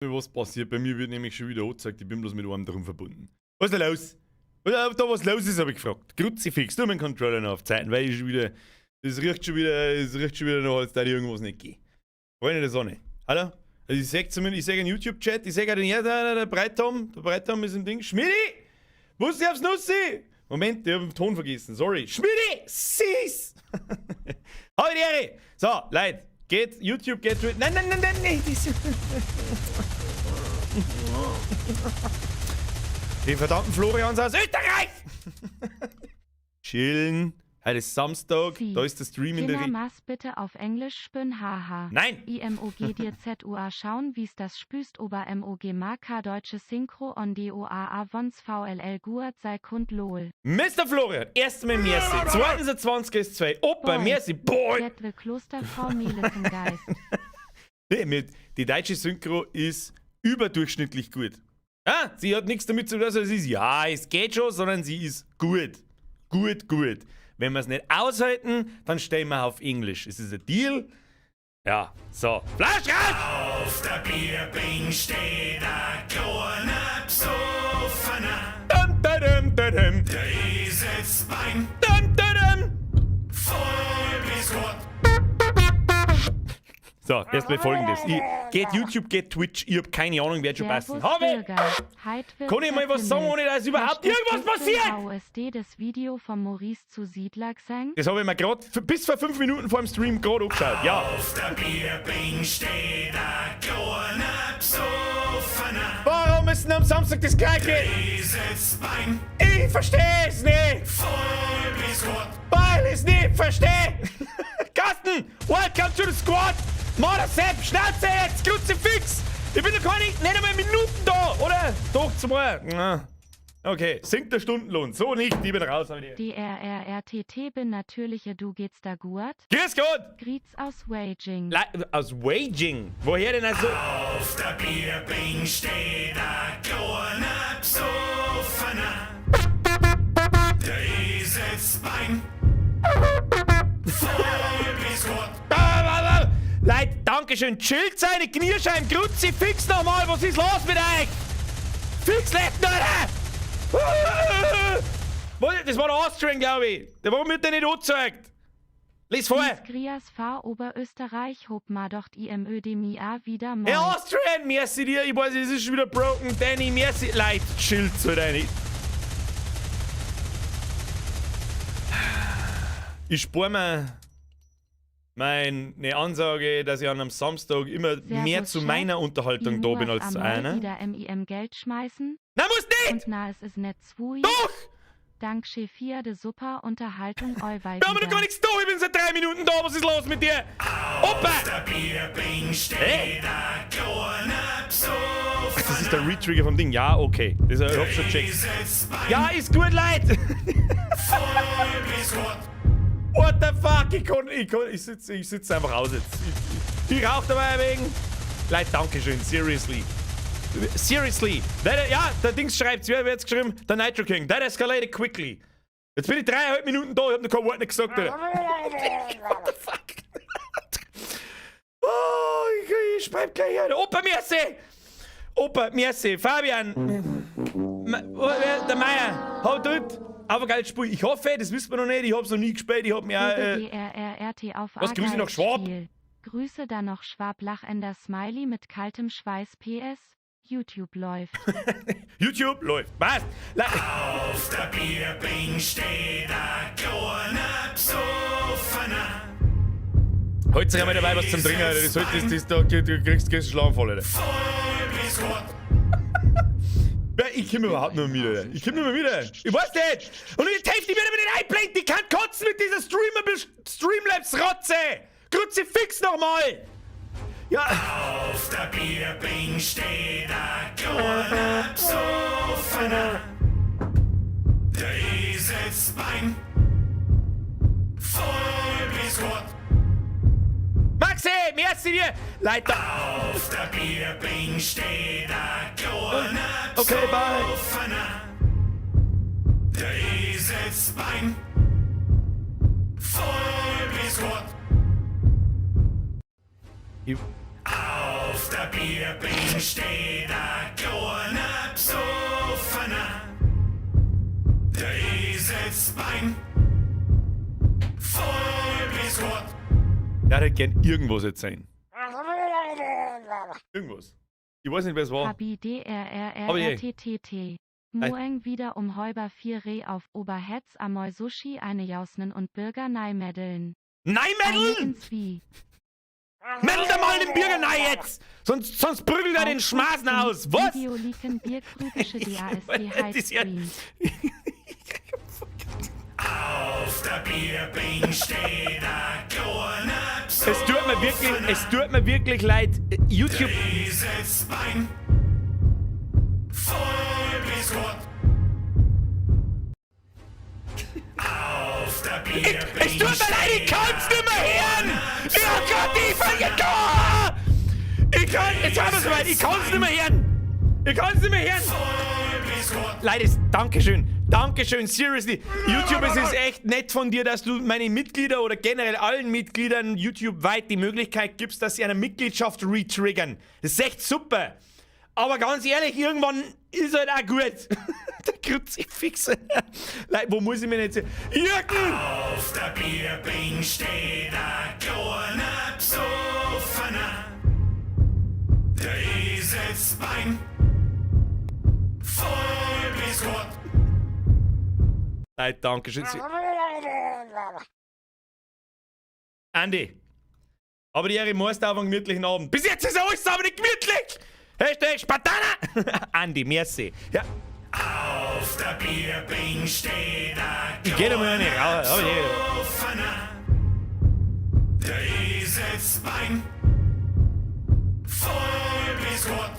Was passiert? Bei mir wird nämlich schon wieder angezeigt, ich bin bloß mit einem drum verbunden. Was ist da los? Was da was los ist, habe ich gefragt. Kruzifix, du meinen Controller noch auf Zeiten, weil ich schon wieder. Das riecht schon wieder, es riecht schon wieder noch, als da irgendwas nicht geht. Freunde der Sonne. Hallo? Also ich sag zumindest, ich sag in YouTube-Chat, ich sag auch den ja, der Breitom, der Breitom ist im Ding. Schmidi! Wo ist aufs Nussi? Moment, ich hab den Ton vergessen, sorry. Schmidi! Sis! Hau die Ehre! So, Leute, geht YouTube, geht Twitter. Nein, nein, nein, nein, nein! Die verdammten Florians aus Österreich! Chillen. Heute ist Samstag, Sie. da ist der Stream in der Kinder Re Maß bitte auf Englisch spün haha. Nein! IMOG dir ZUA schauen wie's das spüst ober MOG Marka deutsche Synchro on DOAA wons VLL Guat sei kund lol. Mr. Florian, erstens mal merci, zweitens ein 20 ist 2, Opa, Boy. merci, boy! Jetle Klosterfrau Melisengeist. Nee, die deutsche Synchro ist überdurchschnittlich gut. Ah, sie hat nichts damit zu tun, dass es ist, ja, es geht schon, sondern sie ist gut. Gut, gut. Wenn wir es nicht aushalten, dann stellen wir auf Englisch. Es ist ein Deal. Ja, so. Flasch raus! Auf der Bierbing steht ein kleiner Psoffener. Dum, da, dum, da, dum. Der Eselsbein Dum, da, dum. voll bis Gott. So, erstmal folgendes. Ich, geht YouTube, geht Twitch, ich hab keine Ahnung, wer schon passen. Servus Hab ich! Bürger. Heit wird Kann ich mal was sagen, ohne dass überhaupt Hashtag irgendwas passiert? AOSD das Video von Maurice zu Siedler gesang? Das habe ich mir gerade bis vor 5 Minuten vor dem Stream gerade angeschaut. Ja. Auf der Bierbing steht ein kleiner Psoffener. Warum ist denn am Samstag das gleiche? Eselsbein Ich verstehe es nicht! voll bis Gott. Weil ich es nicht verstehe! Carsten, welcome to the squad! Mörder Sepp, Schnauze jetzt, Kruzifix! Ich bin noch keine, nicht einmal Minuten da, oder? Doch, zwei. Na. Okay, sinkt der Stundenlohn. So nicht, ich bin raus. hab ich die. DRRRTT bin natürliche du geht's da guat? Grüß Gott! Griez aus Waging. Aus Waging. Woher denn also? Auf der Bierbing steht ein kleiner Psoffener. Der Eselsbein voll bis Gott. Ah, ah, ah. Leute, Dankeschön. Chillt seine Knierscheiben. Kruzifix nochmal. Was ist los mit euch? Fix, Leute, Alter! Was? Das war der Austrian, glaube ich. Der warum wird der nicht angezeigt? Lies vor. Dies Grias Fahr Oberösterreich hob ma docht IMÖDMIA wieder moin. Hey, Austrian, merci dir. Ich weiß, es ist schon wieder broken. Danny, merci. Leute, chillt so deine. Ich spare mir meine Ansage, dass ich an einem Samstag immer Servus, mehr zu Chef. meiner Unterhaltung I da bin muas als zu amoi einer. wieder MIM Geld schmeißen? Na, muss nicht! Und na es is net zwui. Doch! Dank Chefia de super Unterhaltung euwei Wir haben noch gar wieder. nichts da, ich bin seit 3 Minuten da, was ist los mit dir? Opa! Auf der Bierbing steht Hä? ein kleiner Psoffener. Ach, das ist der Retrigger vom Ding. Ja, okay. Das, ich hab schon gecheckt. Eselsbein Ja, ist gut, Leute! voll bis Gott. What the fuck? Ich sitz einfach aus jetzt. Ich rauch dabei wegen. Leute, Dankeschön, seriously. Seriously. That, ja, der Dings schreibt, wer hat's geschrieben? Der Nitro King. That escalated quickly. Jetzt bin ich 3,5 Minuten da, ich hab noch kein Wort nicht gesagt, Alter. What the fuck? Oh, ich schreib gleich, Alter. Opa, merci! Opa, merci. Fabian. Der Meier. Hau dort. Aber geiles Spiel. Ich hoffe, das wissen wir noch nicht. Ich hab's noch nie gespielt. Ich hab mir auch, DRRRT auf was, Grüße nach Schwab? Spiel. Grüße da noch Schwab lachender Smiley mit kaltem Schweiß PS. YouTube läuft. YouTube läuft. Passt. Auf der Bierbing steht ein kleiner Psoffener. Heute sich einmal dabei was zum Trinken, Alter. Das, das, das, da, du kriegst einen Schlaganfall, Alter. Voll bis Gott. Ja, ich komm überhaupt nicht mehr mit, Alter. Ich komm nicht mehr mit, Alter. Ich weiß nicht. Und die Hälfte wird mir nicht einblenden. Die kann kotzen mit dieser Streamlabs-Rotze. Kruzifix nochmal. Ja. Auf der Bierbing steht ein kleiner Psoffener. Der Eselsbein voll bis Gott. Maxi, merci dir. Leiter. Auf der Bierbing steht ein kleiner Okay, bye. Psoffener. Der Eselsbein voll bis Gott. Ich Auf der der Bierbing steht ein kleiner Besoffener. Der Eselsbein voll bis Gott. Der hätte gern irgendwas jetzt sein. Irgendwas. Ich weiß nicht, wer es war. Habi D R R R Hab ich R eh. T T T. Moeng wieder um Heuber 4 Reh auf Oberhetz Amoy Sushi eine Jausnen und Bürger Neimädeln. Nein, Eine Mädeln! ins Wie. Mädel da mal den Bürger nein jetzt! Sonst prügelt er den Schmaßen aus! Was? Video leaken Bierkrügische DASD Das ist ja- Highscreen. Auf der Bierbing steht ein kleiner Es tut mir wirklich leid. YouTube. Eselsbein voll bis Gott. Auf der Bierbing Es tut mir leid, ich kann's nicht mehr hören! Ja Gott, ich fange da! Ich kann, jetzt haben wir's soweit, ich kann's nicht mehr hören! Ich kann's nicht mehr hören! voll bis Gott. Leute, Dankeschön, Dankeschön, seriously. YouTube, es ist echt nett von dir, dass du meine Mitglieder oder generell allen Mitgliedern YouTube-weit die Möglichkeit gibst, dass sie eine Mitgliedschaft retriggern. Das ist echt super. Aber ganz ehrlich, irgendwann ist halt auch gut. Der Kruzifix. Leute, wo muss ich mir jetzt... Jürgen! Auf der Bierbing steht ein kleiner Besoffener. Der Eselsbein voll bis Gott. Leute, Dankeschön. Andi. Aber die Ehre Meister auf einen gemütlichen Abend. Bis jetzt ist alles aber nicht gemütlich! Hashtag Spartaner! Andi, merci. Ja, Auf der Bierbing steht ein ich geh da mal eine raus. Oh, yeah. Besoffener. Der Eselsbein voll bis Gott.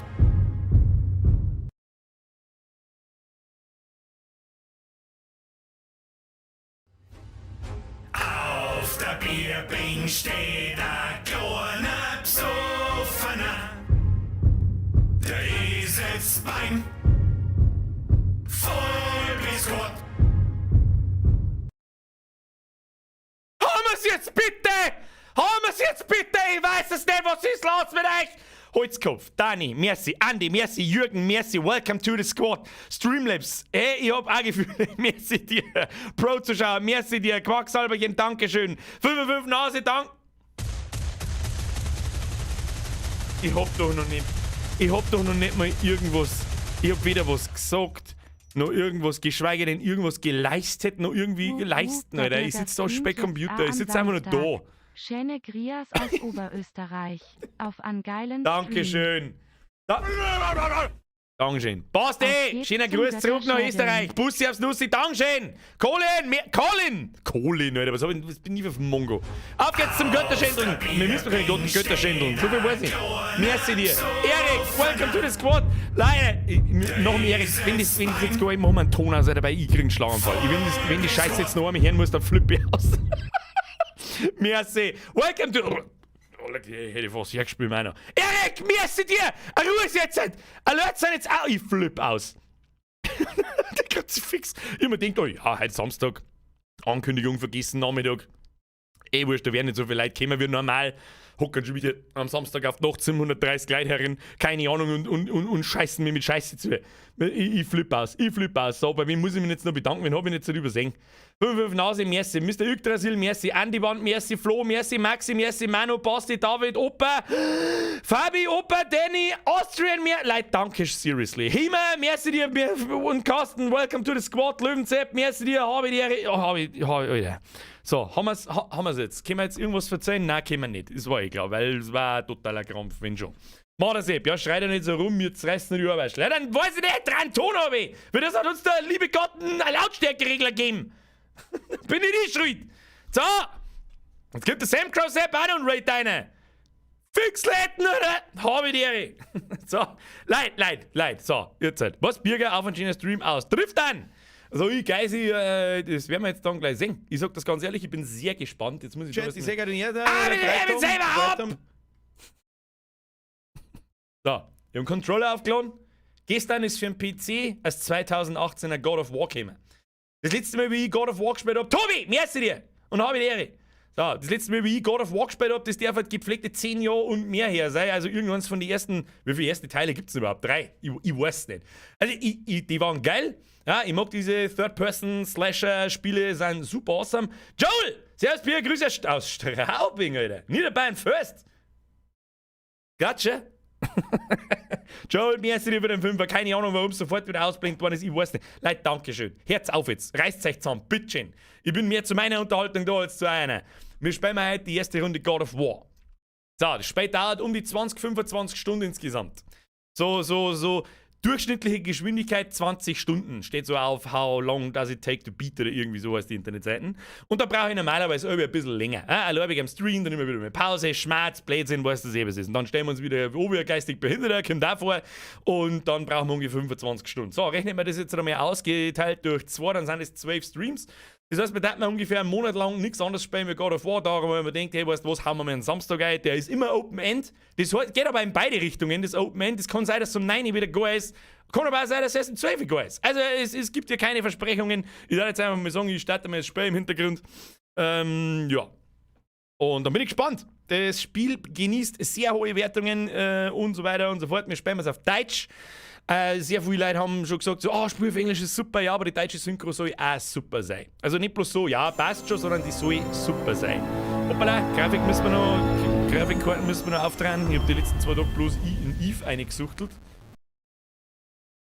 Auf der Bierbing steht ein kleiner Besoffener. Der Eselsbein voll bis Gott. Haben wir's jetzt bitte! Haben wir's jetzt bitte! Ich weiß es nicht, was ist los mit euch? Holzkopf, Dani, merci, Andi, merci, Jürgen, merci, welcome to the squad. Streamlabs, hey, ich hab auch Gefühle, merci dir. Pro-Zuschauer, merci dir, Quacksalberchen, Dankeschön. 55 Nase, dank. Ich hab doch noch nicht, ich hab doch noch nicht mal irgendwas, ich hab weder was gesagt, noch irgendwas, geschweige denn irgendwas geleistet, noch irgendwie leisten, Alter. Ich sitz da am Speckcomputer, ich sitz einfach nur da. Schöne Grias aus Oberösterreich. Auf an geilen Stream. Dankeschön. Da Dankeschön. Basti, Auf geht's schöner zum Gruß zurück nach Götterschädeln. Österreich. Bussi aufs Nussi, Dankeschön. Colin, mehr, Colin. Colin, Alter, was, hab ich, was bin ich für ein Mongo? Auf geht's zum Götterschändeln. Wir müssen doch keine Götterschändeln. So viel weiß ich. Merci dir. Erik, welcome to the squad. Leute, noch dem Erik, wenn das jetzt geht, ich mach mal einen Ton aus, dabei ich krieg einen Schlaganfall. Ich, wenn die Scheiße jetzt noch einmal hören muss, dann flippe ich aus. Merci. Welcome to... Oh, leck, ich hätte fast hergespielt, meiner. Erik, merci dir! Ruhe jetzt! Alert sind jetzt auch! Ich flipp aus. Der Kruzifix. Ich hab mir gedacht, oh ja, heute Samstag. Ankündigung vergessen, Nachmittag. Eh wurscht, da werden nicht so viele Leute kommen wie normal. Hocken schon wieder am Samstag auf die Nacht 730 Leute herin, keine Ahnung, und scheißen mir mit Scheiße zu. Ich flipp aus, ich flipp aus. So, bei wem muss ich mich jetzt noch bedanken, wen hab ich nicht so übersehen? 5 Nase, merci, Mr. Yggdrasil, merci, Andy Wand, merci, Flo, merci, Maxi, merci, Manu, Basti, David, Opa, Fabi, Opa, Danny, Austrian, mer Leute, danke, seriously. Hima, merci dir, und Carsten, welcome to the squad, Löwenzepp, merci dir, habe ich die, oh, hab ich, hab ich, Alter. So, haben wir's jetzt? Können wir jetzt irgendwas verzeihen? Nein, können wir nicht. Das war eh klar, weil es war ein totaler Krampf, wenn schon. Mach das, ja, schrei doch nicht so rum, jetzt reißt nicht die Arbeit. Dann weiß ich nicht, dran Ton hab ich. Für das hat uns der liebe Gott einen Lautstärkeregler gegeben. Bin ich nicht schuld. So, jetzt gibt der Sam Crow Sepp auch noch einen Raid rein. Fixletten, oder? Hab ich die Ehre. So, Leid, Leid, Leid. So, ihr Zeit. Was, Birger, auf einen schönen Stream aus. Trifft an! Also, ich, Geisi, das werden wir jetzt dann gleich sehen. Ich sag das ganz ehrlich, ich bin sehr gespannt. Jetzt muss ich Chat, was ich seh gerade den Ah, wir nehmen selber ab! So, ich hab einen Controller aufgeladen. Gestern ist für den PC als 2018er God of War gekommen. Das letzte Mal, wie ich God of War gespielt hab, Tobi, merci dir! Und hab ich die Ehre. So, das letzte Mal, wie ich God of War gespielt habe, das darf halt gepflegte 10 Jahre und mehr her sein. Also irgendwann von den ersten, wie viele erste Teile gibt es überhaupt? Drei? Ich weiß nicht. Also die waren geil. Ja, ich mag diese Third-Person-Slasher-Spiele, sind super awesome. Joel! Servus, Pierre, Grüße aus Straubing, Alter. Niederbayern first. Gotcha. Joel, merci dir für den Fünfer. Keine Ahnung, warum es sofort wieder ausblinkt worden ist. Ich weiß nicht. Leute, Dankeschön. Herz auf jetzt. Reißt euch zusammen. Bitteschön. Ich bin mehr zu meiner Unterhaltung da als zu einer. Wir spielen heute die erste Runde God of War. So, das Spiel dauert um die 20, 25 Stunden insgesamt. So durchschnittliche Geschwindigkeit 20 Stunden. Steht so auf How long does it take to beat oder irgendwie so heißt die Internetseiten. Und da brauche ich normalerweise irgendwie ein bisschen länger. Ja, allein am Stream, dann immer wieder eine Pause, Schmerz, Blödsinn, weißt du, was ist. Und dann stellen wir uns wieder, oh, wie geistig Behinderter, kommt auch vor. Und dann brauchen wir ungefähr 25 Stunden. So, rechnen wir das jetzt einmal ausgeteilt durch 2, dann sind es 12 Streams. Das heißt, wir wir ungefähr einen Monat lang nichts anderes spielen wie God of War. Darum, weil man denkt, hey, weißt du was, hauen wir mal einen Samstag ein. Der ist immer Open End. Das geht aber in beide Richtungen, das Open End. Das kann sein, dass es um 9 wieder gar ist. Kann aber auch sein, dass es erst um 12 gar ist. Also es gibt ja keine Versprechungen. Ich werde jetzt einfach mal sagen, ich starte mal das Spiel im Hintergrund. Ja. Und dann bin ich gespannt. Das Spiel genießt sehr hohe Wertungen und so weiter und so fort. Wir spielen es auf Deutsch. Sehr viele Leute haben schon gesagt, so, oh, Spiel auf Englisch ist super, ja, aber die deutsche Synchro soll auch super sein. Also nicht bloß so, ja, passt schon, sondern die soll super sein. Hoppala, Grafikkarten müssen wir noch auftragen. Ich habe die letzten 2 Tage bloß in Eve eingesuchtelt.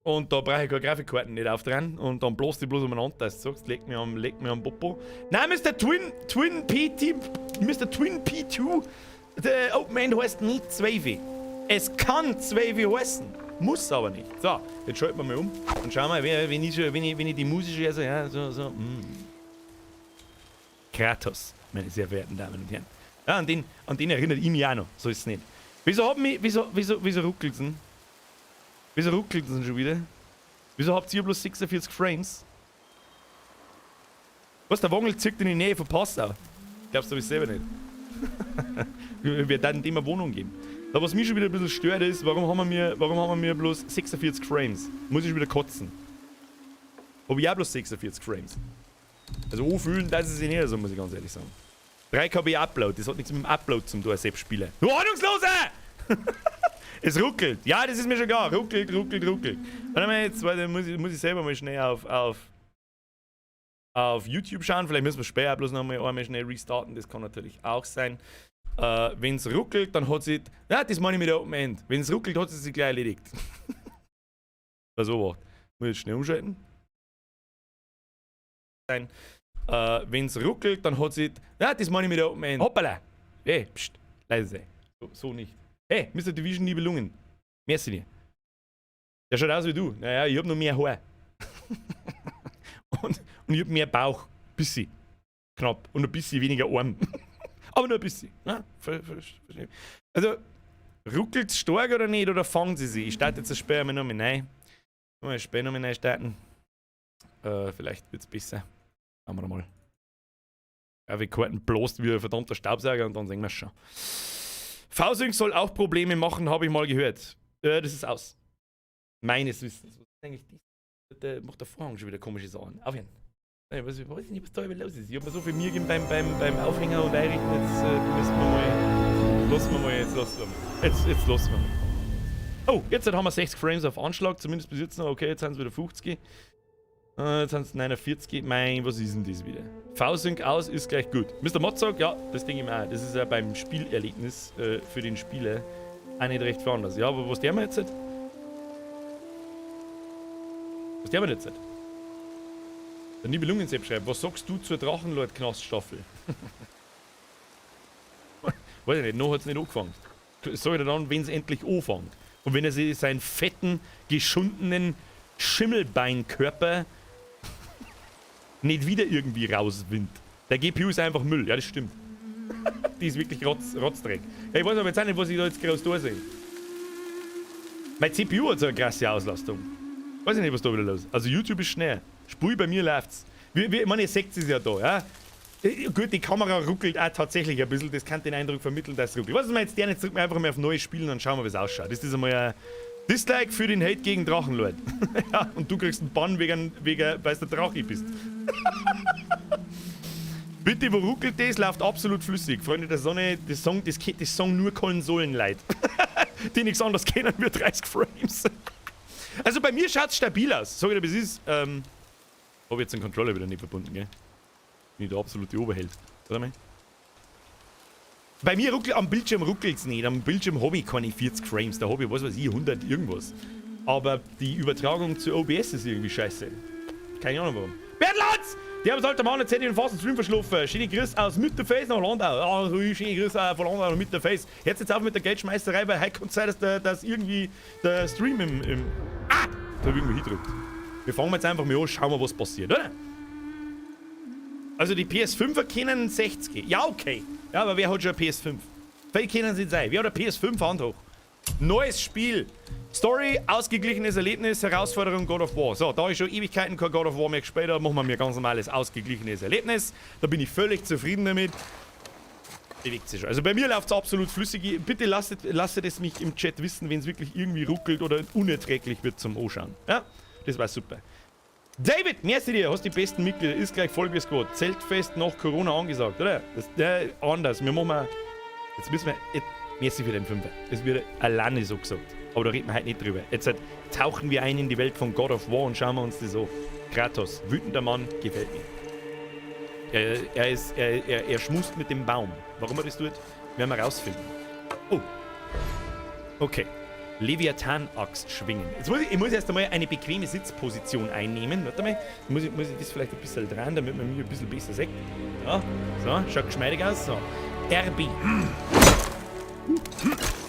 Und da brauche ich keine Grafikkarten nicht auftragen. Und dann bloß die bloß umeinander, dass du sagst, leg mir am Popo. Nein, Mr. Twin PT, Mr. Twin P2, der Open End heißt nicht 12. Es kann 12 heißen. Muss aber nicht. So, jetzt schalten wir mal um und schauen wir, wenn ich die Musik also, ja, so. Kratos, meine sehr verehrten Damen und Herren. Ja, an den erinnert ich mich auch noch, so ist es nicht. Wieso hat mich, wieso, wieso, wieso ruckelt's denn? Wieso ruckelt's denn schon wieder? Wieso habt ihr bloß 46 Frames? Was, der Wongel zieht in die Nähe von Passau. Glaubst du, ich selber nicht? Wir werden dem eine Wohnung geben. Da, was mich schon wieder ein bisschen stört, ist, warum haben wir bloß 46 Frames? Muss ich schon wieder kotzen. Hab ich auch bloß 46 Frames. Also anfühlen, das ist nicht so, muss ich ganz ehrlich sagen. 3 KB Upload, das hat nichts mit dem Upload zum tun, selbst spielen. Du Ahnungsloser! Es ruckelt. Ja, das ist mir schon klar. Ruckelt, ruckelt, ruckelt. Warte mal, jetzt warte, muss ich selber mal schnell auf YouTube schauen. Vielleicht müssen wir später bloß noch mal einmal schnell restarten. Das kann natürlich auch sein. Wenn es ruckelt, dann hat sie. Ja, das meine ich mit der Open End. Wenn es ruckelt, hat sie sich gleich erledigt. Also, warte. Muss ich jetzt schnell umschalten. Sein. Wenn es ruckelt, dann hat sie. Ja, das meine ich mit der Open End. Hoppala! Hey, pst, leise sein. So, so nicht. Hey, Mr. Division Nibelungen. Merci dir. Der schaut aus wie du. Naja, ich hab noch mehr Haar. Und ich hab mehr Bauch. Bisschen. Knapp. Und ein bisschen weniger Arm. Aber nur ein bisschen. Ja, also, ruckelt es stark oder nicht? Oder fangen sie sich? Ich starte jetzt das Spiel einmal noch mal rein. Mal das Spiel noch mal neu starten. Vielleicht wird es besser. Schauen wir mal. Grafikkarten bloß wie ein verdammter Staubsauger und dann sehen wir es schon. V-Sync soll auch Probleme machen, habe ich mal gehört. Das ist aus. Meines Wissens. Was ist eigentlich das? Der macht der Vorhang schon wieder komische Sachen. Aufhören. Ich weiß nicht, was da los ist. Ich habe mir so viel Mühe gegeben beim Aufhänger und Einrichten. Jetzt müssen wir mal. Lassen wir mal, jetzt lassen wir mal. Jetzt lassen wir mal. Oh, jetzt haben wir 60 Frames auf Anschlag, zumindest bis jetzt noch. Okay, jetzt sind es wieder 50. Jetzt sind es 49. Mein, was ist denn das wieder? V-Sync aus ist gleich gut. Mr. Mod sagt, ja, das denke ich mir auch. Das ist ja beim Spielerlebnis für den Spieler auch nicht recht anders. Ja, aber was der wir jetzt? Was der wir jetzt? Der Nibelungen-Sepp schreibt, was sagst du zur Drachenlord-Knast-Staffel? Weiß ich nicht, noch hat es nicht angefangen. Sag ich dir dann, wenn es endlich anfängt. Und wenn er sich seinen fetten, geschundenen Schimmelbeinkörper nicht wieder irgendwie rauswindet. Der GPU ist einfach Müll. Ja, das stimmt. Die ist wirklich Rotzdreck. Ja, ich weiß aber jetzt auch nicht, was ich da jetzt groß da sehe. Mein CPU hat so eine krasse Auslastung. Weiß ich nicht, was da wieder los ist. Also YouTube ist schnell. Spul bei mir läuft's. Ich meine, ihr seht es ja da, ja? Gut, die Kamera ruckelt auch tatsächlich ein bisschen. Das kann den Eindruck vermitteln, dass es ruckelt. Was ist mir jetzt der nicht? Drücken wir einfach mal auf neue Spielen und schauen wir, wie es ausschaut. Das ist einmal ein Dislike für den Hate gegen Drachenlord. Ja, und du kriegst einen Bann, wegen, weil du Drache bist. Bitte, wo ruckelt das? Läuft absolut flüssig. Freunde der Sonne, das Song, das, das Song nur Konsolenleid. Die nichts anderes kennen wie 30 Frames. Also bei mir schaut's stabil aus. Sag ich dir, wie es ist. Hab jetzt den Controller wieder nicht verbunden, gell? Bin ich der absolute Oberheld. Warte mal. Bei mir ruckelt, am Bildschirm ruckelt's nicht. Am Bildschirm hab ich keine 40 Frames. Da hab ich, was weiß ich, 100 irgendwas. Aber die Übertragung zu OBS ist irgendwie scheiße. Keine Ahnung warum. Bernd Lanz! Der hat alter Mann, jetzt hätte ich den fast einen Stream verschlafen. Schöne Grüße aus Mitterface nach Landau. Ah, schöne Grüße von Landau nach Mitterface. Hört jetzt auf mit der Geldschmeißerei, weil heute kann es sein, dass irgendwie der Stream im Ah! Da hab ich irgendwie hingedrückt. Wir fangen jetzt einfach mal an, schauen wir, was passiert, oder? Also die PS5er kennen 60. Ja, okay. Ja, aber wer hat schon eine PS5? Vielleicht kennen sie sein. Wer hat eine PS5? Hand hoch. Neues Spiel. Story, ausgeglichenes Erlebnis, Herausforderung God of War. So, da ich schon Ewigkeiten kein God of War mehr gespielt habe, machen wir mir ganz normales ausgeglichenes Erlebnis. Da bin ich völlig zufrieden damit. Bewegt sich schon. Also bei mir läuft's absolut flüssig. Bitte lasst es mich im Chat wissen, wenn's wirklich irgendwie ruckelt oder unerträglich wird zum Anschauen. Ja, das war super. David, merci dir, hast die besten Mitglieder, ist gleich voll wie Squad. Zeltfest nach Corona angesagt, oder? Das, anders. Wir machen mal, jetzt müssen wir, jetzt, merci für den Fünfer. Das wird alleine so gesagt. Aber da reden wir heute nicht drüber. Jetzt halt, tauchen wir ein in die Welt von God of War und schauen wir uns das an. Kratos, wütender Mann, gefällt mir. Er schmust mit dem Baum. Warum er das tut, werden wir rausfinden. Oh. Okay. Leviathan-Axt schwingen. Jetzt muss ich erst einmal eine bequeme Sitzposition einnehmen. Warte mal, muss ich das vielleicht ein bisschen drehen, damit man mich ein bisschen besser sieht. Ja, so, schaut geschmeidig aus. So. RB.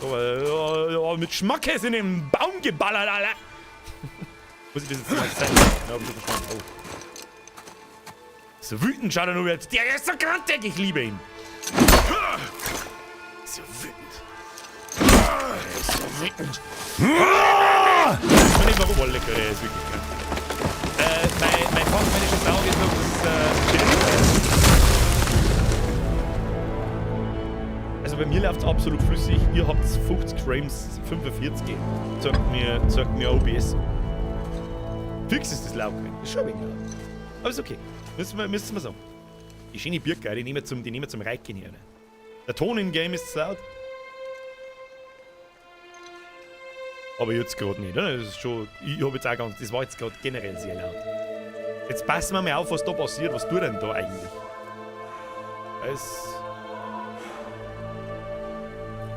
So, mit Schmackes in den Baum geballert, Alter. Muss ich das jetzt mal zeigen? Ja, hab ich schon verstanden. Oh. So wütend schaut er nur jetzt. Der ist so grantig, ich liebe ihn. So wütend. So wütend. Ich weiß nicht warum, oh, lecker, der ist wirklich krank. Mein fachmännisches Auge ist noch das, also bei mir läuft's absolut flüssig. Ihr habt 50 Frames, 45. Zeigt mir OBS. Fix ist das laut gewesen. Ist schon ein wenig laut. Aber ist okay. Müssen wir sagen. Die schöne Birke, die nehmen wir zum Reiken hier. Ne? Der Ton im Game ist zu laut. Aber jetzt gerade nicht, oder? Das ist schon, ich hab jetzt auch ganz, das war jetzt gerade generell sehr laut. Jetzt passen wir mal auf, was da passiert. Was tut denn da eigentlich? Es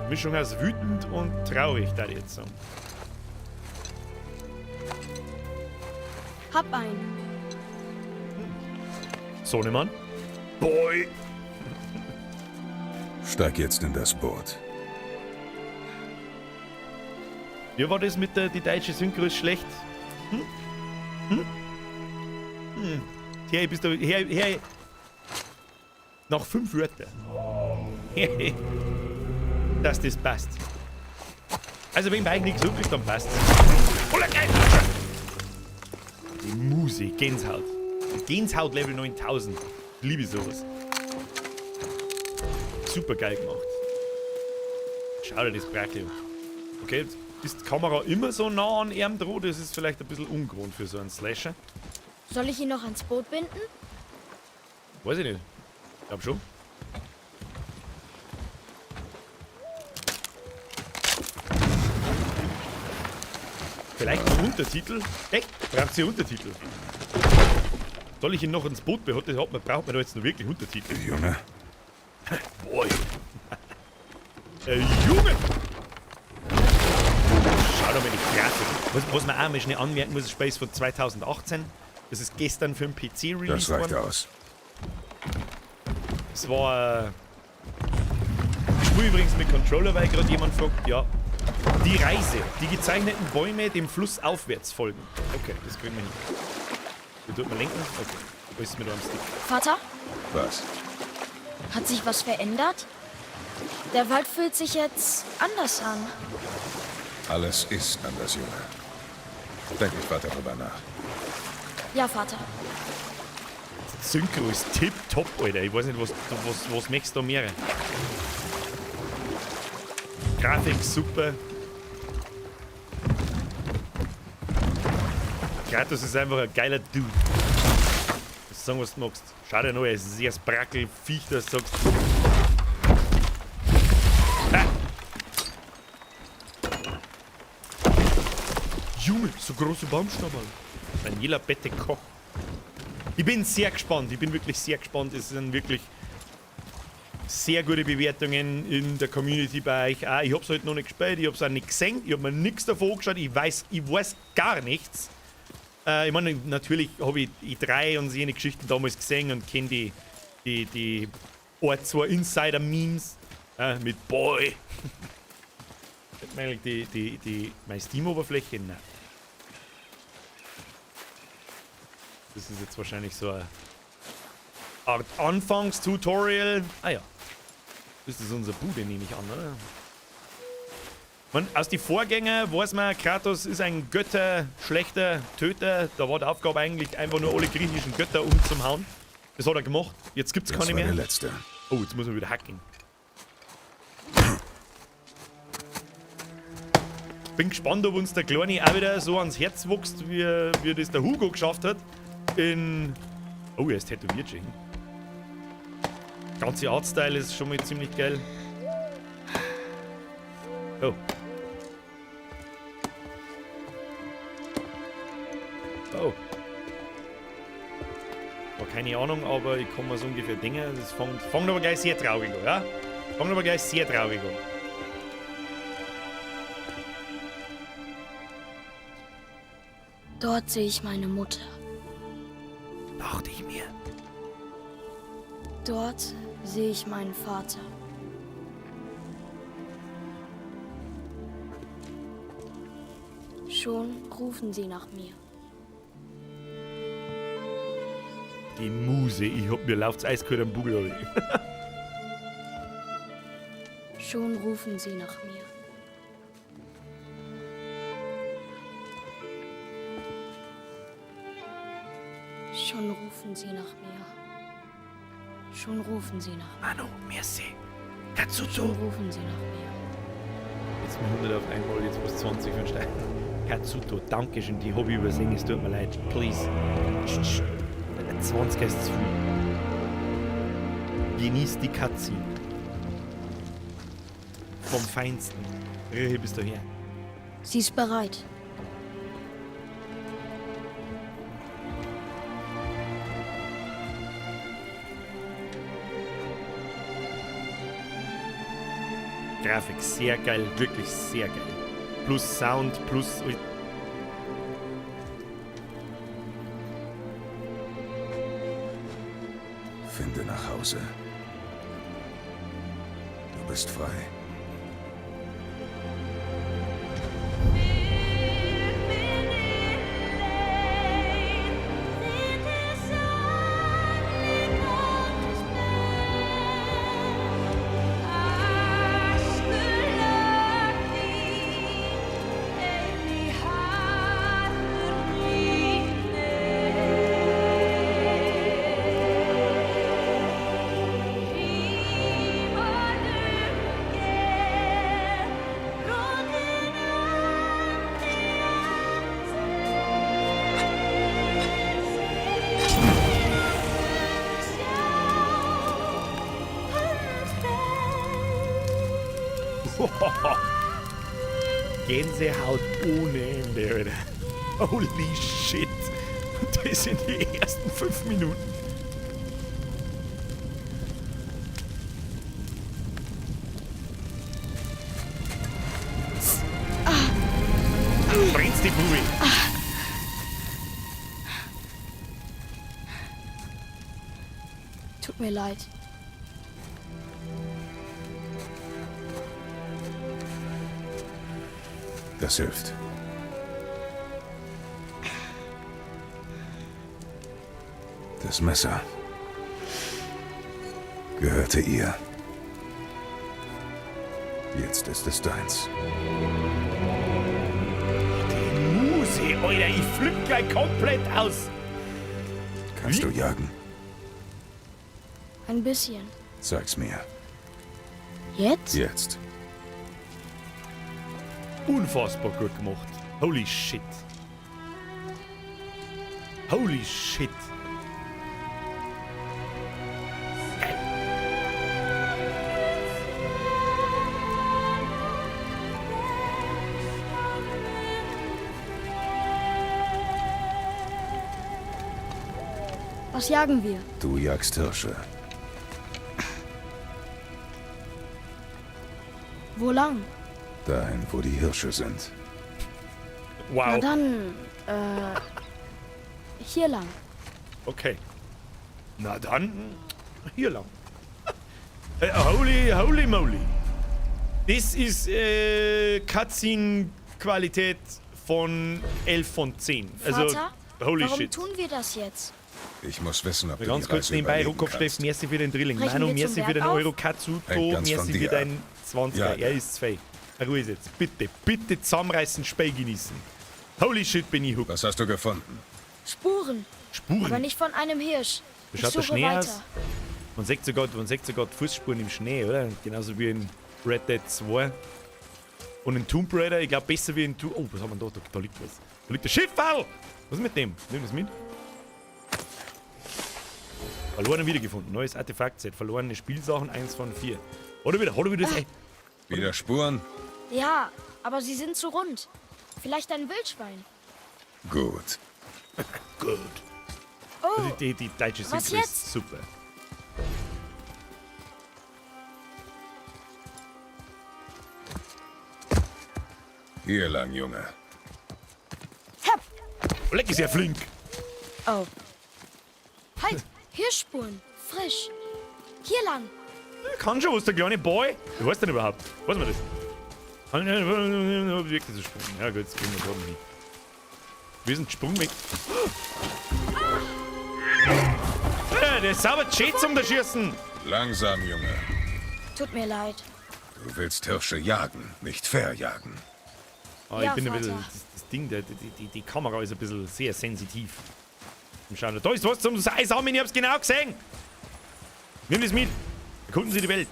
Mischung aus wütend und traurig, da ich jetzt sagen. Hab einen. Sohnemann. Boy. Steig jetzt in das Boot. Wie war das mit der die deutsche Synchro ist schlecht? Hm? Hm? Hm. Her, bist du. Her, her. Nach 5 Wörtern. Dass das passt. Also wenn bei euch nichts ruckelt, dann passt's. Oh, geil! Die Musik, Gänsehaut. Gänsehaut Level 9000. Ich liebe sowas. Super geil gemacht. Schau dir das Brakel an. Okay, jetzt ist die Kamera immer so nah an ihm dran? Das ist vielleicht ein bisschen ungewohnt für so einen Slasher. Soll ich ihn noch ans Boot binden? Weiß ich nicht. Ich glaub schon. Vielleicht noch Untertitel? Echt? Braucht sie Untertitel? Soll ich ihn noch ins Boot behalten? Braucht man da jetzt noch wirklich Untertitel? Junge. Boy. Junge! Schau doch mal die Grafik. Was man auch mal schnell anmerken muss, ist Space von 2018. Das ist gestern für den PC released Das reicht worden. aus. Es war... Ich spiele übrigens mit Controller, weil gerade jemand fragt, ja. Die Reise. Die gezeichneten Bäume dem Fluss aufwärts folgen. Okay, das kriegen wir hin. Wie tut man lenken? Okay. Wo ist es mit einem Stick? Vater? Was? Hat sich was verändert? Der Wald fühlt sich jetzt anders an. Alles ist anders, Junge. Denk nicht weiter darüber nach. Ja, Vater. Synchro ist tipptopp, Alter. Ich weiß nicht, was möchtest du da mehr? Grafik super. Kratos ist einfach ein geiler Dude. Kannst du sagen, was du magst. Schau dir noch, es ist erst Brackelviech, dass du sagst. Ah. Junge, so große Baumstamm. Daniela Bette Koch. Ich bin sehr gespannt. Ich bin wirklich sehr gespannt. Es sind wirklich sehr gute Bewertungen in der Community bei euch. Auch. Ich hab's halt noch nicht gespielt, ich hab's auch nicht gesehen, ich hab mir nichts davon angeschaut, ich weiß gar nichts. Ich meine, natürlich habe ich E3 und jene Geschichten damals gesehen und kenne die ein, zwei Insider-Memes mit Boy. Meine Steam-Oberfläche? Nein. Das ist jetzt wahrscheinlich so eine Art Anfangstutorial. Ah ja. Das ist unser Bude, nehme ich an, oder? Man, aus den Vorgängern weiß man, Kratos ist ein Götter, schlechter Töter. Da war die Aufgabe eigentlich einfach nur alle griechischen Götter umzuhauen. Das hat er gemacht. Jetzt gibt's keine mehr. Der letzte. Oh, jetzt muss man wieder hacken. Bin gespannt, ob uns der Kleine auch wieder so ans Herz wächst, wie das der Hugo geschafft hat. In. Oh, er ist tätowiert schon. Ganze Artstyle ist schon mal ziemlich geil. Oh. Oh. War keine Ahnung, aber ich kann mir so ungefähr denken. Das fängt aber gleich sehr traurig an, ja? Fängt aber gleich sehr traurig an. Dort sehe ich meine Mutter. Dachte ich mir. Dort sehe ich meinen Vater. Schon rufen sie nach mir. Die Muse, ich hab mir lauft's eiskalt am Bugel. Schon rufen sie nach mir. Schon rufen sie nach mir. Schon rufen sie nach mir. Manu, merci. Katsuto. Schon rufen sie nach mir. Jetzt 100 auf einmal, jetzt was 20 für den Stein. Katsuto, dankeschön, die hab ich übersehen, es tut mir leid. Please. 20 ist zu viel. Genieß die Cutscene. Vom Feinsten. Rieche bis daher. Sie ist bereit. Grafik sehr geil, wirklich sehr geil. Plus Sound, plus... Finde nach Hause. Du bist frei. Gänsehaut ohne Ende, Alter. Holy shit. Das sind die ersten 5 Minuten. Brennst die Bubi. Tut mir leid. Das hilft. Das Messer gehörte ihr. Jetzt ist es deins. Die Muse, Alter, ich flipp gleich komplett aus. Kannst du jagen? Ein bisschen. Zeig's mir. Jetzt? Jetzt. Unfassbar gut gemacht. Holy shit. Holy shit. Was jagen wir? Du jagst Hirsche. Wo lang? Dahin, wo die Hirsche sind. Wow. Na dann, hier lang. Okay. Na dann, hier lang. Holy, holy moly. Das ist Cutscene-Qualität von 11 von 10. Also, Vater, holy warum shit. tun wir das jetzt? Ich muss wissen, ob du Ganz die kurz Reise nebenbei, überleben Rohkopf kannst. merci für den Drilling. Brechen Manu, wir zum merci für Berg den auf? Euro Katsuto, Hängt ganz von merci für dir ab. deinen 20er. Ja, Er ist zwei. Ruhe jetzt. Bitte, bitte zusammenreißen, Spiel genießen. Holy shit, bin ich hooked. Was hast du gefunden? Spuren. Spuren. Aber nicht von einem Hirsch. Wie Ich schaut der suche Schnee weiter. aus? Man sieht sogar die Fußspuren im Schnee, oder? Genauso wie in Red Dead 2. Und in Tomb Raider, ich glaube besser wie in Tomb... Oh, was haben wir da? Da liegt was. Da liegt der Schiffball! Was ist mit dem? Nimm das mit. Verloren wiedergefunden. Neues Artefakt-Set. Verlorene Spielsachen, 1 von 4. Oder wieder, hat er wieder das... Ey. Wieder Spuren? Ja, aber sie sind zu rund. Vielleicht ein Wildschwein. Gut. Gut. Oh, Also die deutsche was Synchro ist jetzt? super. Hier lang, Junge. Hepp. Oh, leck, ist ja flink. Oh. Halt, Hirschspuren. Frisch. Hier lang. Kann schon was, der kleine Boy. Wie heißt denn überhaupt? Weiß man das? Wirklich so Sprung. Ja gut, jetzt kriegen wir gerade hin. Wir sind Sprung weg. Der ist sauber schön zum da schießen. Langsam, Junge. Tut mir leid. Du willst Hirsche jagen, nicht verjagen. Ah, ich Ja, bin ein bisschen, Vater. das Ding, die Kamera ist ein bisschen sehr sensitiv. Schauen, da ist was zum Eisammeln, ich hab's genau gesehen. Nimm das mit. Erkunden Sie die Welt.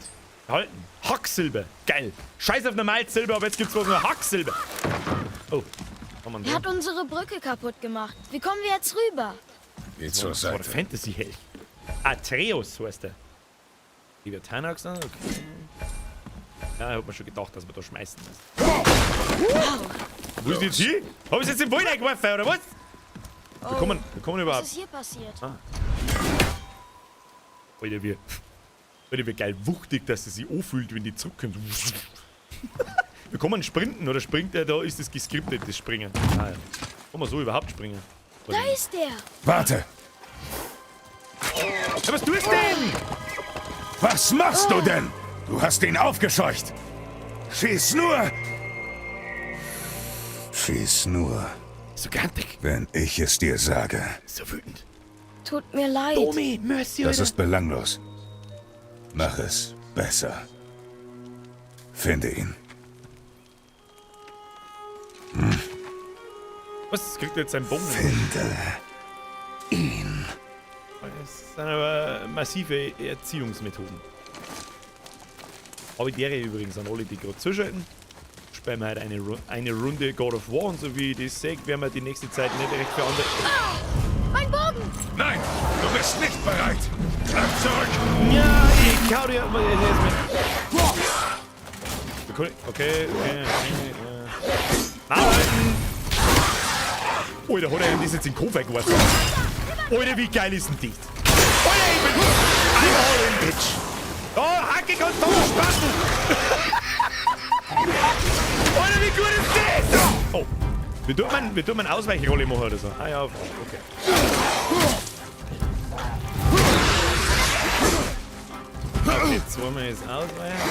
Erhalten. Hacksilber. Geil. Scheiß auf Normalsilber, aber jetzt gibt's was nur Hacksilber. Oh. Kann man Er hat unsere Brücke kaputt gemacht. Wie kommen wir jetzt rüber? Geh zur Das war der Seite. Fantasy-Held. Atreus heißt der. Leviathanax, okay. Ja, ich hab mir schon gedacht, dass wir da schmeißen müssen. Wo ist die jetzt hin? Hab ich jetzt im Wald eingeworfen, oder was? Oh, Wir kommen überhaupt. Was ist hier passiert? Ah. Alter, wie geil wuchtig, dass sie sich anfühlt, wenn die zurückkommt. Wir kommen sprinten, oder springt er da? Ist das geskriptet, das Springen? Ah, ja. Kann man so überhaupt springen? Da ist der! Warte! Ja, was tust du denn? Was machst du denn? Du hast ihn aufgescheucht! Schieß nur! Schieß nur, So grantig. wenn ich es dir sage. So wütend. Tut mir leid. Domi, Mercy, Das Alter. ist belanglos. Mach es besser. Finde ihn. Was? Kriegt er jetzt seinen Bogen? Finde ihn. Das sind aber massive Erziehungsmethoden. Aber dere übrigens an alle, die gerade zuschalten. Spielen wir heute eine Runde God of War und so wie ich das sehe, werden wir die nächste Zeit nicht recht für andere. Ah, mein Bogen! Nein, du bist nicht bereit! Bleib zurück! Ja, ich hau dir. Okay, okay, okay, okay. Arbeiten! Alter, hat er ihm das jetzt in den Kopf eingeworfen? Alter, wie geil ist denn das? Alter, ich bin. I'm all in, bitch! Oh, Hacke und Spasten! Alter, wie gut ist das? Oh. Wie tut man Ausweichrolle machen oder so? Ah ja, okay. Okay, zweimal jetzt ausweichen.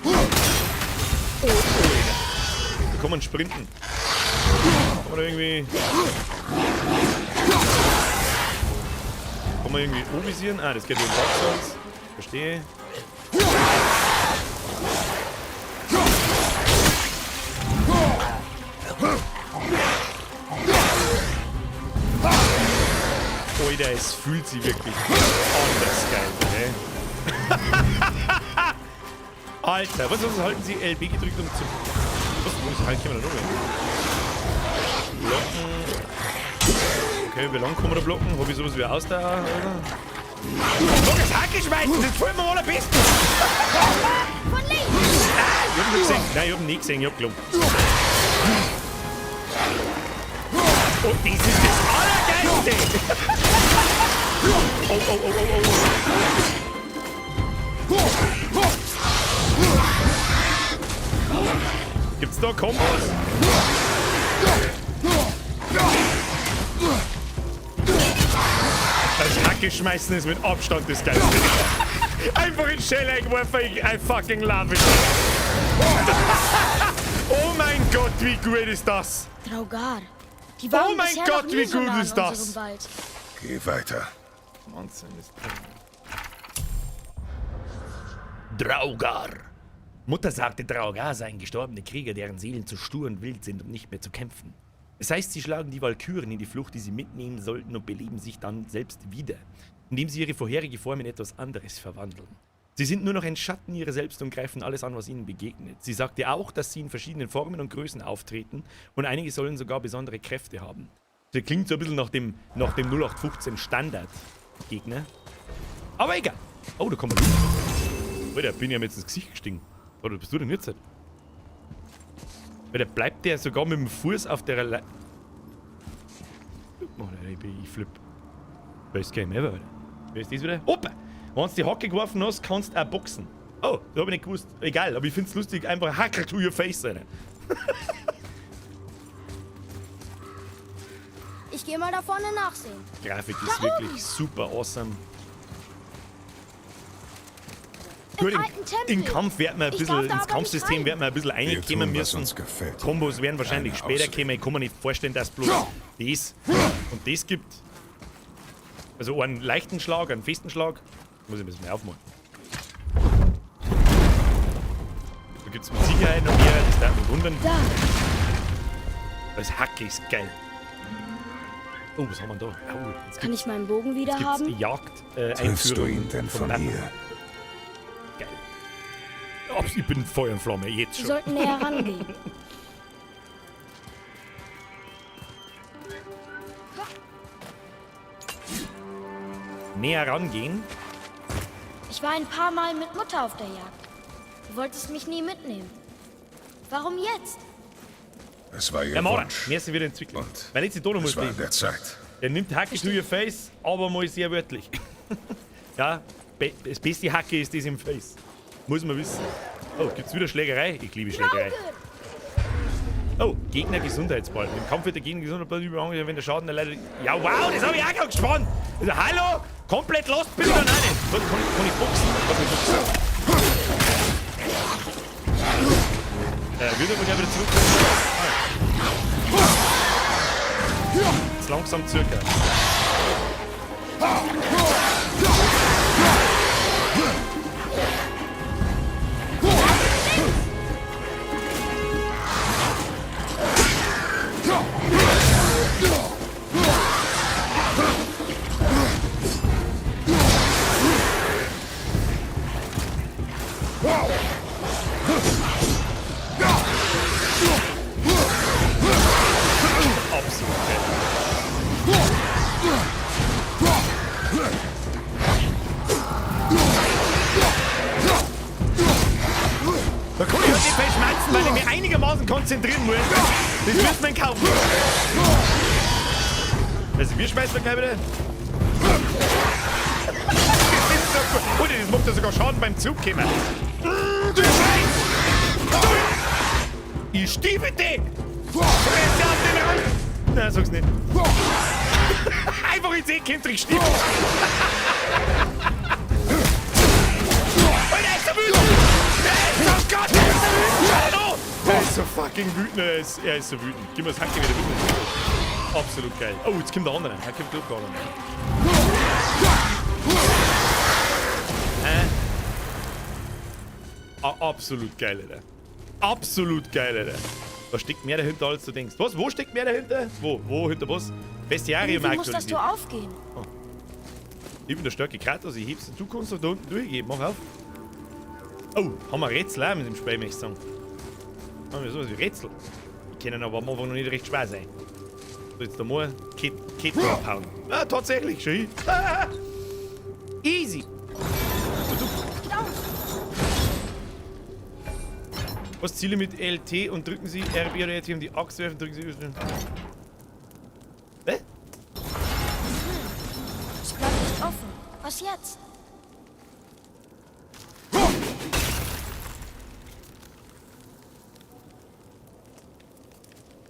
Oh, Alter. Da kann man sprinten. Kann man da irgendwie. Kann man irgendwie anvisieren? Ah, das geht über den Dark Souls. Verstehe. Alter, es fühlt sich wirklich anders geil, okay? Alter, was halten Sie LB gedrückt, um zu... Was, wo ist halt, können wir da noch hin? Blocken. Okay, wie lange kann man da blocken? Hab ich sowas wie Ausdauer, oder? Block das Hacke schmeißen, das gefällt mir am allerbesten! Von links! Ah, ich hab ihn nicht gesehen. Nein, ich hab ihn nicht gesehen, ich hab gelogen. Und das ist das Allergeilste! Oh, oh, oh, oh, oh, oh. Gibt's da Kombos? Das Hacke schmeißen ist mit Abstand das Geilste. Einfach in Shell geworfen, I fucking love it. Oh mein Gott, wie gut ist das? Draugar. Die waren Oh mein bisher Gott, noch nie wie so gut nah an ist das? unserem Wald. Geh weiter. Wahnsinn ist Draugar. Mutter sagte, Draugar seien gestorbene Krieger, deren Seelen zu stur und wild sind, um nicht mehr zu kämpfen. Es heißt, sie schlagen die Walküren in die Flucht, die sie mitnehmen sollten, und beleben sich dann selbst wieder, indem sie ihre vorherige Form in etwas anderes verwandeln. Sie sind nur noch ein Schatten ihrer selbst und greifen alles an, was ihnen begegnet. Sie sagte auch, dass sie in verschiedenen Formen und Größen auftreten und einige sollen sogar besondere Kräfte haben. Das klingt so ein bisschen nach dem 0815 Standard-Gegner. Aber egal. Oh, da kommt ein Loot. Alter, bin ich ihm jetzt ins Gesicht gestiegen. Oder bist du denn jetzt? Alter, bleibt der sogar mit dem Fuß auf der Le Oh, ich flipp. Best Game ever, Alter. Wer ist das wieder? Opa! Wenn du die Hacke geworfen hast, kannst du auch boxen. Oh, das hab ich nicht gewusst. Egal, aber ich find's lustig, einfach Hacke to your face, Alter. Ich gehe mal da vorne nachsehen. Grafik ist wirklich super awesome. Gut, in Kampf werden wir ein bisschen, ins Kampfsystem werden wir ein bisschen reinkommen müssen. Kombos werden wahrscheinlich später kommen. Ich kann mir nicht vorstellen, dass bloß das und das gibt. Also einen leichten Schlag, einen festen Schlag. Muss ich ein bisschen mehr aufmachen. Da gibt es mit Sicherheit noch mehr, das darf mich wundern. Das Hacke ist geil. Oh, was haben wir da? Oh, jetzt kann ich meinen Bogen wieder haben? Die Jagd, Triffst du ihn denn von hier? Geil. Oh, ich bin Feuer und Flamme, jetzt schon. Wir sollten näher rangehen. Näher rangehen? Ich war ein paar Mal mit Mutter auf der Jagd. Du wolltest mich nie mitnehmen. Warum jetzt? Es war ihr ja, Mara, Wunsch. Mir ist sie wieder entwickelt. Und weil jetzt die Dono es war an der Zeit. Er nimmt Hacke to your face, aber mal sehr wörtlich. Ja, das beste Hacke ist das im Face. Muss man wissen. Oh, gibt's wieder Schlägerei? Ich liebe Schlägerei. Oh, Gegner Gesundheitsbalken. Im Kampf wird der Gegner Gesundheitsbalken überhangen, wenn der Schaden erleidet. Ja, wow, das habe ich auch gerade gespannt. Also, hallo? Komplett lost bin ich dann auch nicht. Kann ich boxen? Kann ich boxen? Wird aber gleich wieder zurückkommen. Ah. Jetzt langsam circa. Da kann ich halt nicht verschmerzen, weil ich mich einigermaßen konzentrieren muss. Das wird man kaufen. Also wir schmeißen da gleich wieder. Das ist so gut. Oh, das macht ja sogar Schaden beim Zug kommen. Du Scheiß! Du! Ich stiebe dich! Fresse auf den Rand! Nein, sag's nicht. Einfach ins Eck hinter Stiefel. Alter, er ist so wütend! Er ist so Gott, er ist so wütend! Schau da! Er ist so fucking wütend, er ist so wütend. Gib mir das Hacke wieder wütend. Absolut geil. Oh, jetzt kommt der andere. Er kommt der andere. Hä? Ah, absolut geil, Alter. Absolut geil, Alter. Da steckt mehr dahinter, als du denkst. Was? Wo steckt mehr dahinter? Wo? Wo hinter was? Bestiarium Wie muss das Tor aufgehen? Oh. Ich bin der starke Kratos, ich heb's. Du kannst doch da unten durchgehen. Mach auf. Oh, haben wir Rätsel auch mit dem Spiel, möchte ich sagen. Haben wir sowas wie Rätsel. Die können aber am Anfang noch nicht recht schwer sein. So, jetzt da mal Ketten abhauen. Ah, tatsächlich, schön. Ah, easy. So, du. Was ziele mit LT und drücken Sie RB oder RT, um die Axt zu werfen, drücken Sie Y. Hä? Es bleibt nicht jetzt?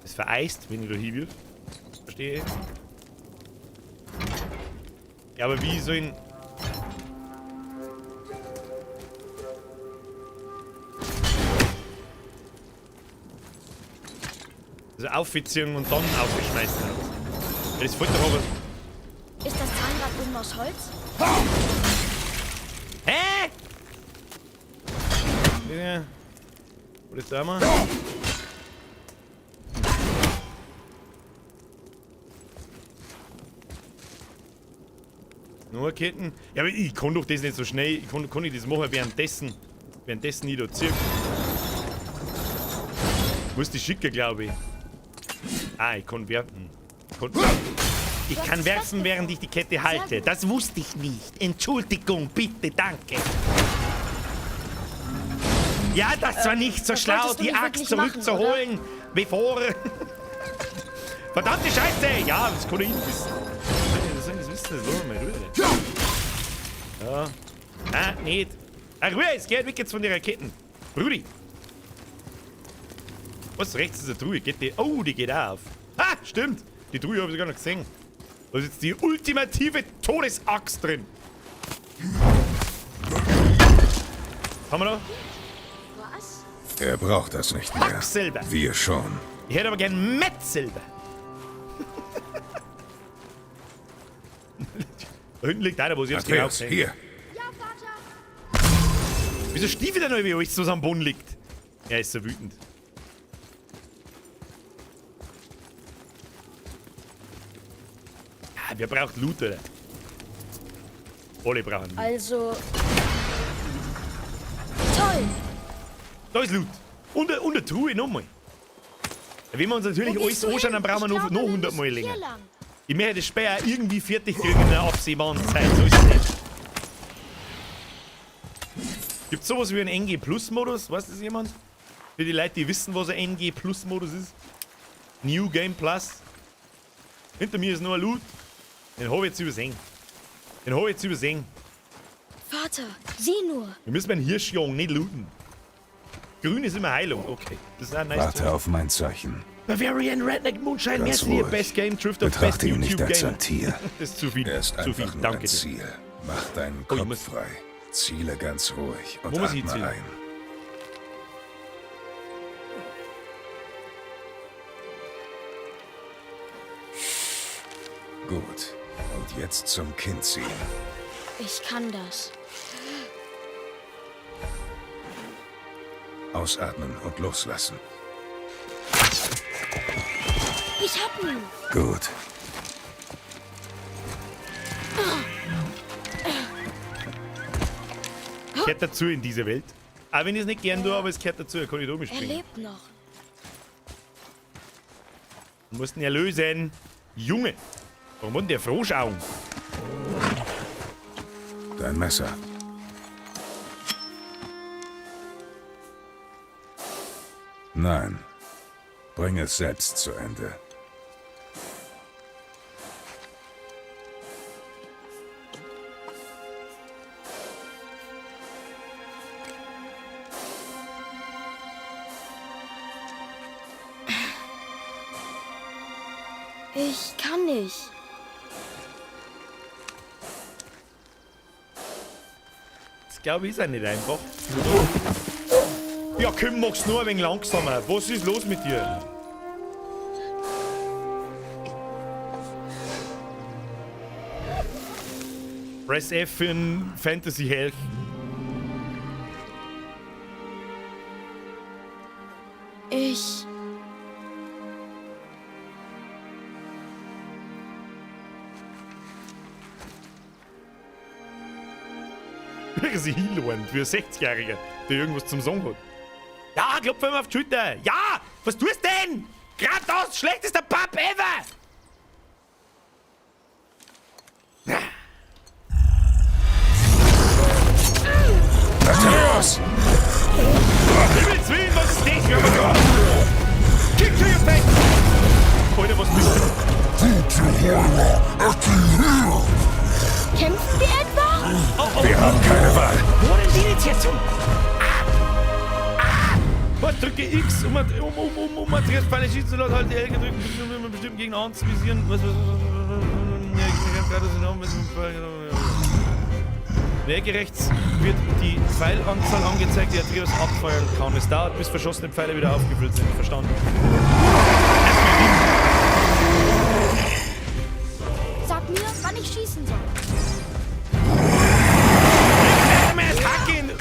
Ist vereist, wenn ich da hinwirf. Verstehe ich. Ja, aber wie soll ich... Also aufziehen und dann aufschmeißen. Ja, das fällt doch aber... Ist das Zahnrad oben aus Holz? Hä? Ja. Wo ist da mal? Nur Ketten. Ja, aber ich kann doch das nicht so schnell. Ich kann ich das machen währenddessen. Währenddessen ich da ziehe. Muss die schicken, glaube ich. Ah, ich kann werfen. Ich kann werfen, während ich die Kette halte. Das wusste ich nicht. Entschuldigung, bitte, danke. Ja, das war nicht so das schlau, die Axt zurückzuholen, bevor... Verdammte Scheiße! Ja, das kann ich nicht wissen. Das soll ich das wissen? Das lassen wir mal Ruhe. Ja. Ah, nicht. Ah, Ruhe, es geht weg jetzt von den Raketen. Brudi. Was, rechts ist eine Truhe. Geht die... Oh, die geht auch auf. Ah, stimmt. Die Truhe habe ich sogar noch gesehen. Da ist jetzt die ultimative Todesaxt drin. Haben wir da? Was? Er braucht das nicht mehr. Hacksilber. Wir schon. Ich hätte aber gern Mettsilber. Da hinten liegt einer, wo sie jetzt genau Atreus, gesehen. hier. Ja, Vater. Wieso stiefelt er noch, wie alles so am Boden liegt? Er ist so wütend. Ja, wer braucht Loot, oder? Alle brauchen Loot. Also. Toll. Da ist Loot. Und eine Truhe nochmal. Wenn wir uns natürlich alles anschauen, dann brauchen wir noch, glaube, noch wir 100 müssen Mal länger. hier lang. Ich möchte das Spiel auch irgendwie fertig kriegen in einer absehbaren Zeit. So ist es nicht. Gibt es sowas wie einen NG Plus Modus? Weiß das jemand? Für die Leute, die wissen, was ein NG Plus Modus ist. New Game Plus. Hinter mir ist nur ein Loot. Den hab ich jetzt übersehen. Den hab ich jetzt übersehen. Vater, sieh nur. Wir müssen einen Hirsch jagen, nicht looten. Grün ist immer Heilung. Okay. Das ist auch nice. Warte auf mein Zeichen. Bavarian Redneck Moonshine, Ganz merci dir. ruhig. Best Game, Drift of Best Betrachte ihn nicht YouTube als Game. ein Tier. Das ist zu viel. Er ist zu viel. einfach nur Danke ein dir. Ziel. Mach deinen Oh, ich Kopf muss- frei. Ziele ganz ruhig und Wo muss ich atme zielen? ein. Gut. Und jetzt zum Kind ziehen. Ich kann das. Ausatmen und loslassen. Ich hab ihn. Gut. Gehört dazu in diese Welt. Auch wenn ich es nicht gern tue, aber es gehört dazu. Da kann ich da Er mitspringen. lebt noch. Wir mussten ja lösen. Junge. Warum hat denn der Froschaugen? Dein Messer. Nein. Bring es selbst zu Ende. Ich kann nicht. Das glaube ich ist auch nicht einfach. Ja, komm, mach's nur ein wenig langsamer. Was ist los mit dir? Press F für einen Fantasy Health. Ich. Wie sie hinlohnt für einen 60-Jähriger, der irgendwas zum Sagen hat. Ja, klopf ihm auf die Schulter. Ja, was tust denn? Kratos, schlechtester Pub ever! Atreus! Himmels Willen, was ist das? Kick to your face! Alter, was bist du? Kämpfen wir etwa? haben keine Wahl. Wo denn die jetzt herzu? Ah! Ah! Was? Drücke X, um Atreus Pfeile schießen zu lassen, halte L gedrückt, um einen bestimmten Gegner anzuvisieren. Was, was, was, was, was, ja, ich hab gerade so In der Ecke rechts wird die Pfeilanzahl angezeigt, die Atreus abfeuern kann. Es dauert, bis verschossene Pfeile wieder aufgefüllt sind. Verstanden. Sag mir, wann ich schießen soll.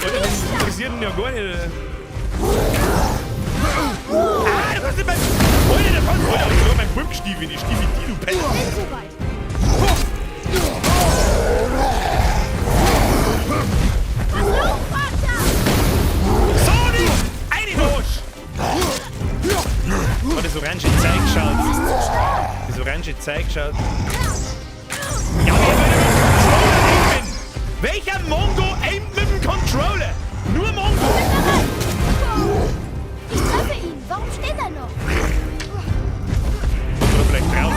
Alter, das interessiert ihn ja gar nicht. Ah, du kannst nicht mein... Alter, der passt... Alter, ich hab meinen Bub gestiefelt. Ich stiefel die, du Penner. Bin soweit. Pass auf, Vater! So nicht! Eine Arsch! Oh, das orange Zeug schaut. Das orange Zeug schaut. Ja, wer will mit dem Controller aimen? Welcher Mongo aimt mit dem Controller? Nur Mongo! Ich treffe ihn. Warum steht er noch? Oder vielleicht drauf.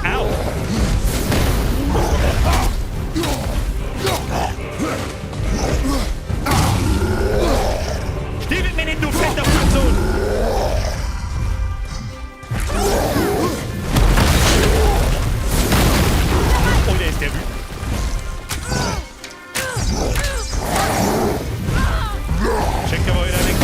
Au! Stiefelt mir nicht, du fetter Hurensohn! Oh, der ist der wütend. Schenk aber wieder nicht.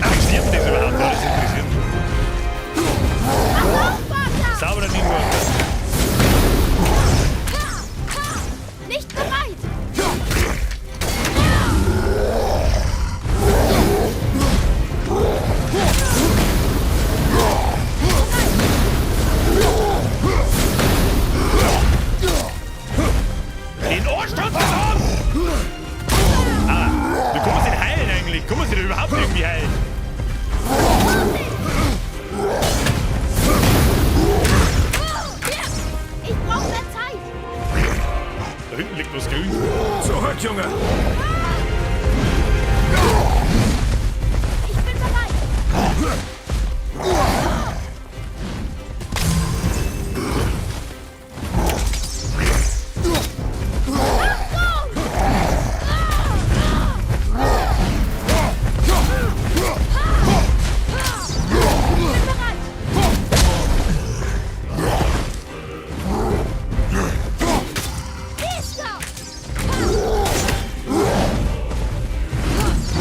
Interessiert das überhaupt? Ja, das interessiert mich. Sauberer Minenwerfer. Nicht bereit! Den Arsch kannst du haben! Ah, wie kann man sich heilen eigentlich? Kann man sich da überhaupt irgendwie heilen? Ich brauche mehr Zeit! Da hinten liegt was grün. Zurück, Junge! Ich bin bereit!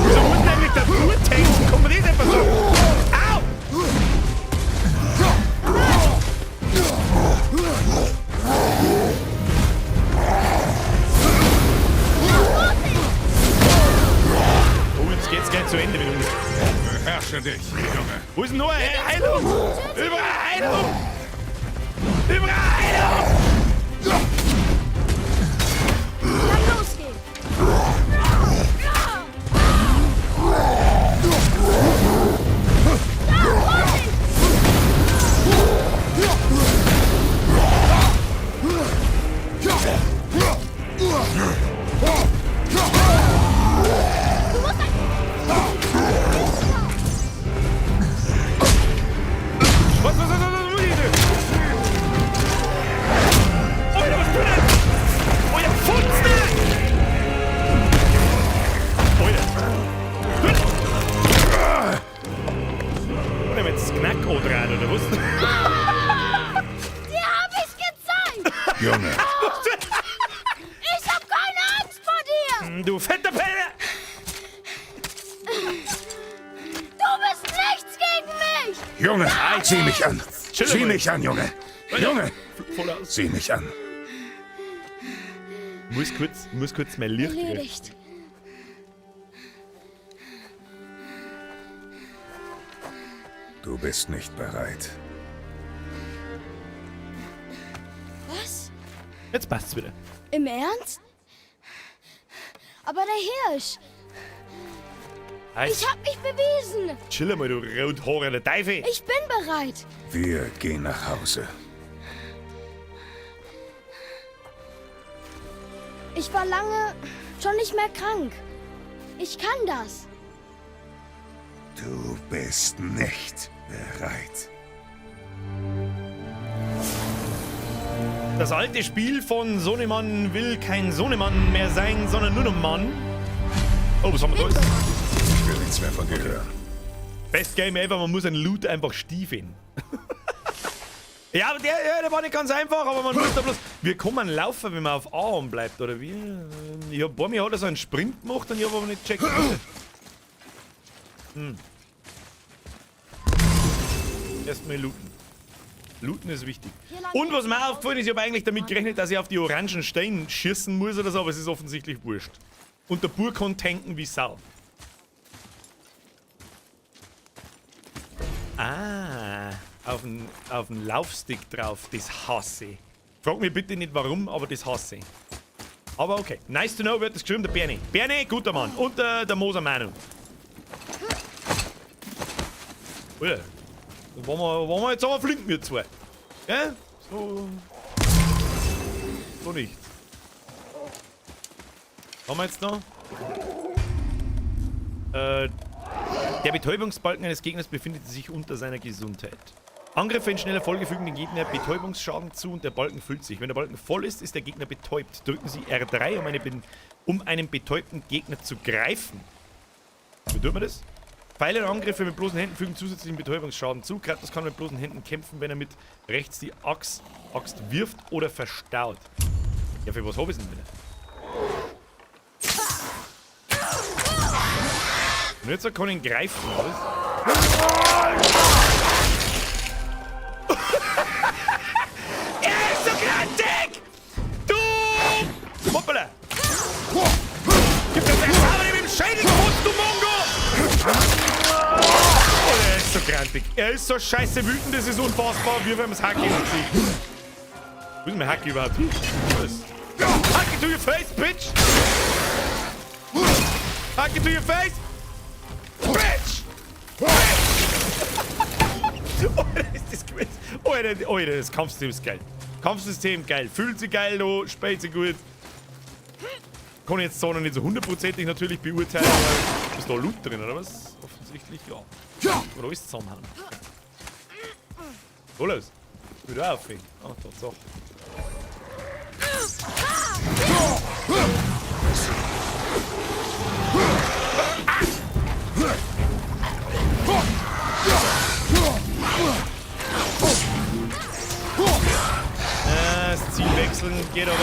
Wieso muss denn eigentlich der Blut tanken? Kann man das einfach so? Au! Oh, jetzt geht's gleich zu Ende mit uns. Beherrsche dich, Junge. Wo ist denn noch eine Heilung? Überall Heilung! Überall Heilung! Kann losgehen! Du musst ein... Was, was, was, was, was muss ich denn? Alter, was tut er? Alter, Futzen! Alter. Alter, jetzt das Knack andraht, oder was? Dir hab ich's gezeigt! Junge, Ich hab keine Angst vor dir! Du fetter Penner! Du bist nichts gegen mich! Junge, sieh mich an. Chill Sieh mal. mich an, Junge. Junge, Voll aus. sieh mich an. Muss kurz mein Licht richten. Erledigt. Du bist nicht bereit. Was? Jetzt passt's wieder. Im Ernst? Aber der Hirsch. Ich hab mich bewiesen. Chill mal, du rothaariger Teufel. Ich bin bereit. Wir gehen nach Hause. Ich war lange schon nicht mehr krank. Ich kann das. Du bist nicht bereit. Das alte Spiel von Sohnemann will kein Sohnemann mehr sein, sondern nur noch Mann. Oh, was haben wir da? Ich will nichts mehr von dir hören. Best Game ever, man muss einen Loot einfach stiefeln. Ja, aber der war nicht ganz einfach, aber man muss da bloß. Wir kommen laufen, wenn man auf A bleibt, oder wie? Ich hab, bei mir hat er so einen Sprint gemacht und ich hab aber nicht gecheckt. Hm. Erstmal looten. Looten ist wichtig. Und was mir aufgefallen ist, ich habe eigentlich damit gerechnet, dass ich auf die orangen Steine schießen muss oder so, aber es ist offensichtlich wurscht. Und der Bur kann tanken wie Sau. Ah, auf den Laufstick drauf, das hasse ich. Frag mich bitte nicht warum, aber das hasse ich. Aber okay, nice to know wird das geschrieben, der Bernie. Bernie, guter Mann. Und der Moser Manu. Alter, da waren wir jetzt aber flink, wir zwei. Ja? So. So nicht. Was haben wir jetzt noch? Der Betäubungsbalken eines Gegners befindet sich unter seiner Gesundheit. Angriffe in schneller Folge fügen dem Gegner Betäubungsschaden zu und der Balken füllt sich. Wenn der Balken voll ist, ist der Gegner betäubt. Drücken Sie R3, um einen betäubten Gegner zu greifen. Wie tut man das? Pfeile und Angriffe mit bloßen Händen fügen zusätzlichen Betäubungsschaden zu. Kratos kann mit bloßen Händen kämpfen, wenn er mit rechts die Axt wirft oder verstaut. Ja, für was hab ich's denn wieder? Und jetzt kann ich ihn greifen, oder? Er ist so grantig! Du! Hoppala! Gib mir das Sauber mit dem Schädel kaputt, du Mongo! Oh, er ist so grantig. Er ist so scheiße wütend, das ist unfassbar. Wir haben das Hacke ins Gesicht. Wo ist mein Hacke überhaupt hin? Was? Hacke to your face, bitch! Hacke to your face! Bitch! Bitch! Alter, ist das gut. Alter, Alter, das Kampfsystem ist geil. Kampfsystem geil. Fühlt sich geil, du, spielt sich gut. Kann ich jetzt zwar noch nicht so hundertprozentig natürlich beurteilen, aber ist da Loot drin, oder was? Offensichtlich, ja. Oder alles zusammenhauen. So los. Wieder auf, ey. Ah, Tatsache. Das Ziel wechseln geht aber.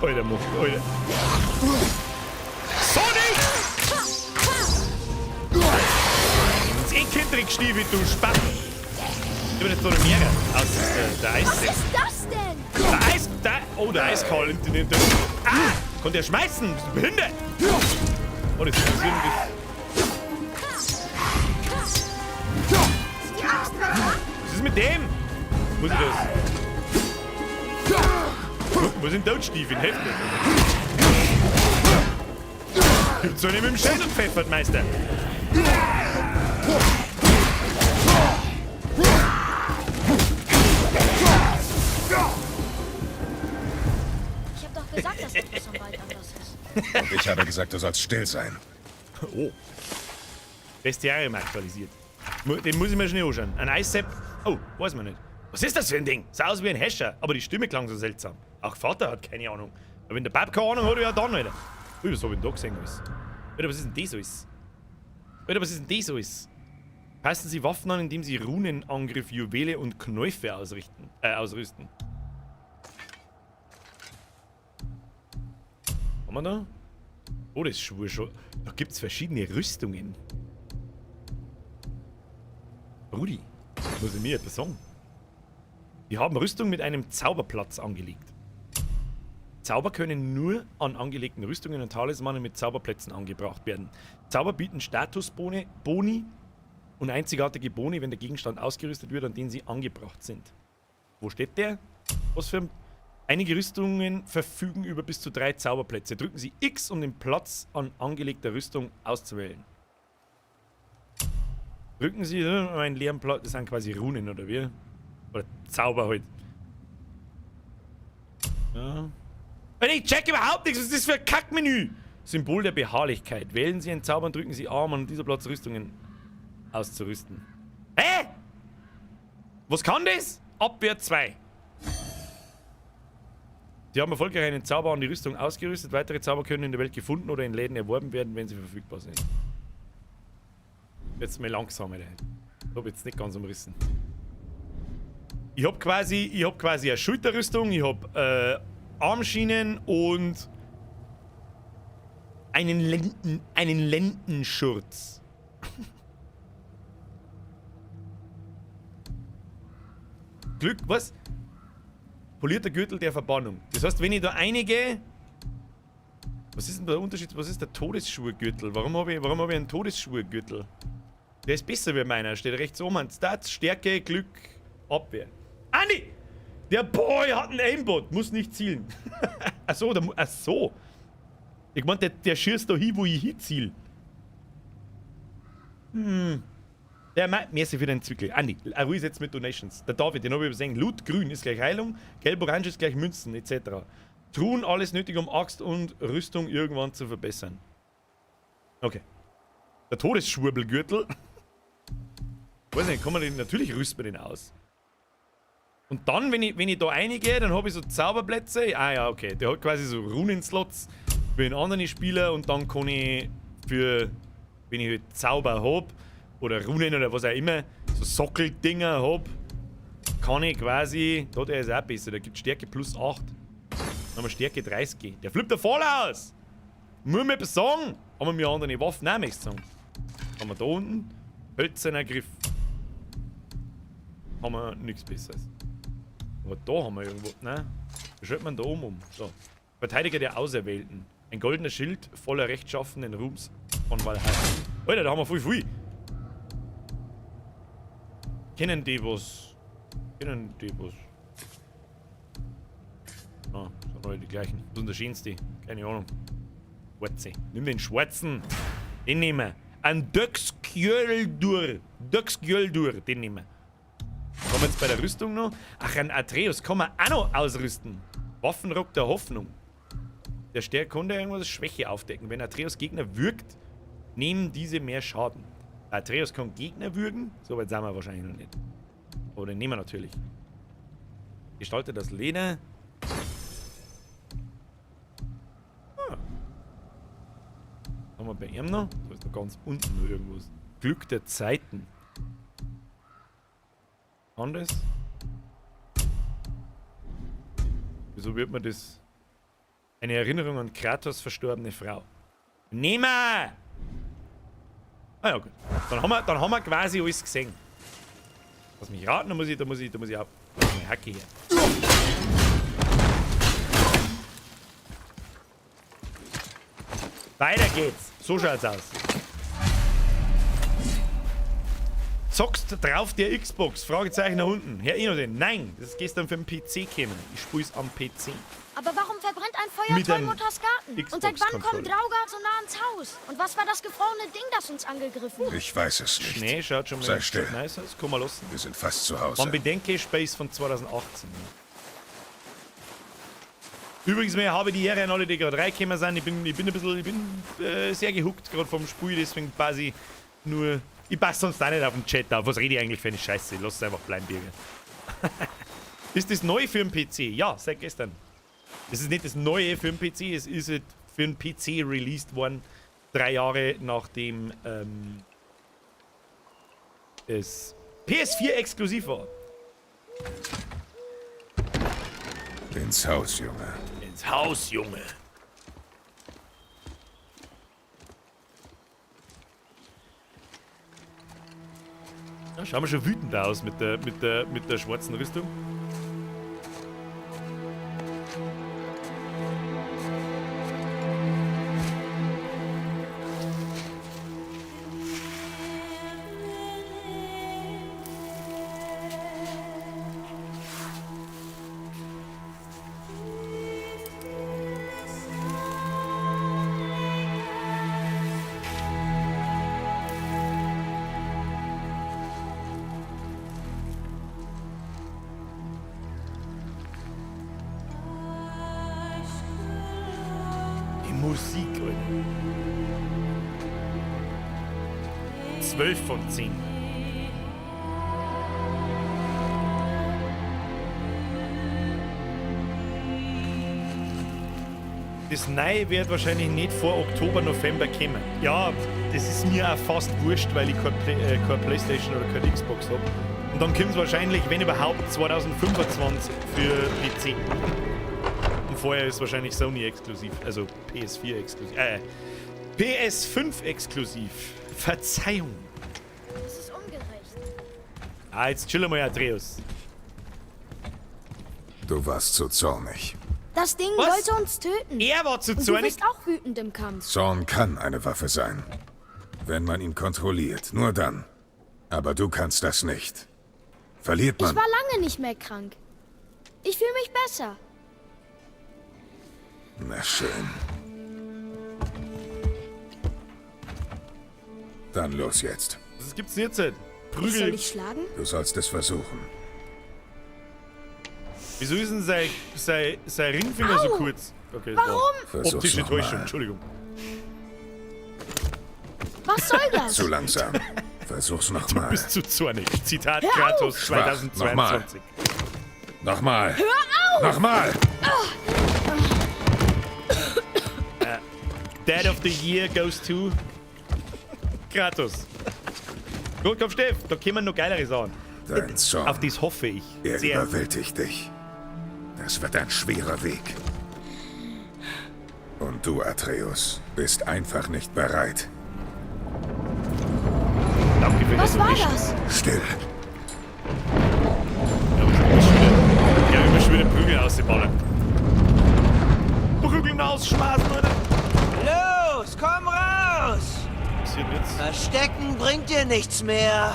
Alter, Alter. Sonic! Ins Eckendrick-Stiefel, du Spack! Ich bin jetzt noch mehrere aus der Eis. Was ist das denn? Der Eis. Der, oh, der Eiskaul nimmt den. Ah! Konnte er schmeißen? Bist du behindert? Oh, das ist irgendwie. Was ist mit dem? Muss ich das? Wo sind Todstiefel? Helft mir! Gibt's doch nicht mit dem Schädel pfeffert, Meister! Ich hab doch gesagt, dass etwas am Wald anders ist. Und ich habe gesagt, du sollst still sein. Oh. Bestiarium aktualisiert. Den muss ich mir schnell anschauen. Ein Eissepp. Oh, weiß man nicht. Was ist das für ein Ding? Sah aus wie ein Häscher, aber die Stimme klang so seltsam. Auch Vater hat keine Ahnung. Aber wenn der Bab keine Ahnung hat, ja dann, Alter. Ui, was hab ich denn da gesehen alles? Alter, was ist denn das alles? Alter, was ist denn das alles? Passen Sie Waffen an, indem Sie Runenangriff, Juwele und Knäufe ausrüsten. Haben wir da? Oh, das ist schon. Da gibt's verschiedene Rüstungen. Rudi, muss ich mir etwas sagen? Wir haben Rüstung mit einem Zauberplatz angelegt. Zauber können nur an angelegten Rüstungen und Talismanen mit Zauberplätzen angebracht werden. Zauber bieten Statusboni Boni und einzigartige Boni, wenn der Gegenstand ausgerüstet wird, an den sie angebracht sind. Wo steht der? Was für ein... Einige Rüstungen verfügen über bis zu 3 Zauberplätze. Drücken Sie X, um den Platz an angelegter Rüstung auszuwählen. Drücken Sie einen leeren Platz. Das sind quasi Runen, oder wie? Oder Zauber halt. Ja. Ich check überhaupt nichts. Was ist das für ein Kackmenü? Symbol der Beharrlichkeit. Wählen Sie einen Zauber und drücken Sie A, um an dieser Platz Rüstungen auszurüsten. Hä? Was kann das? Abwehr 2. Sie haben erfolgreich einen Zauber an die Rüstung ausgerüstet. Weitere Zauber können in der Welt gefunden oder in Läden erworben werden, wenn sie verfügbar sind. Jetzt mal langsam, Alter. Ich hab jetzt nicht ganz umrissen. Ich hab quasi eine Schulterrüstung, ich hab Armschienen und einen Lendenschurz. Glück, was? Polierter Gürtel der Verbannung. Das heißt, wenn ich da einige... Was ist denn der Unterschied? Was ist der Todesschwurgürtel? Warum hab ich einen Todesschwurgürtel? Der ist besser wie meiner. Steht rechts oben an. Stats, Stärke, Glück, Abwehr. Andi! Der Boy hat einen Aimbot. Muss nicht zielen. Achso, ach so. Ich mein, der schießt da hin, wo ich hinziel. Hm. Der merci für den Zwickel. Andi, ruhig jetzt mit Donations. Der David, den habe ich übersehen. Loot, grün ist gleich Heilung, gelb-orange ist gleich Münzen, etc. Truhen, alles nötig, um Axt und Rüstung irgendwann zu verbessern. Okay. Der Todesschwurbelgürtel. Weiß nicht, kann man den, natürlich rüsten wir den aus. Und dann, wenn ich da reingehe, dann habe ich so Zauberplätze. Ah ja, okay. Der hat quasi so Runenslots für den anderen Spieler und dann kann ich für, wenn ich halt Zauber hab, oder Runen oder was auch immer, so Sockeldinger hab, kann ich quasi, da der ist auch besser, der gibt Stärke plus 8. Dann haben wir Stärke 30. Der flippt da voll aus! Muss mir etwas sagen! Aber wir andere Waffen auch möchte sagen. Haben wir da unten hölzerner Griff. Haben wir nichts Besseres. Aber da haben wir irgendwo, ne? Da schaut man da oben um. So. Verteidiger der Auserwählten. Ein goldener Schild voller rechtschaffenen Ruhms von Valhalla. Alter, da haben wir voll viel. Kennen die was? Kennen die was? Ah, sind alle die gleichen. Was ist denn der schönste? Keine Ahnung. Schwarze. Nimm den schwarzen. Den nehmen wir. Ein Döxkjöldur. Döxkjöldur. Den nehmen wir. Kommen wir jetzt bei der Rüstung noch? Ach, ein Atreus kann man auch noch ausrüsten. Waffenrock der Hoffnung. Der Stärke konnte irgendwas Schwäche aufdecken. Wenn Atreus Gegner würgt, nehmen diese mehr Schaden. Atreus kann Gegner würgen? So weit sind wir wahrscheinlich noch nicht. Aber den nehmen wir natürlich. Gestalte das Leder. Ah. Haben wir bei ihm noch? Da ist noch ganz unten nur irgendwas. Glück der Zeiten. Anders? Wieso wird man das? Eine Erinnerung an Kratos verstorbene Frau. Nehmen wir! Ah ja, gut. Dann haben wir quasi alles gesehen. Lass mich raten, da muss ich auch. Meine Hacke hier. Weiter geht's. So schaut's aus. Zockst drauf der Xbox? Fragezeichen nach unten. Herr Ino den. Nein, das ist gestern für den PC gekommen. Ich spiel's am PC. Aber warum verbrennt ein Feuer Tollmutters Garten? Und seit wann kommen Draugar so nah ans Haus? Und was war das gefrorene Ding, das uns angegriffen hat? Ich weiß es nicht. Schnee schaut schon mal Sei still. Nice aus. Komm mal los. Wir sind fast zu Hause. Man bedenke, Space von 2018. Übrigens, mir habe die Ehre an alle, die gerade reingekommen sind. Ich bin ein bisschen, ich bin sehr gehuckt gerade vom Spiel, deswegen quasi nur. Ich passe sonst auch nicht auf den Chat auf. Was rede ich eigentlich für eine Scheiße? Lass es einfach bleiben, Birger. Ist das neu für den PC? Ja, seit gestern. Das ist nicht das Neue für den PC, es ist halt für den PC released worden, 3 Jahre nachdem es PS4 exklusiv war. Ins Haus, Junge. Ins Haus, Junge. Ja, schauen wir schon wütend aus mit der schwarzen Rüstung. Musik, Alter. 12 von 10. Das Neue wird wahrscheinlich nicht vor Oktober, November kommen. Ja, das ist mir auch fast wurscht, weil ich keine Playstation oder keine Xbox hab. Und dann kommt es wahrscheinlich, wenn überhaupt, 2025 für PC. Und vorher ist wahrscheinlich Sony exklusiv, also PS4 exklusiv. PS5 exklusiv. Verzeihung. Das ist ungerecht. Ah, jetzt chill mal, Atreus. Du warst zu zornig. Das Ding Was? wollte uns töten. Er war zu Und du zornig. bist auch wütend im Kampf. Zorn kann eine Waffe sein. Wenn man ihn kontrolliert, nur dann. Aber du kannst das nicht. Verliert Ich man... war lange nicht mehr krank. Ich fühle mich besser. Na schön. Dann los jetzt. Was gibt's denn jetzt? Halt? Soll Prügel. ich schlagen? Du sollst es versuchen. Wieso ist denn sein Ringfinger so Au! kurz? Okay, das war Warum? Versuch's Optische noch mal. Täuschung, Entschuldigung. Was soll das? Zu langsam. Versuch's Du nochmal. bist zu zornig. Zitat Hör Kratos auf! Schwach. 2022. Nochmal. Hör auf! Nochmal! Dad of the Year goes to Kratos. Gut, komm, Steff, da kommen noch geilere Sachen. Dein Zorn. Auf das hoffe ich. Er Sehr. überwältigt dich. Das wird ein schwerer Weg. Und du, Atreus, bist einfach nicht bereit. Danke für Was das war Wisch. das? Still. Ja, ich muss schon wieder Prügel ausballern. Prügeln ausschmaßen, Alter. Los, komm raus! Was passiert jetzt? Verstecken bringt dir nichts mehr.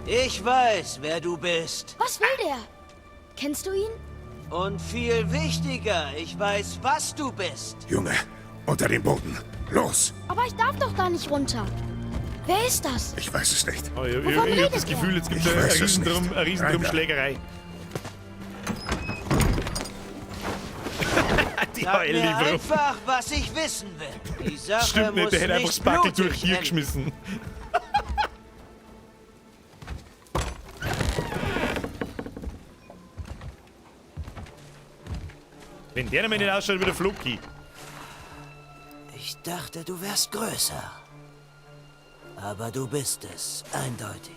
Ich weiß, wer du bist. Was will der? Kennst du ihn? Und viel wichtiger, ich weiß, was du bist. Junge, unter den Boden. Los! Aber ich darf doch da nicht runter. Wer ist das? Ich weiß es nicht. Oh, ich Wovon ich hab redet das Gefühl, jetzt gibt's Ich eine weiß es nicht. Riesendrum-Schlägerei. Die Sag mir DHL-Lieferung. einfach, was ich wissen will. Die Sache Stimmt nicht, muss der hätte einfach nicht das Backel durch blutig hier enden. geschmissen. Wenn der nämlich nicht ausschaut wie der Floki. Ich dachte, du wärst größer. Aber du bist es, eindeutig.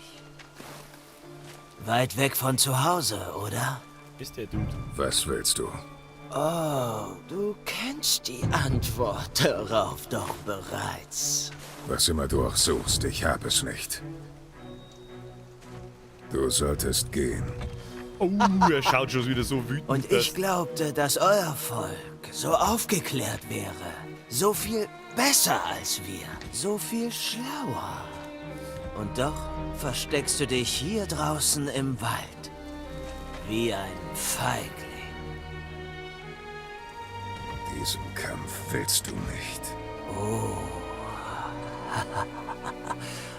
Weit weg von zu Hause, oder? Ist der Dude. Was willst du? Oh, du kennst die Antwort darauf doch bereits. Was immer du auch suchst, ich hab es nicht. Du solltest gehen. Oh, er schaut schon wieder so wütend. Und ich glaubte, dass euer Volk so aufgeklärt wäre. So viel besser als wir. So viel schlauer. Und doch versteckst du dich hier draußen im Wald. Wie ein Feigling. Diesen Kampf willst du nicht. Oh.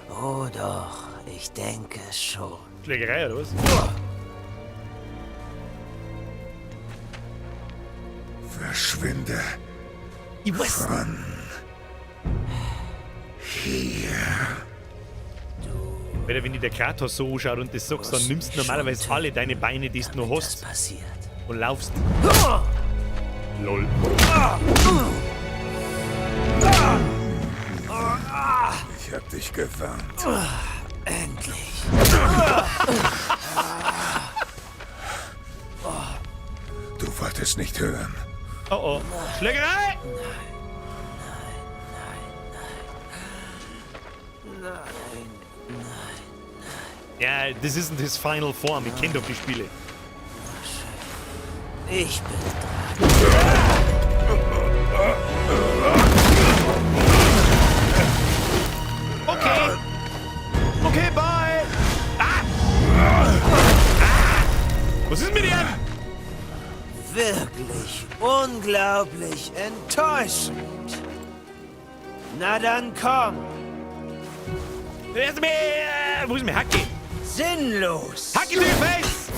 Oh doch, ich denke schon. Schlägerei oder was? Verschwinde. Ich weiß. Von hier. Alter, wenn dir der Kratos so anschaut und das sagst, dann nimmst du normalerweise alle deine Beine, die du noch hast, und laufst. Lol. Ich hab dich gewarnt. Endlich. Du wolltest nicht hören. Oh oh. Schlägerei! Nein, nein, Ja, das isn't his final form. Ich kenn doch die Spiele. Ich bin dran. Okay. Okay, bye. Ah. Ah. Was ist mit dir? Wirklich unglaublich enttäuschend. Na dann komm. Erst mir, wo ist mir Hacke? Sinnlos. Hacke to your face!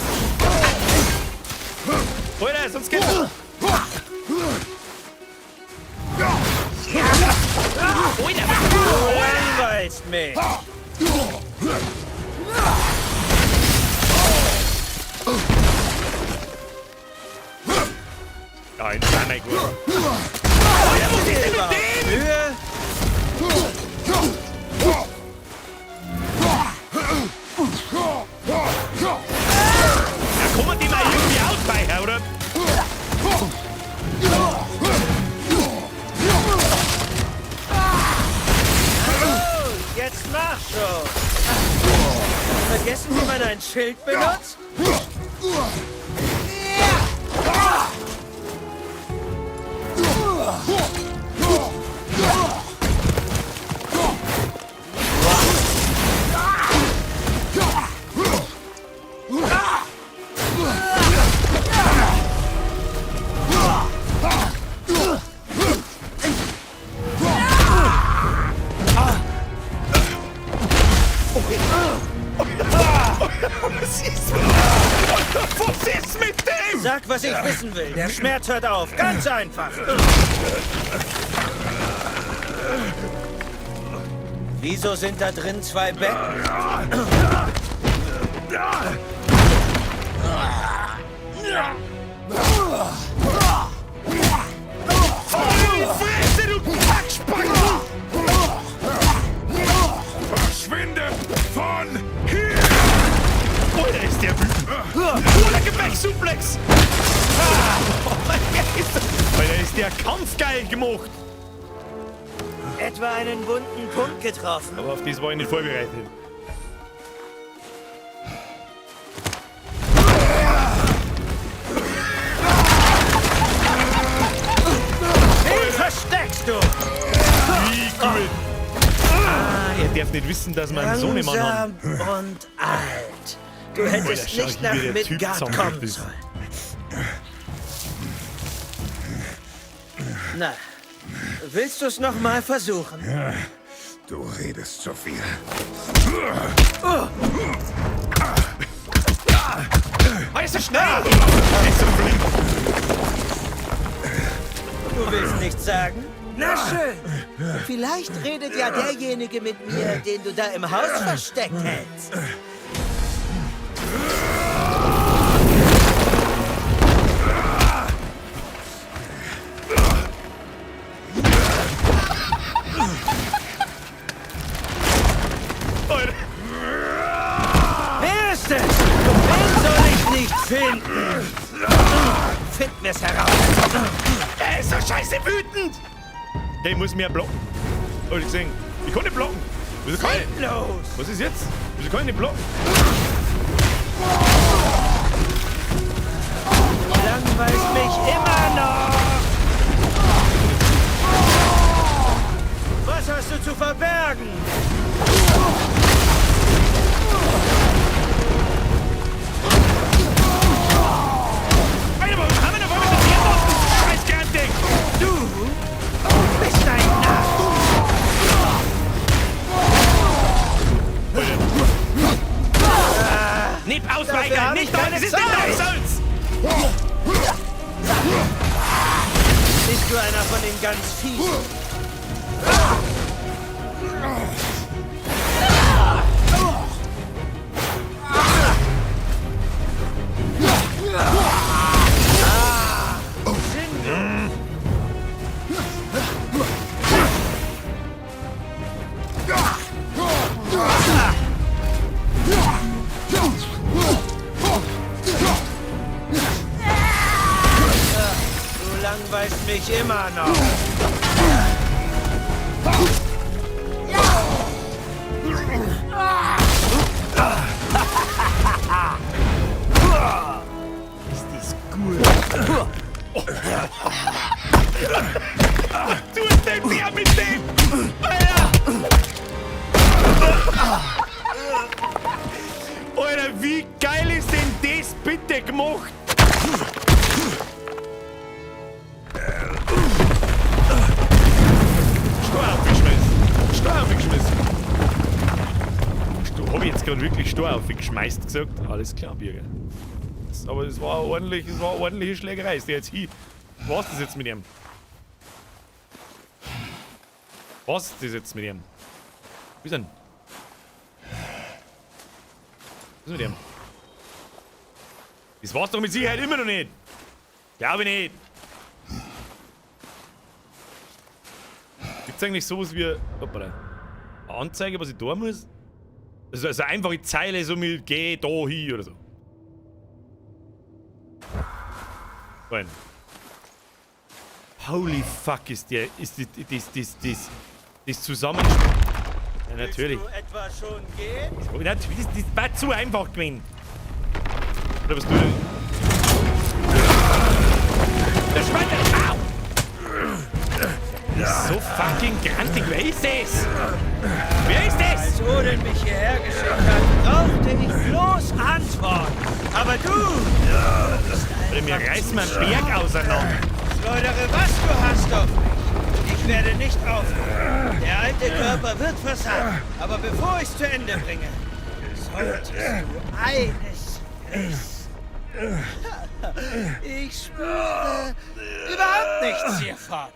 Alter, sonst geht's. Alter, Du langweilst mich. Nein, nein, nein, gut. Alter, was ist denn mit dem? Mühe? Ja, kommen die mal irgendwie ausweichen, oder? Jetzt mach schon. Vergessen, wie man ein Schild benutzt? Was ist, was ist mit dem? Sag, was ich wissen will. Der Schmerz hört auf. Ganz einfach. Wieso sind da drin zwei Betten? Voll in die Fresse, du Kackspacken! Verschwinde von hier! Alter, ist der wütend. Alter, gib weg, Suplex! Alter, ist der kampfgeil gemacht. Etwa einen wunden Punkt getroffen. Aber auf das war ich nicht vorbereitet. Wen versteckst du? Wie gut. Ah, er darf nicht wissen, dass wir einen Sohnemann haben. Langsam und alt. Du hättest Alter, schau nicht hier, nach wie der Typ Midgard kommen zusammengekriegt ist. sollen. Na, willst du es noch mal versuchen? Du redest zu viel. Ah, ist so schnell! Er ist so flink. Du willst nichts sagen? Na schön. Vielleicht redet ja derjenige mit mir, den du da im Haus versteckt hältst. Alter. Wer ist es? Wen soll ich nicht finden? Find mir's heraus. Er ist so scheiße wütend! Der muss mehr blocken. Hab ich gesehen. Ich kann nicht blocken. Wieso kann ich? Los! Was ist jetzt? Wieso kann ich nicht blocken? Du langweilst mich immer noch! Was hast du zu verbergen? Alter, warum haben wir denn mit der Scheiß Gerntding? Du bist ein Narr! Nicht Dafür ausweichen! hab Nicht ich da! keine Das ist der Zeit. Dark Souls! Bist du einer von den ganz Fiesen? Du langweilst mich immer noch. Ist das gut? Du dem der mit dem! Alter! Alter, wie geil ist denn das bitte gemacht? Stor aufgeschmissen. Stor aufgeschmissen. Hab ich jetzt gerade wirklich Stor aufgeschmeißt gesagt? Alles klar, Birger. Aber das war ordentlich, das war eine ordentliche Schlägerei. Ist der jetzt hin? Was das jetzt mit ihm? Was ist das jetzt mit ihm? Wie ist denn? Was ist mit ihm? Das war's doch mit Sicherheit immer noch nicht. Glaube ich nicht. Gibt's eigentlich sowas wie, hoppala, eine Anzeige, was ich da muss? Also eine einfache Zeile, so mit geh da hin oder so. Nein. Holy fuck, ist der, ist die, das, das, das, das Zusammenspiel. Ja, natürlich. Willst du etwa schon gehen? Natürlich, das war zu einfach gewesen. Oder was du denn? Der Schwein, au! Das ist so fucking grantig. Wer ist das? Wer ist das? Als Odin mich hierher geschickt hat, brauchte ich bloß Antworten. Aber du bist Alter, mir reißt mal einen Berg auseinander. Schleudere, was du hast auf mich. Ich werde nicht aufhören. Der alte Körper wird versagen. Aber bevor ich's zu Ende bringe, solltest du eines wissen. Ich spüre überhaupt nichts hiervon.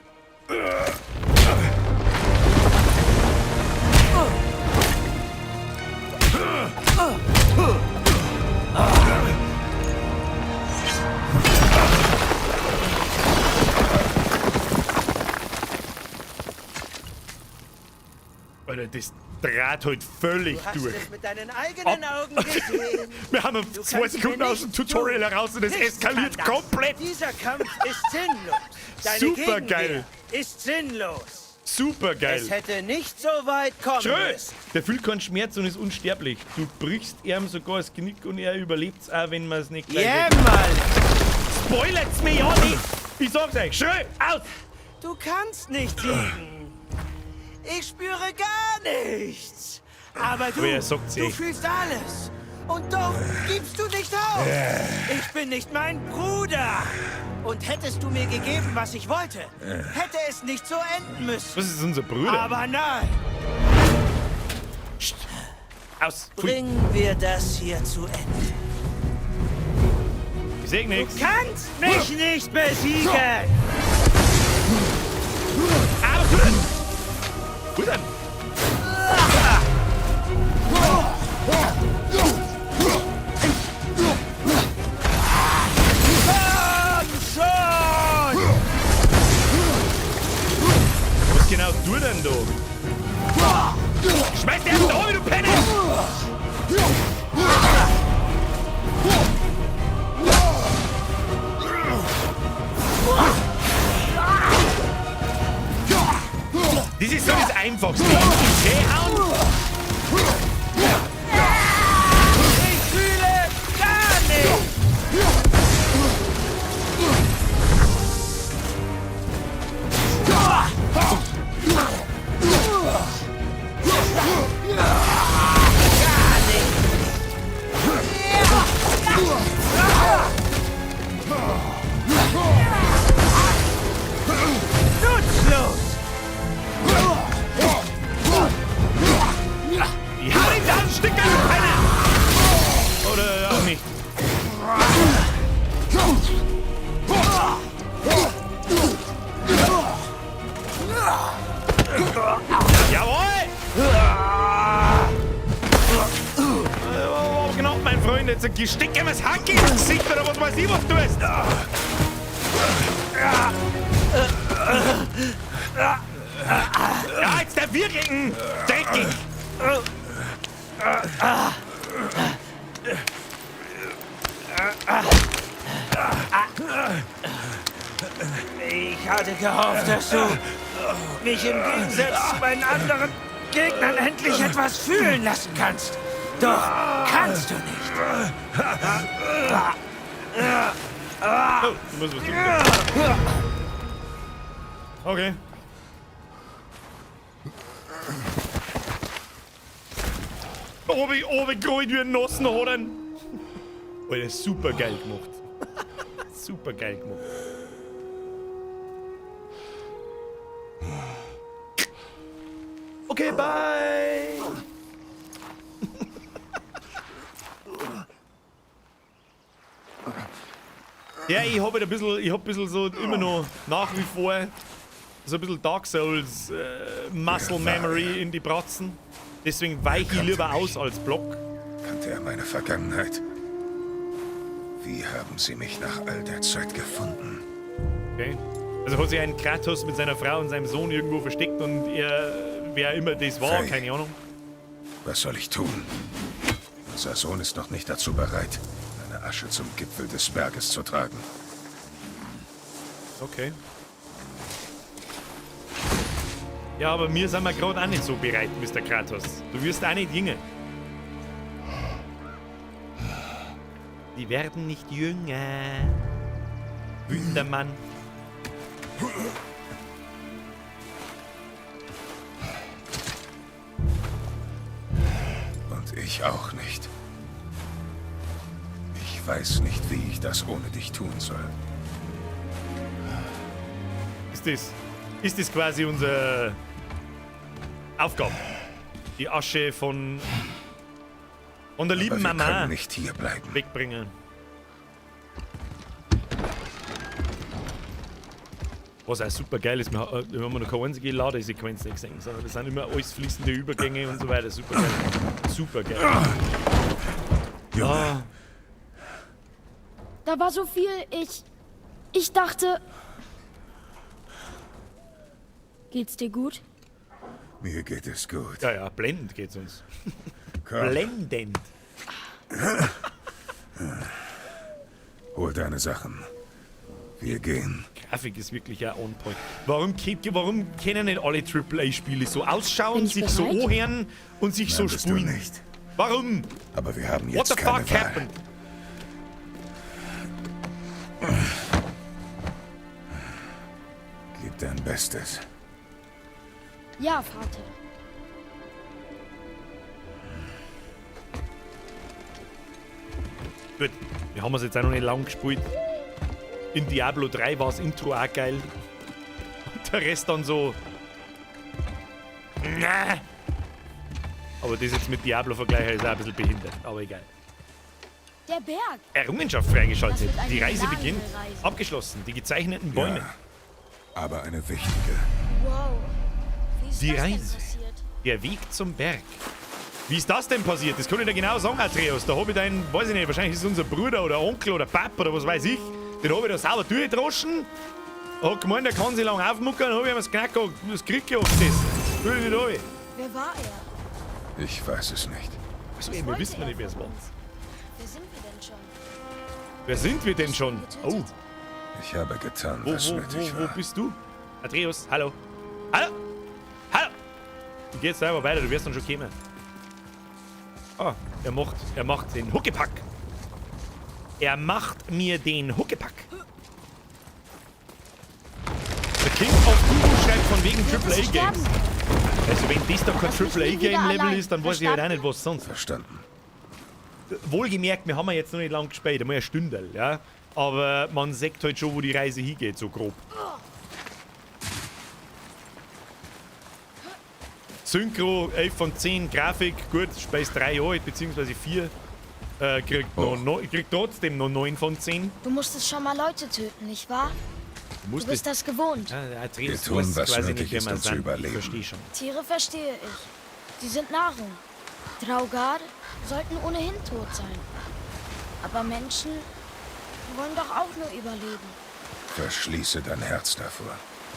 Alter, das dreht halt völlig Du hast durch. es mit deinen eigenen Augen gesehen. Wir haben Du 2 kannst Sekunden mir aus dem nichts Tutorial tun. heraus und es Nichts eskaliert kann das. komplett. Dieser Kampf ist sinnlos. Deine Supergeil. Gegenwehr ist sinnlos. Supergeil. Es hätte nicht so weit kommen Schrö! müssen. Der fühlt keinen Schmerz und ist unsterblich. Du brichst ihm sogar das Genick und er überlebt's auch, wenn man's nicht gleich Jämmerlich. Spoilert's mir ja nicht! Ich sag's euch! Schrö! Aus! Du kannst nicht siegen. Ich spüre gar nichts. Aber du, Aber er sagt's du eh. fühlst alles. Und doch gibst du nicht auf. Ich bin nicht mein Bruder. Und hättest du mir gegeben, was ich wollte, hätte es nicht so enden müssen. Was ist unser Bruder? Aber nein. Psst. Aus. Pfui. Bringen wir das hier zu Ende. Ich seh nix. Du kannst mich nicht besiegen. Ah, was tut denn? Wo ist er? Komm schon! Was genau tut denn da? Schmeiß den da, du Penner! Das ist so das Einfachste. Hauen. Ich fühle gar nichts! Nutzlos! Ich hau ihn da ein Stück an, du Penner! Oder auch nicht. Jawohl! Oh, genau, mein Freund, jetzt steck ihm das Hack ins Gesicht oder was weiß ich, was du tust! Ja, jetzt der wirklichen! Dreckig! Ich hatte gehofft, dass du mich im Gegensatz zu meinen anderen Gegnern endlich etwas fühlen lassen kannst. Doch kannst du nicht. Oh, du musst was tun. Okay. Obi, obi, gerollt wie ein nassen Hodern. Alter, super geil gemacht. Super geil gemacht. Okay, bye. Ja, ich hab halt ein bisschen, ich hab ein bisschen so immer noch nach wie vor so ein bisschen Dark Souls Muscle Wer war Memory er? in die Bratzen. Deswegen weiche ich kannte lieber mich. aus als Block. Kannte er meine Vergangenheit? Wie haben sie mich nach all der Zeit gefunden? Okay. Also hat sich ein Kratos mit seiner Frau und seinem Sohn irgendwo versteckt und er, wer immer das war, Faye. keine Ahnung. Was soll ich tun? Unser Sohn ist noch nicht dazu bereit, eine Asche zum Gipfel des Berges zu tragen. Okay. Ja, aber mir sind wir gerade auch nicht so bereit, Mr. Kratos. Du wirst auch nicht jünger. Die werden nicht jünger. Wütender Mann. Und ich auch nicht. Ich weiß nicht, wie ich das ohne dich tun soll. Ist das quasi unsere Aufgabe? Die Asche von der lieben Aber wir Mama können nicht hier bleiben. wegbringen. Was auch super geil ist, wir haben noch keine einzige Ladesequenz nicht gesehen, sondern das sind immer alles fließende Übergänge und so weiter. Super geil. Super geil. Junge, Ah, Da war so viel, ich dachte... Geht's dir gut? mir geht es gut. ja, ja, blendend geht's uns. Komm, Blendend. hol deine Sachen. Wir gehen. Grafik ist wirklich auch on point. Warum können nicht alle AAA-Spiele so ausschauen, Bin ich sich so bereit? anhören und sich Nein, so bist du spielen? nicht. Warum? Aber wir haben What jetzt the keine fuck Wahl. happened? Gib dein Bestes. Ja, Vater. Gut, wir haben es jetzt auch noch nicht lang gespielt. In Diablo 3 war das Intro auch geil. Und der Rest dann so. Na. Aber das jetzt mit Diablo vergleichen ist auch ein bisschen behindert. Aber egal. Der Berg. Errungenschaft freigeschaltet. Das wird eine Die Reise lange beginnt. Reise. Abgeschlossen. Die gezeichneten Bäume. Ja, aber eine wichtige. Wow. Wie ist Die das denn Reise. passiert? Der Weg zum Berg. Wie ist das denn passiert? Das kann ich dir genau sagen, Atreus. Da hab ich deinen, weiß ich nicht, wahrscheinlich ist es unser Bruder oder Onkel oder Pap oder was weiß ich. Den hab ich da sauber durchgedroschen. Hat gemeint, der kann sich lang aufmuckern, hab ich ihm das Knack, das Krieg angesessen. Will ich nicht rein. Wer war er? Ich weiß es nicht. Also, Was wir wollte wissen er nicht, wer es von war. uns? Wer sind wir denn schon? Wer sind wir denn schon? Oh, Ich habe getan, was nötig wo war. bist du? Atreus, hallo. Hallo! Hallo! Du gehst einfach weiter, du wirst dann schon kommen. Ah, er macht den Huckepack. Er macht mir den Huckepack. Der King of Google schreibt von wegen Du wirst AAA sterben. Games. Also wenn das doch kein Lass mich nie wieder AAA Game Level allein. ist, dann weiß ich halt auch Verstanden? nicht, was sonst. Verstanden. Wohlgemerkt, wir haben ja jetzt noch nicht lang gespielt, einmal eine Stunde, ja. Aber man sieht halt schon, wo die Reise hingeht, so grob. Synchro 11 von 10, Grafik, gut, Space 3 Jahre alt, beziehungsweise 4. Kriegt, Oh. kriegt trotzdem noch 9 von 10. Du musstest schon mal Leute töten, nicht wahr? Du musst Du bist das gewohnt. Ja, Atreus Wir tun, weiß was quasi nötig nicht, wer ist, wir um zu sind. Ich überleben. verstehe schon. Tiere verstehe ich. Sie sind Nahrung. Draugar sollten ohnehin tot sein. Aber Menschen wollen doch auch nur überleben. Verschließe dein Herz davor.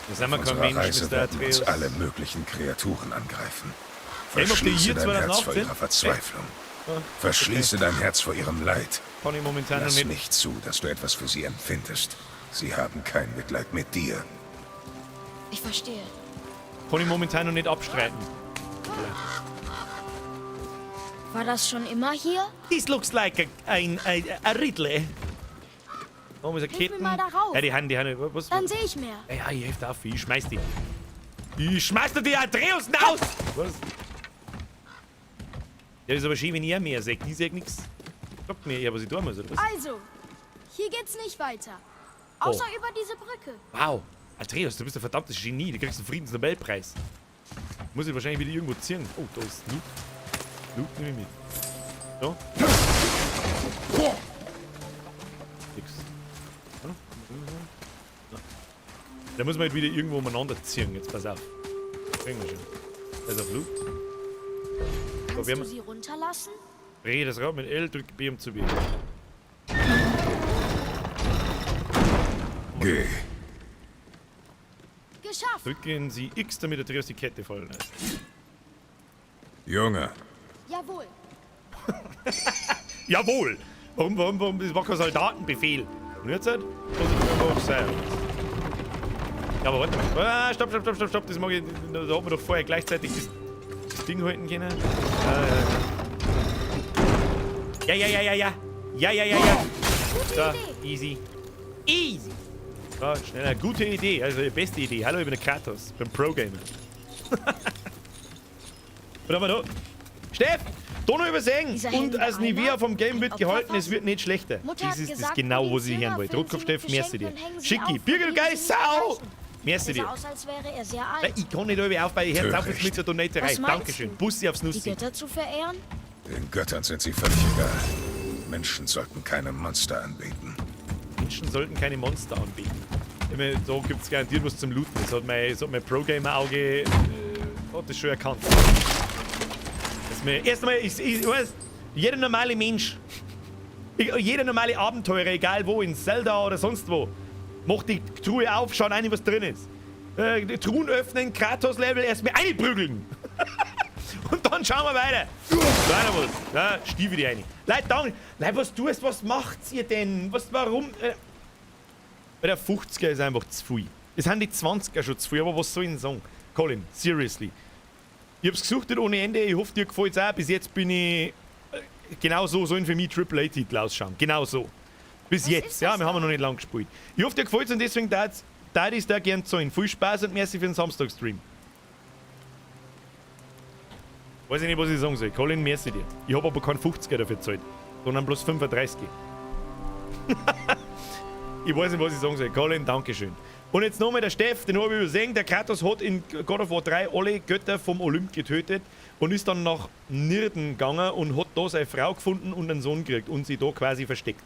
Wir sind wir Auf kein unserer Mensch, Reise Mr. werden uns Atreus. alle möglichen Kreaturen angreifen. Game of the Verschließe Year dein Herz vor 2018? ihrer Verzweiflung. Verschließe dein Herz vor ihrem Leid. Kann ich momentan noch Lass nicht. nicht zu, dass du etwas für sie empfindest. Sie haben kein Mitleid mit dir. Ich verstehe. Kann ich momentan noch nicht abstreiten. War das schon immer hier? This looks like a riddle. Oh, muss Hilf mir mal da rauf. Ja, die haben, was? Dann sehe ich mehr. Ja, ich helfe auf, ich schmeiß die. Ich schmeiß dir die Atreus raus! Was? Ja, ist aber schön, wenn ihr mehr sagt. Ich sag nix. Sagt mir eher, was ich tun muss, oder was? Also, hier geht's nicht weiter. Außer Oh. über diese Brücke. Wow. Atreus, du bist ein verdammtes Genie. Du kriegst einen Friedensnobelpreis. Muss ich wahrscheinlich wieder irgendwo ziehen. Oh, da ist Loot. Loot nehme ich mit. So. Nix. Oder? Da muss man halt wieder irgendwo umeinander ziehen. Jetzt pass auf. Kriegen wir schon. Da ist ein Flut. Kannst wir du sie runterlassen? Dreh das Rad mit L, drück B um zu B. Geh. Geschafft! Drücken Sie X, damit der Atreus die Kette fallen lässt. Junge, Jawohl. Jawohl! Warum? Das war kein Soldatenbefehl. Und jetzt halt? Muss ich einfach sein. Ja, aber warte mal. Ah, stopp. Das mag ich. Da hat man doch vorher gleichzeitig das Ding halten können. Ja. Ja. Ja. Gute Da, Idee. easy. Easy! So, schneller. Gute Idee. Also, die beste Idee. Hallo, ich bin der Kratos. Ich bin Pro-Gamer. Was haben wir da? Steff! Da noch übersehen! Und als Nivea vom Game wird gehalten, es wird nicht schlechter. Mutter Das hat ist das gesagt, genau, wo sie Zimmer hören wollt. füllen Rotkopf sie mit Steff, merci dir. Geschenken und hängen sie Schicki, auf, Birgit, du die geile sie nicht Sau! erreichen. Merci Er sah dir. aus, als wäre er sehr Nein, alt. ich kann nicht alle aufbauen. Hört auf jetzt mit der Donaterei. Was meinst Dankeschön. du? Bussi aufs Die Nussi. Götter zu verehren? den Göttern sind sie völlig egal. Menschen sollten keine Monster anbeten. Menschen sollten keine Monster anbeten. Ich meine, da gibt es garantiert was zum Looten. Das hat mein Pro-Gamer-Auge hat das schon erkannt. Dass mir, erst einmal, ich weiß, jeder normale Mensch, jeder normale Abenteurer, egal wo, in Zelda oder sonst wo, macht die Truhe auf, schaut rein, was drin ist. Die Truhen öffnen, Kratos-Level, erstmal einprügeln. Und dann schauen wir weiter. Weiter was. Ja, Stiefel die rein. Leute, danke. Leute, was tust, was macht ihr denn? Was, warum? Bei der 50er ist einfach zu viel. Es sind die 20er schon zu viel, aber was soll ich denn sagen? Colin, seriously. Ich hab's gesucht ohne Ende, ich hoffe, dir gefällt's auch. Bis jetzt bin ich... Genau so sollen für mich AAA-Titel ausschauen. Genau so. Bis Was jetzt, ist ja, das wir haben da? noch nicht lange gespielt. Ich hoffe, dir gefällt's und deswegen darf ich da gern zahlen. Viel Spaß und merci für den Samstag-Stream. Weiß ich nicht, was ich sagen soll. Colin, merci dir. Ich hab aber keinen 50er dafür gezahlt, sondern bloß 35. Ich weiß nicht, was ich sagen soll. Colin, Dankeschön. Und jetzt nochmal der Steff, den habe ich übersehen. Der Kratos hat in God of War 3 alle Götter vom Olymp getötet und ist dann nach Nirden gegangen und hat da seine Frau gefunden und einen Sohn gekriegt und sie da quasi versteckt.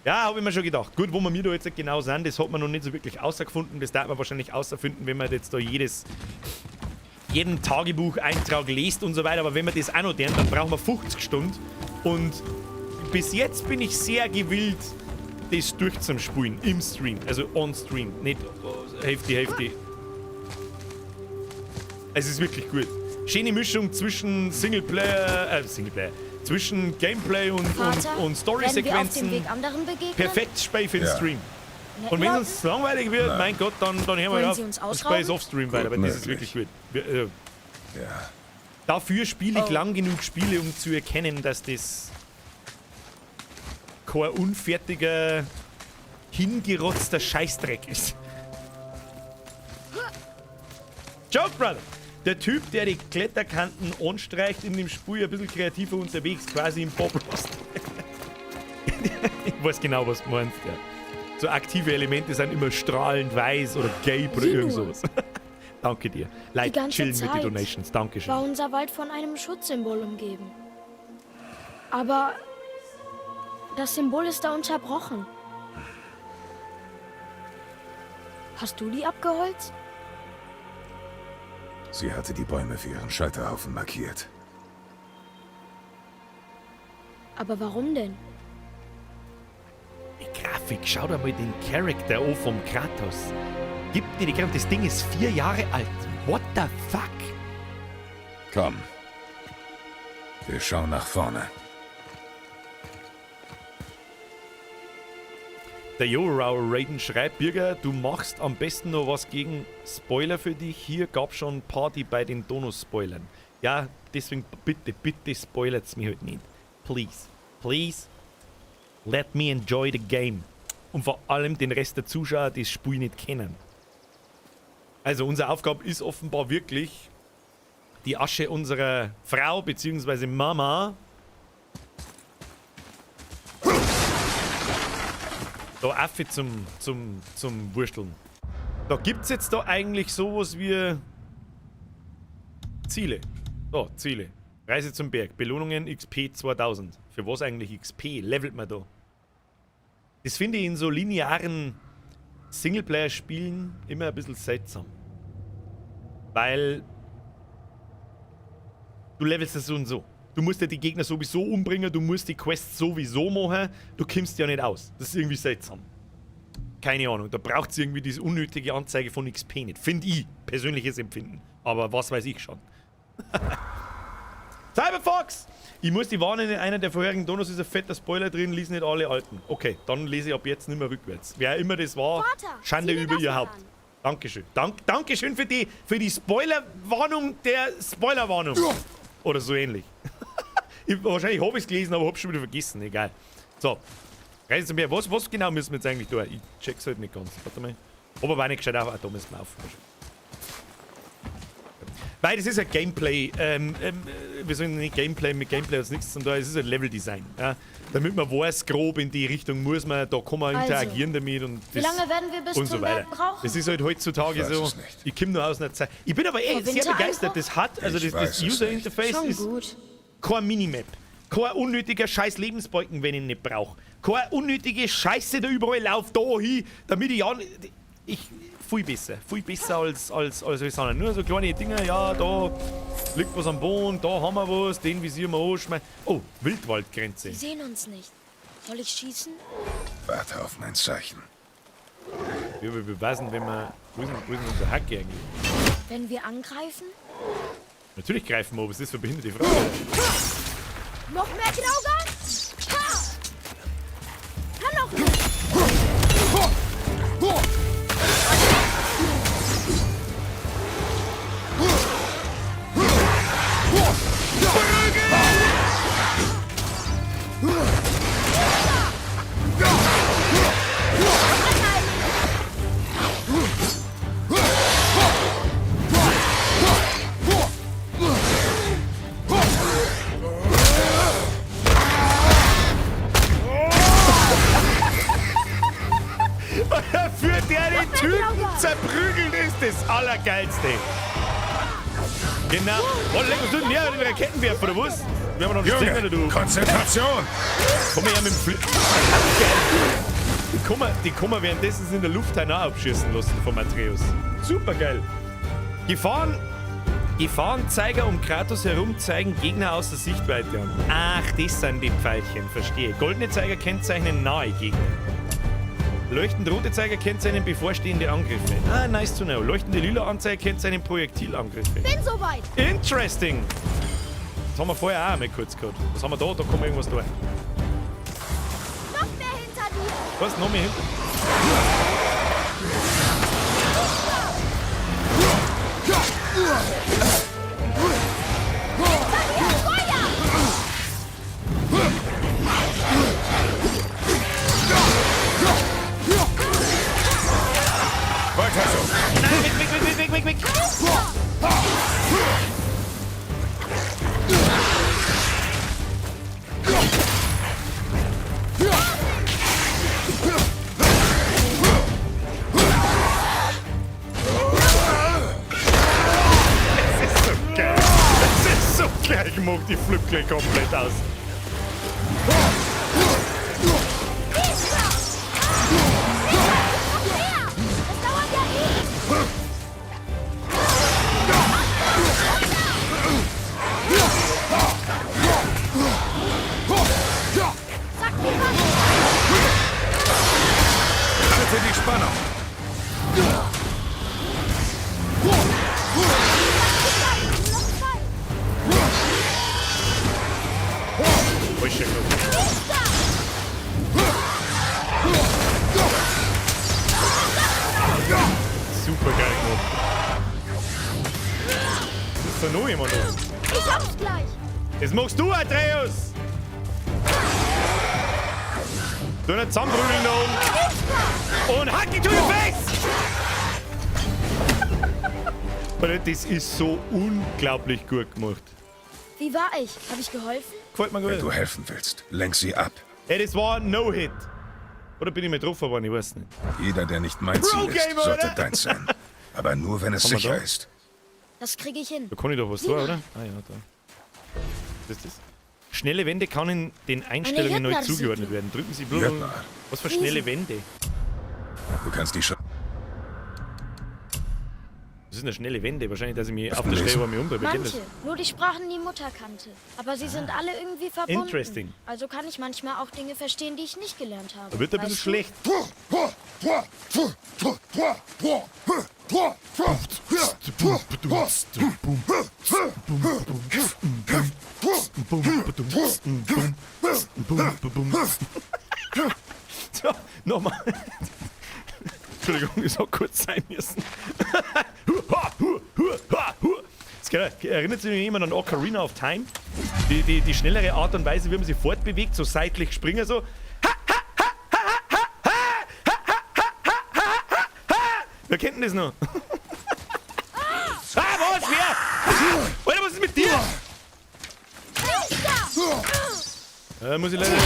Ja, habe ich mir schon gedacht. Gut, wo wir mir da jetzt genau sind, das hat man noch nicht so wirklich außergefunden. Das darf man wahrscheinlich außerfinden, wenn man jetzt da jeden Tagebucheintrag liest und so weiter. Aber wenn man das auch noch lernt, dann brauchen wir 50 Stunden. Und bis jetzt bin ich sehr gewillt, das durchzuspulen im Stream. Also on Stream, nicht Hefti. Es ist wirklich gut. Schöne Mischung zwischen Singleplayer, zwischen Gameplay und, Vater, und, und Story-Sequenzen. Perfektes Spiel für den Ja. Stream. Netten Und wenn es Leuten? uns langweilig wird, Nein. mein Gott, dann hören wir Wollen auf Sie uns und spielen es ausrauben? off-Stream weiter, Gut weil das ist möglich. wirklich gut. Wir, Ja. dafür spiele ich Oh. lang genug Spiele, um zu erkennen, dass das kein unfertiger, hingerotzter Scheißdreck ist. Joke, Brother! Der Typ, der die Kletterkanten anstreicht in dem Spiel, ein bisschen kreativer unterwegs, quasi im Bob Ross. Ich weiß genau, was du meinst, ja. So aktive Elemente sind immer strahlend weiß oder gelb oder irgend sowas. Danke dir. Leute, ganze chillen mit den Zeit Donations. Dankeschön. War unser Wald von einem Schutzsymbol umgeben. Aber das Symbol ist da unterbrochen. Hast du die abgeholzt? Sie hatte die Bäume für ihren Scheiterhaufen markiert. Aber warum denn? Die Grafik, schau dir mal den Charakter an vom Kratos. Gib dir die Grafik, das Ding ist 4 Jahre alt. What the fuck? Komm. Wir schauen nach vorne. Der Jorau Raiden schreibt, Birger, du machst am besten noch was gegen Spoiler für dich. Hier gab schon Party bei den Donos-Spoilern. Ja, deswegen bitte, bitte spoilert's mir heute nicht. Please, please, let me enjoy the game. Und vor allem den Rest der Zuschauer, die das Spiel nicht kennen. Also unsere Aufgabe ist offenbar wirklich, die Asche unserer Frau bzw. Mama da Affe zum Wursteln. Da gibt's jetzt da eigentlich sowas wie Ziele. Da, Ziele. Reise zum Berg. Belohnungen XP 2000. Für was eigentlich XP? Levelt man da? Das finde ich in so linearen Singleplayer-Spielen immer ein bisschen seltsam. Weil du levelst das so und so. Du musst ja die Gegner sowieso umbringen, du musst die Quests sowieso machen, du kommst ja nicht aus. Das ist irgendwie seltsam. Keine Ahnung, da braucht es irgendwie diese unnötige Anzeige von XP nicht. Finde ich, persönliches Empfinden. Aber was weiß ich schon. Cyberfox! Ich muss die warnen, in einer der vorherigen Donos ist ein fetter Spoiler drin, lies nicht alle alten. Okay, dann lese ich ab jetzt nicht mehr rückwärts. Wer immer das war, Vater, Schande sieh dir über das ihr mal Haupt. an. Dankeschön. Dankeschön für die Spoilerwarnung der Spoilerwarnung. Oder so ähnlich. Wahrscheinlich habe ich es gelesen, aber hab's schon wieder vergessen. Egal. So. Reise zum Bär. Was genau müssen wir jetzt eigentlich tun? Ich check's halt nicht ganz. Warte mal. Hab aber auch nicht gescheit auf. Ah, da müssen wir auf. Weil das ist ja Gameplay. Wir sollen nicht Gameplay mit Gameplay hat nichts zu tun. Es ist ein Leveldesign. Ja? Damit man weiß, grob in die Richtung muss man, da kann man Also, interagieren damit und wie das lange werden wir bis und zum so weiter. Berg brauchen? Das ist halt heutzutage Ich weiß so. es nicht. Ich komme nur aus einer Zeit. Ich bin aber Vor sehr begeistert. Wintereinbruch? Das hat, also Ich das weiß es User nicht. Interface Schon ist gut. kein Minimap. Kein unnötiger scheiß Lebensbalken, wenn ich ihn nicht brauche. Keine unnötige Scheiße da überall lauf da hin, damit ich ja. Ich, viel besser als alles andere. Nur so kleine Dinger, ja, da liegt was am Boden, da haben wir was, den visieren wir an. Oh, Wildwaldgrenze. Sie sehen uns nicht. Soll ich schießen? Warte auf mein Zeichen. Ja, wir beweisen, wenn wir. Wo ist denn unser Hacke eigentlich? Wenn wir angreifen? Natürlich greifen wir, aber es ist für behinderte Frage. Noch mehr Draugern? Ha! Kann doch nicht! Für der den Typen zerprügelt ist das Allergeilste. Genau. Oh, leck, was tut denn der? Den Raketenwerfer, oder was? Wir haben noch einen Stinger, Junge, du. Konzentration! Komm her mit dem Fl. Die kann man währenddessen in der Luft hinauf abschießen lassen vom Atreus. Supergeil. Gefahrenzeiger um Kratos herum zeigen Gegner außer Sichtweite an. Ach, das sind die Pfeilchen, verstehe. Goldene Zeiger kennzeichnen nahe Gegner. Leuchtend rote Zeiger kennzeichnen bevorstehende Angriffe. Ah, nice to know. Leuchtende lila Anzeiger kennzeichnen Projektilangriffe. Bin soweit! Interesting! Das haben wir vorher auch einmal kurz gehabt. Was haben wir da? Da kommt irgendwas durch. Noch mehr hinter dir! Was? Noch mehr hinter? Hinter dir! Feuer! Weiter so! Nein, weg, weg, weg, weg, weg, weg! Das ist so geil! Das ist so geil gemacht, die flippt gleich komplett aus. Das dauert ja ewig! Sag mir was! Halte die Spannung! Noch zwei! Falscher Knopf. Super geil gemacht. Ist da noch jemand da? Ich hab's gleich! Das machst du, Atreus! Du nicht zusammenprügeln da oben. Und hack it to your face! Alter, das ist so unglaublich gut gemacht. Wie war ich? Hab ich geholfen? Gefällt mir gut. Wenn du helfen willst, lenk sie ab. Ey, das war ein No-Hit. Oder bin ich mir drauf geworden? Ich weiß nicht. Jeder, der nicht mein Ziel ist, Pro-Gamer, sollte oder? deins sein. Aber nur, wenn es Haben wir sicher da? ist. Das kriege ich hin. Da kann ich doch was tun, oder? Ah ja, da. Was ist das? Schnelle Wände kann in den Einstellungen neu Jötnar-Siedlung. zugeordnet werden. Drücken Sie Jötnar. Was für schnelle Wände? Du kannst die Schrift Das ist eine schnelle Wende. Wahrscheinlich, dass ich mich auf der Stelle über mich umdrehe. Manche, nur die Sprachen, die Mutter kannte. Aber sie sind alle irgendwie verbunden. Interesting. Also kann ich manchmal auch Dinge verstehen, die ich nicht gelernt habe. Da wird ein bisschen schlecht. So, nochmal. Entschuldigung, es hat kurz sein müssen. Erinnert sich jemand an Ocarina of Time? Die schnellere Art und Weise, wie man sich fortbewegt, so seitlich springen, so. Wer kennt denn das noch? Ah, was? Wer? Alter, was ist mit dir? Muss ich leider,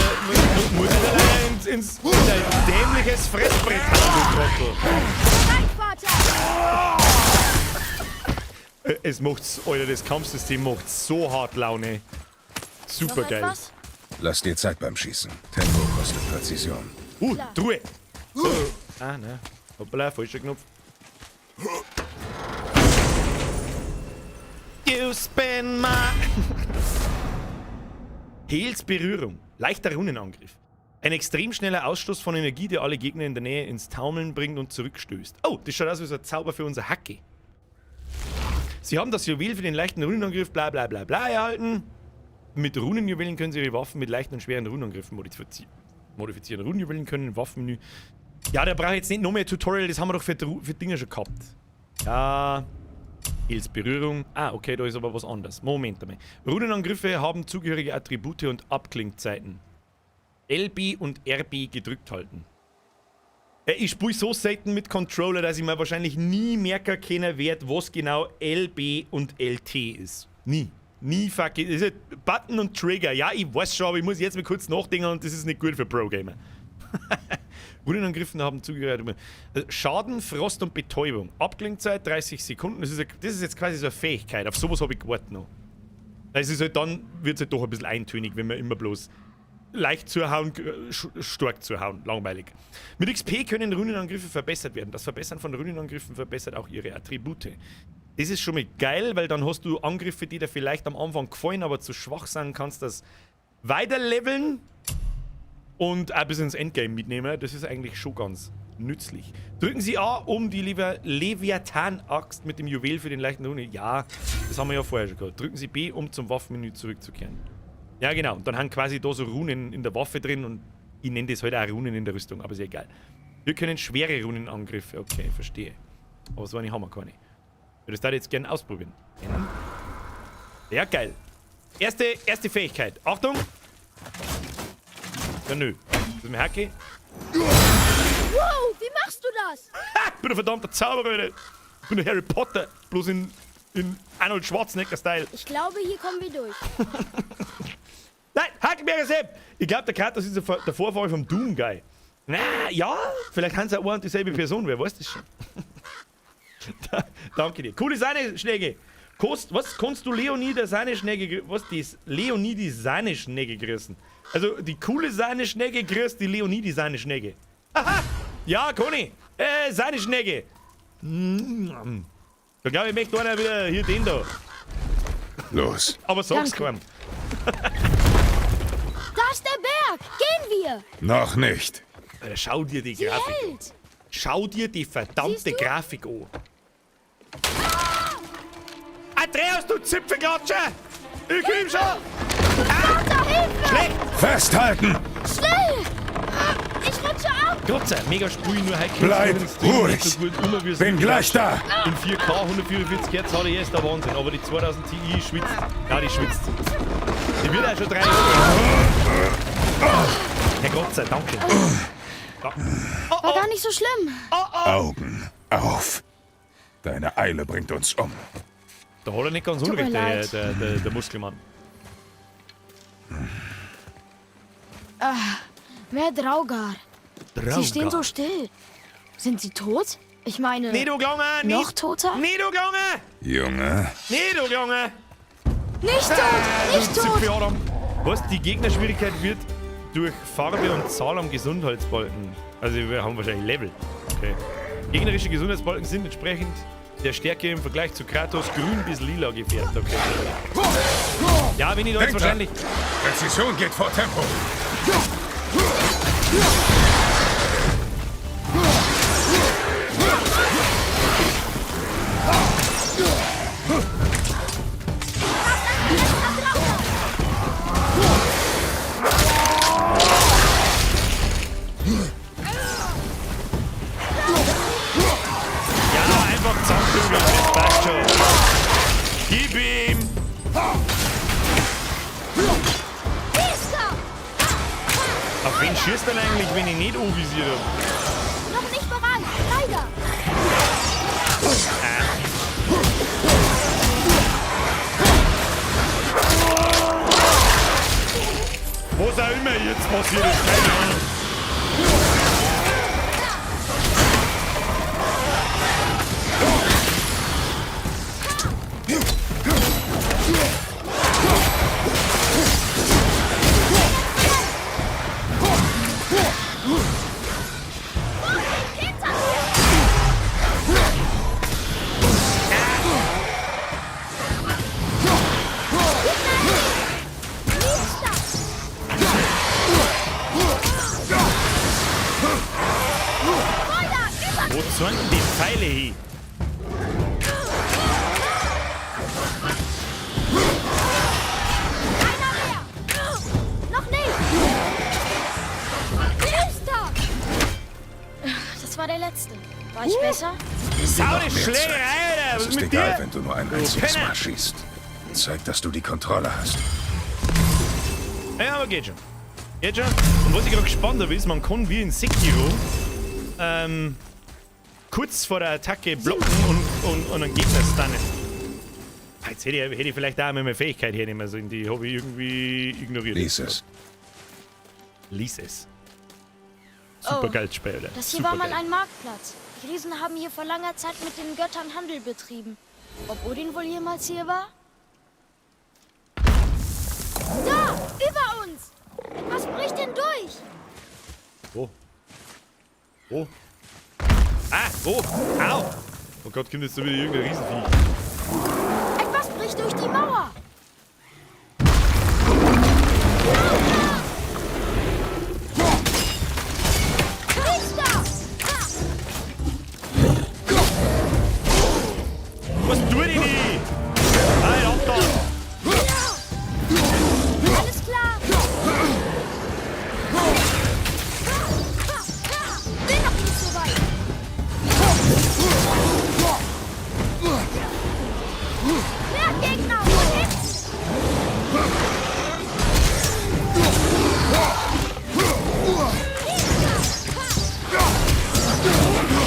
muss ich leider ins dein dämliches Fressbrett hauen, du Trottel. Es macht's, Alter, das Kampfsystem macht so hart Laune. Super geil. Lass dir Zeit beim Schießen. Tempo kostet Präzision. Truhe. Ah, nein. Hoppala, falscher Knopf. You spin my... Hels Berührung. Leichter Runenangriff. Ein extrem schneller Ausstoß von Energie, der alle Gegner in der Nähe ins Taumeln bringt und zurückstößt. Oh, das schaut aus wie so ein Zauber für unser Hacke. Sie haben das Juwel für den leichten Runenangriff bla bla bla bla erhalten. Mit Runenjuwelen können Sie Ihre Waffen mit leichten und schweren Runenangriffen modifizieren. Runenjuwelen können im Waffenmenü... Ja, der braucht jetzt nicht noch mehr Tutorial, das haben wir doch für Dinger schon gehabt. Ja... Hels Berührung. Ah, okay, da ist aber was anderes. Moment einmal. Runenangriffe haben zugehörige Attribute und Abklingzeiten. LB und RB gedrückt halten. Ich spiele so selten mit Controller, dass ich mir wahrscheinlich nie merken können werde, was genau LB und LT ist. Nie. Nie fucking. Das ist Button und Trigger. Ja, ich weiß schon, aber ich muss jetzt mal kurz nachdenken und das ist nicht gut für Pro-Gamer. Runenangriffen haben zugehört. Schaden, Frost und Betäubung. Abklingzeit 30 Sekunden. Das ist jetzt quasi so eine Fähigkeit. Auf sowas habe ich gewartet noch. Es ist halt dann, wird es halt doch ein bisschen eintönig, wenn man immer bloß leicht zuhauen, stark zuhauen. Langweilig. Mit XP können Runenangriffe verbessert werden. Das Verbessern von Runenangriffen verbessert auch ihre Attribute. Das ist schon mal geil, weil dann hast du Angriffe, die dir vielleicht am Anfang gefallen, aber zu schwach sind, kannst das weiterleveln und auch bis ins Endgame mitnehmen. Das ist eigentlich schon ganz nützlich. Drücken Sie A, um die Leviathan-Axt mit dem Juwel für den leichten Rune. Ja, das haben wir ja vorher schon gehabt. Drücken Sie B, um zum Waffenmenü zurückzukehren. Ja, genau. Und dann haben quasi da so Runen in der Waffe drin und ich nenne das halt auch Runen in der Rüstung, aber ist ja egal. Wir können schwere Runenangriffe. Okay, verstehe. Aber so eine haben wir keine. Ich würde das da jetzt gerne ausprobieren. Ja, geil. Erste Fähigkeit. Achtung! Ja, nö. Das ist mein Hacke. Wow, wie machst du das? Ha, ich bin ein verdammter Zauberer, Alter. Ich bin der Harry Potter. Bloß in Arnold Schwarzenegger-Style. Ich glaube, hier kommen wir durch. Nein, Hackenberger Sepp! Ich glaube, der Kratos ist der Vorfahre vom Doom Guy. Na, ja, vielleicht haben sie auch und dieselbe Person, wer weiß das schon. Danke dir. Coole Sahneschnecke. Was kannst du Leonie der Sahneschnecke, was die Leonie die Sahneschnecke grüßen? Also die coole Sahneschnecke grüßt die Leonie die Sahneschnecke. Aha! Ja, Conny! Sahneschnecke! Da glaube ich, möchte einer wieder hier den da. Los. Aber sag's kaum. Da ist der Berg! Gehen wir! Noch nicht. Alter, schau dir die Grafik an. Schau dir die verdammte Grafik an. Ah! Andreas, du Zipfelklatscher! Ich komm schon! Ah! Schlecht! Festhalten! Schnell! Ich rutsche ab! Gott sei Dank, mega Spul, nur heute. Bleib ruhig! So gut, Bin gleich da! In 4K 144 Hertz HDR ist der Wahnsinn, aber die 2000 Ti schwitzt. Ja, die schwitzt. Die wird auch schon 3. Ja, Gott sei Dank. Da. Oh, oh. War gar nicht so schlimm. Oh, oh. Augen auf. Deine Eile bringt uns um. Da hat er nicht ganz unrecht, der Muskelmann. Ah, mehr Draugar. Sie stehen so still. Sind sie tot? Ich meine... Nee, du Junge! Noch toter? Nee, du Junge! Junge! Nee, du Junge! Nicht tot! Nicht tot! Was? Die Gegnerschwierigkeit wird durch Farbe und Zahl am Gesundheitsbalken. Also wir haben wahrscheinlich Level. Okay. Gegnerische Gesundheitsbalken sind entsprechend der Stärke im Vergleich zu Kratos grün bis lila gefärbt. Okay. Ja, wenn ich da jetzt wahrscheinlich. Präzision geht vor Tempo. Ja, einfach zusammenprügeln, das passt schon. Gib ihm! Auf wen schießt denn eigentlich, wenn ich nicht anvisiert habe? Noch nicht bereit, leider. Was auch immer jetzt passiert ist, keine Ahnung. Wo zeigen die Pfeile hin? Einer mehr. Noch nicht. Priester! Das war der letzte. War ich besser? Saure Schlägerei, Alter! Es Was ist ist mit egal, dir? wenn du nur ein Du einziges Penner. Mal schießt. Zeig, dass du die Kontrolle hast. Ja, aber geht schon. Geht schon. Und was ich gerade gespannt habe, ist, man kann wie in Sekiro kurz vor der Attacke blocken und einen Gegner stunnen. Ah, jetzt hätte ich vielleicht auch meine Fähigkeit hernehmen sollen, die habe ich irgendwie ignoriert. Lies es. Lies es. Super Oh, geil Spiel, Alter. Das hier war mal Supergeil. ein Marktplatz. Die Riesen haben hier vor langer Zeit mit den Göttern Handel betrieben. Ob Odin wohl jemals hier war? Da! Über uns! Etwas bricht hindurch! Wo? Wo? Ah, wo? Au! Oh Gott, kommt jetzt da wieder irgendein Riesenvieh. Etwas bricht durch die Mauer! Richter! Was tut ich nicht? Nein, ab da! Alles klar! Bin noch nicht so weit! Mehr Gegner! Von hinten!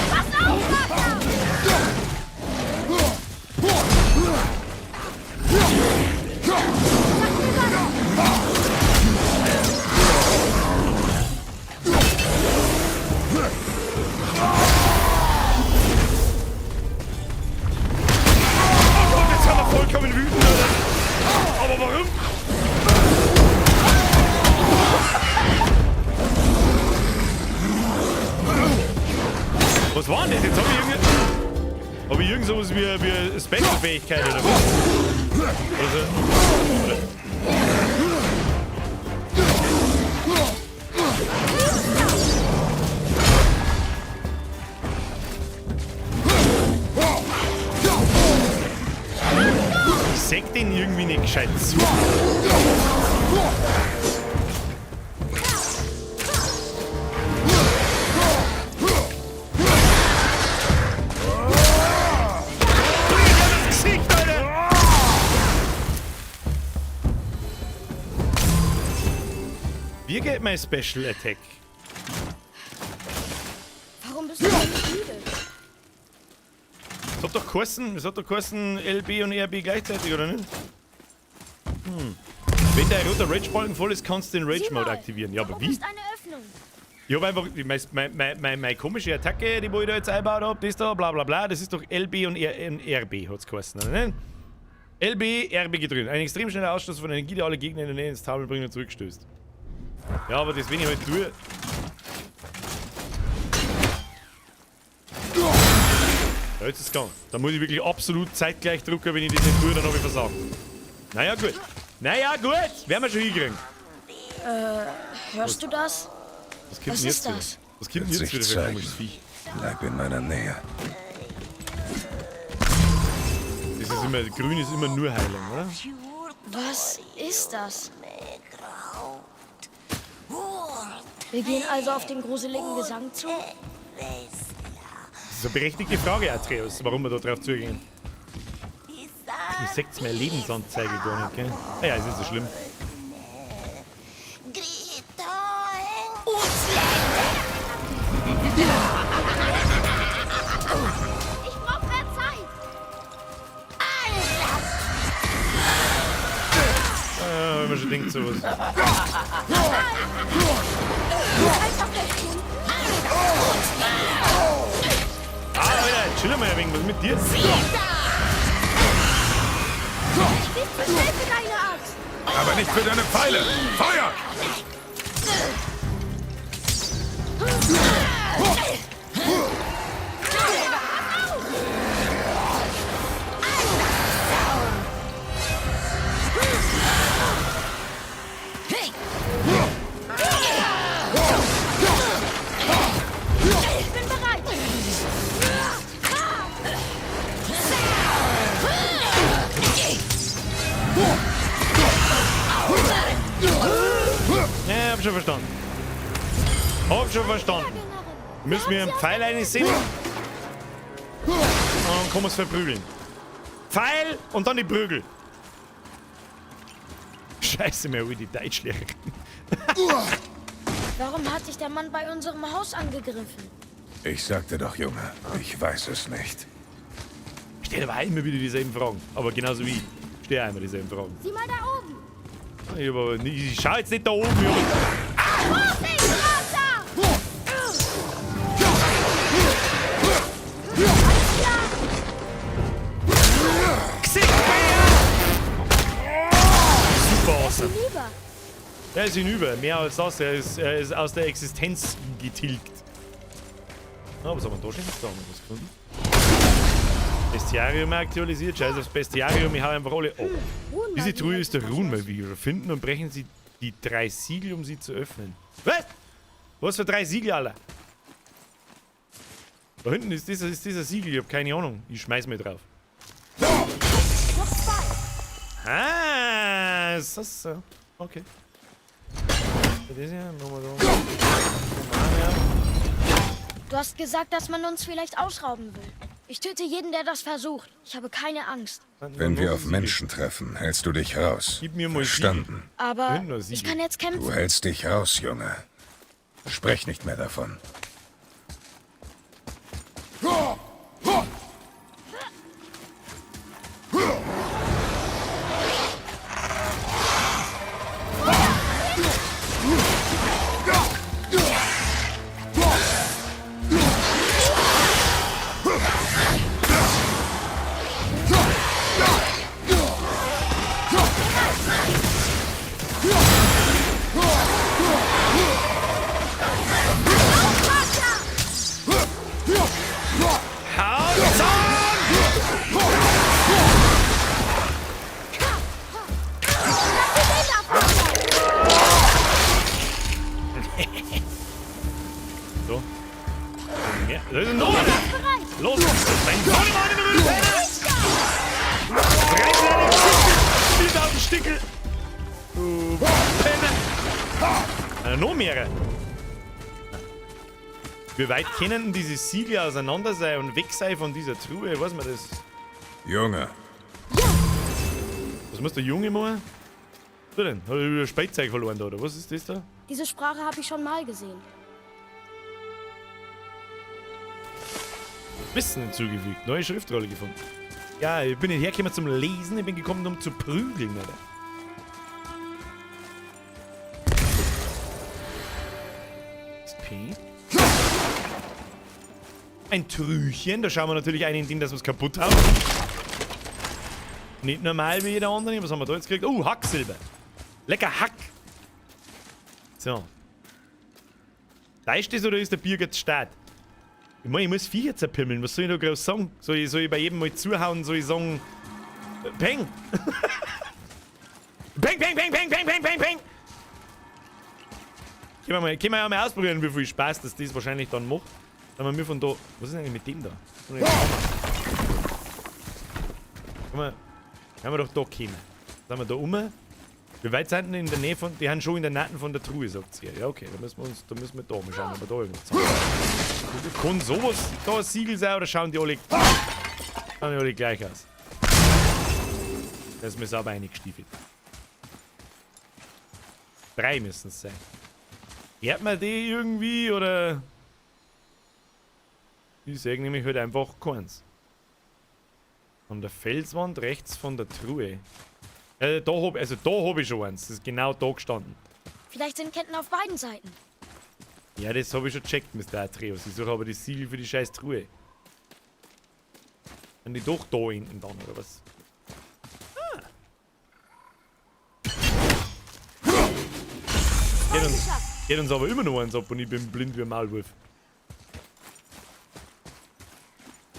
Pass auf, Vater! Sag mir was! Oh Gott, jetzt sind wir vollkommen wütend, Alter. Aber warum? Was war denn das? Jetzt hab ich irgendwie... Hab ich irgend sowas wie Special-Fähigkeit oder was? Oder so? Oder? Ich seh den irgendwie nicht gescheit zu. Das Gesicht, Alter! Wie geht mein Special Attack? Warum bist du denn nicht müde? Es hat doch geheißen, es hat doch geheißen LB und RB gleichzeitig, oder nicht? Hm. Wenn der rote Rage-Balken voll ist, kannst du den Sieh Rage-Mode mal, aktivieren. Ja, da aber oben wie? ist eine Öffnung. Ich hab einfach meine komische Attacke, die wo ich da jetzt eingebaut hab, das da, bla bla bla, das ist doch LB und, R, und RB, hat's geheißen, oder nicht? LB, RB gedrückt. Ein extrem schneller Ausstoß von Energie, der alle Gegner in der Nähe ins Taumeln bringt und zurückstößt. Ja, aber das, wenn ich halt tue. Ja, jetzt ist es gegangen. Da muss ich wirklich absolut zeitgleich drücken, wenn ich das nicht tue, dann habe ich versagt. Naja, gut. Naja, gut. Werden wir schon hinkriegen. Hörst du das? Was kommt Was denn ist jetzt wieder? das? Was kommt denn Wird jetzt sich wieder für ein zeigen. komisches Viech? Bleib in meiner Nähe. Das ist immer, grün ist immer nur Heilung, oder? Was ist das? Wir gehen also auf den gruseligen Gesang zu? Das ist eine berechtigte Frage, Atreus, warum wir da drauf zugehen. Ich seht meine Lebensanzeige gar nicht, gell? Naja, ist nicht so schlimm. Ich brauche mehr Zeit. Wenn man schon denkt, sowas. Ah, Alter, chill mal ein wenig, was ist mit dir? Bist zu schnell für deine Axt. Aber nicht für deine Pfeile! Feuer! Ich bin bereit. Ja, hab schon verstanden. Hab schon verstanden. Müssen wir einen Pfeil einsehen? Und dann kann man's verprügeln. Pfeil und dann die Prügel. Scheiße, mir hol die Deutschlehrerin. Warum hat dich der Mann bei unserem Haus angegriffen? Ich sagte doch, Junge, ich weiß es nicht. Stell aber auch immer wieder dieselben Fragen. Aber genauso wie ich. Stell auch immer dieselben Fragen. Sieh mal da oben. Ich, hab aber nicht, ich schau jetzt nicht da oben, Junge. Vorsicht, Wasser! Super awesome. Lieber. Er ist hinüber, mehr als das. Er ist aus der Existenz getilgt. Ah, was haben wir da schon? Da haben wir was gefunden. Bestiarium aktualisiert. Scheiß aufs Bestiarium, ich hau einfach alle. Oh. Diese Truhe ist der Runenmagier. Finden und brechen Sie die 3 Siegel, um sie zu öffnen. Was? Was für 3 Siegel, Alter? Da hinten ist dieser Siegel, ich hab keine Ahnung. Ich schmeiß mir drauf. Noch 2. Ah, ist das so? Okay. Das hier, machen wir da. Du hast gesagt, dass man uns vielleicht ausrauben will. Ich töte jeden, der das versucht. Ich habe keine Angst. Wenn wir auf Menschen treffen, hältst du dich raus. Gib mir mal Verstanden. Aber Hinten ein ich Siegel. kann jetzt kämpfen. Du hältst dich raus, Junge. Sprech nicht mehr davon. So. Ja, da ist noch einer. Los! Dein Sohn in den Reiß deine 4000 Stickel! Du Penner! Noch mehrere! Wie weit können denn diese Siegel auseinander sein und weg sein von dieser Truhe? Weiß man das? Junge. Was muss der Junge machen? Was denn? Hat er wieder Spielzeug verloren da, oder was ist das da? Diese Sprache habe ich schon mal gesehen. Wissen hinzugefügt. Neue Schriftrolle gefunden. Ja, ich bin nicht hergekommen zum Lesen, ich bin gekommen, um zu prügeln, oder? SP. Ein Trüchen, da schauen wir natürlich ein in den, dass wir es kaputt haben. Nicht normal wie jeder andere. Was haben wir da jetzt gekriegt? Oh, Hacksilber. Lecker Hack. So. Täuscht das oder ist der Birger zu stark? Ich meine, ich muss Viecher zerpimmeln. Was soll ich da groß sagen? Soll ich bei jedem mal zuhauen? Soll ich sagen... Peng! Peng, peng, peng, peng, peng, peng, peng, peng! Können wir ja mal ausprobieren, wie viel Spaß das wahrscheinlich dann macht. Dann wir von da... Was ist denn eigentlich mit dem da? Können wir doch da kommen. Sind wir da um? Wie weit sind denn in der Nähe von... Die haben schon in der Nähe von der Truhe, sagt sie. Ja, okay, da müssen wir da mal schauen, ob wir da irgendwas haben. Kann sowas da ein Siegel sein oder schauen die alle... Schauen die alle gleich aus? Das ist mir sauber eingestiefelt. 3 müssen es sein. Hört man die irgendwie oder... Ich sehe nämlich halt einfach keins. An der Felswand rechts von der Truhe. Da hab ich schon eins. Das ist genau da gestanden. Vielleicht sind Ketten auf beiden Seiten. Ja, das habe ich schon gecheckt, Mr. Atreus. Ich suche aber die Siegel für die scheiß Truhe. Sind die doch da hinten dann, oder was? Ah. Geht uns aber immer noch eins ab und ich bin blind wie ein Maulwurf.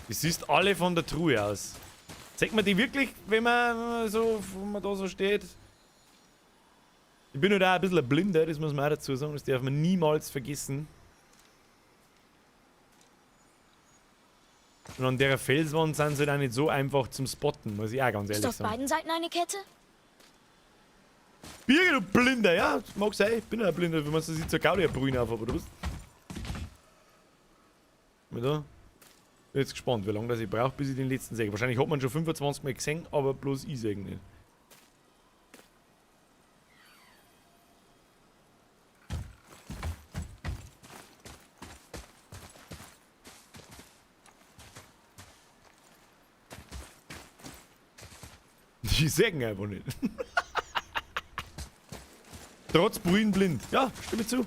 Die siehst alle von der Truhe aus. Zeigt man die wirklich, wenn man so, wenn man da so steht? Ich bin halt auch ein bisschen ein Blinder, das muss man auch dazu sagen, das darf man niemals vergessen. Und an der Felswand sind sie halt auch nicht so einfach zum Spotten, muss ich auch ganz ehrlich sagen. Ist auf beiden Seiten eine Kette? Birgit, du Blinder, ja, das mag sein, ich bin ja ein Blinder, wenn man so sieht, so Gaudi Brühen auf, aber du bist. Da. Bin jetzt gespannt, wie lange das ich brauche, bis ich den letzten sehe. Wahrscheinlich hat man schon 25 Mal gesehen, aber bloß ich sehe nicht. Die sägen einfach nicht. Trotz Brühen blind. Ja, stimme zu.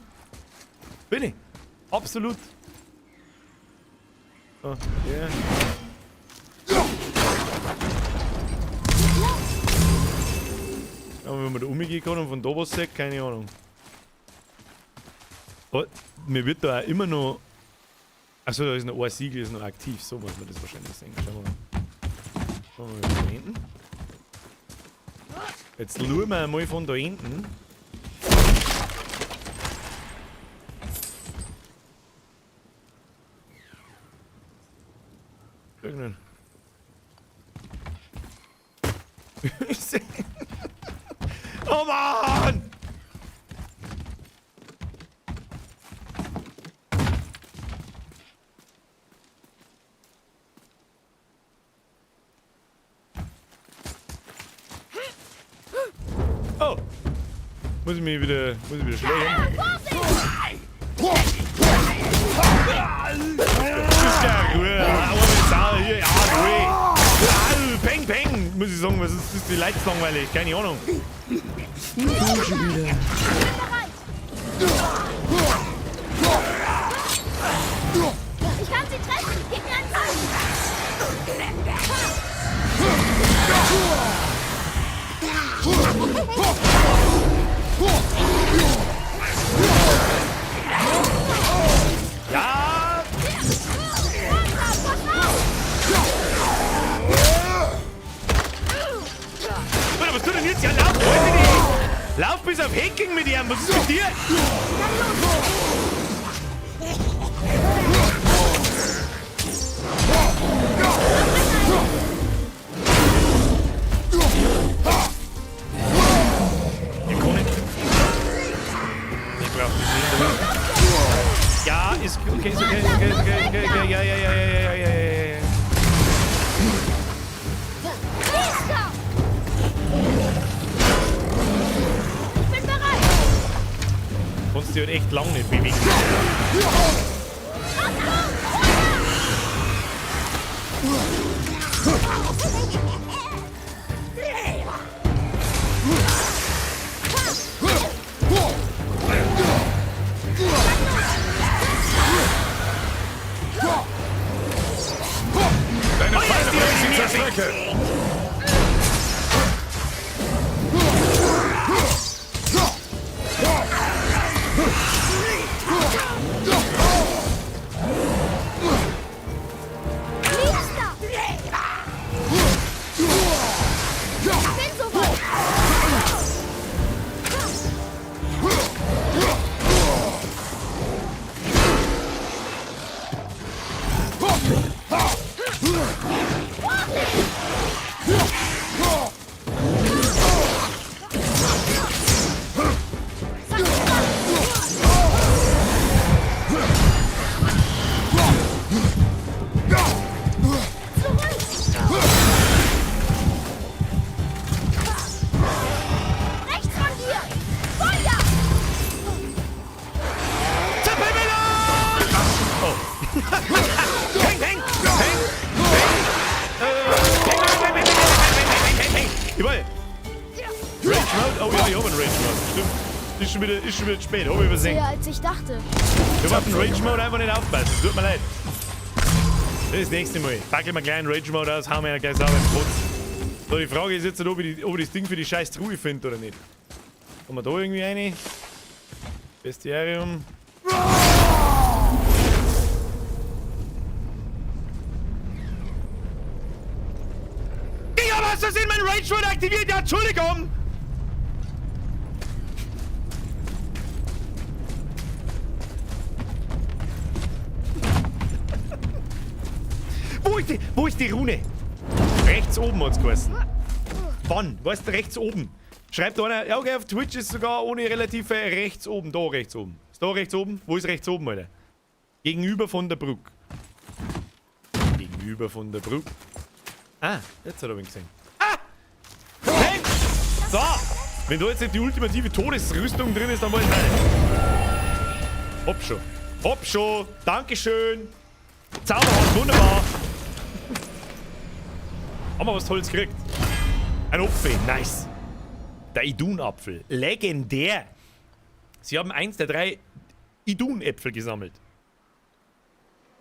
Bin ich. Absolut. Oh, yeah. Ja, wenn man da umgehen kann und von da was sieht, keine Ahnung. Aber mir wird da auch immer noch... Achso, da ist noch ein Siegel, ist noch aktiv. So muss man das wahrscheinlich sehen. Schauen wir mal. Schauen wir mal von da hinten. Jetzt schauen wir mal von da hinten. Irgendein. Oh Mann! Oh! Muss ich mich wieder schlägen? Peng, peng! Muss ich sagen, was ist das? Die Leute langweilig, keine Ahnung. Du schon wieder. Ich kann sie treffen! Gib mir einen Ball! Ja! Alter, was tut denn jetzt? Ja, lauf, weiß ich nicht! Lauf bis auf Hacking mit ihm! Was ist mit dir? Ich kann nicht. Ich brauch das nicht. Ja, ist okay, ist okay, ist okay, ist okay, ist okay, ja, ja, ja, ja, ja, ja, ja, ja. Ich bin bereit! Kannst dich halt echt lang nicht bewegen. Deine Pfeile bringen sie zur Strecke! Peng, peng! Peng! Peng! Peng, peng, peng, peng, peng, peng, peng, peng! Ich weiß. Rage Mode? Oh ja, ich hab einen Rage Mode. Stimmt. Ist schon wieder spät. Hab ich übersehen. Mehr als ich dachte. Ich hab auf den Rage Mode einfach nicht aufpassen. Tut mir leid. Das nächste Mal. Packe mir gleich einen Rage Mode aus, hauen wir ja gleich sauber in den Putz. So, die Frage ist jetzt, ob ich das Ding für die scheiß Truhe finde oder nicht. Kommen wir da irgendwie rein? Bestiarium. Ich hab aus Versehen mein Rage Mode aktiviert! Ja, Entschuldigung! Wo ist die Rune? Rechts oben hat's geheißen. Wann? Weißt du, rechts oben. Schreibt einer, ja okay, auf Twitch ist sogar ohne relative rechts oben. Da rechts oben. Ist da rechts oben? Wo ist rechts oben, Alter? Gegenüber von der Brücke. Gegenüber von der Brücke. Ah, jetzt hat er ihn gesehen. Ah! Hey! So! Wenn da jetzt nicht die ultimative Todesrüstung drin ist, dann weiß ich nicht. Hopp schon. Hopp schon. Dankeschön. Zauberhand, wunderbar. Haben wir was Tolles gekriegt. Ein Apfel, nice. Der Idun-Apfel. Legendär. Sie haben eins der 3 Idun-Äpfel gesammelt,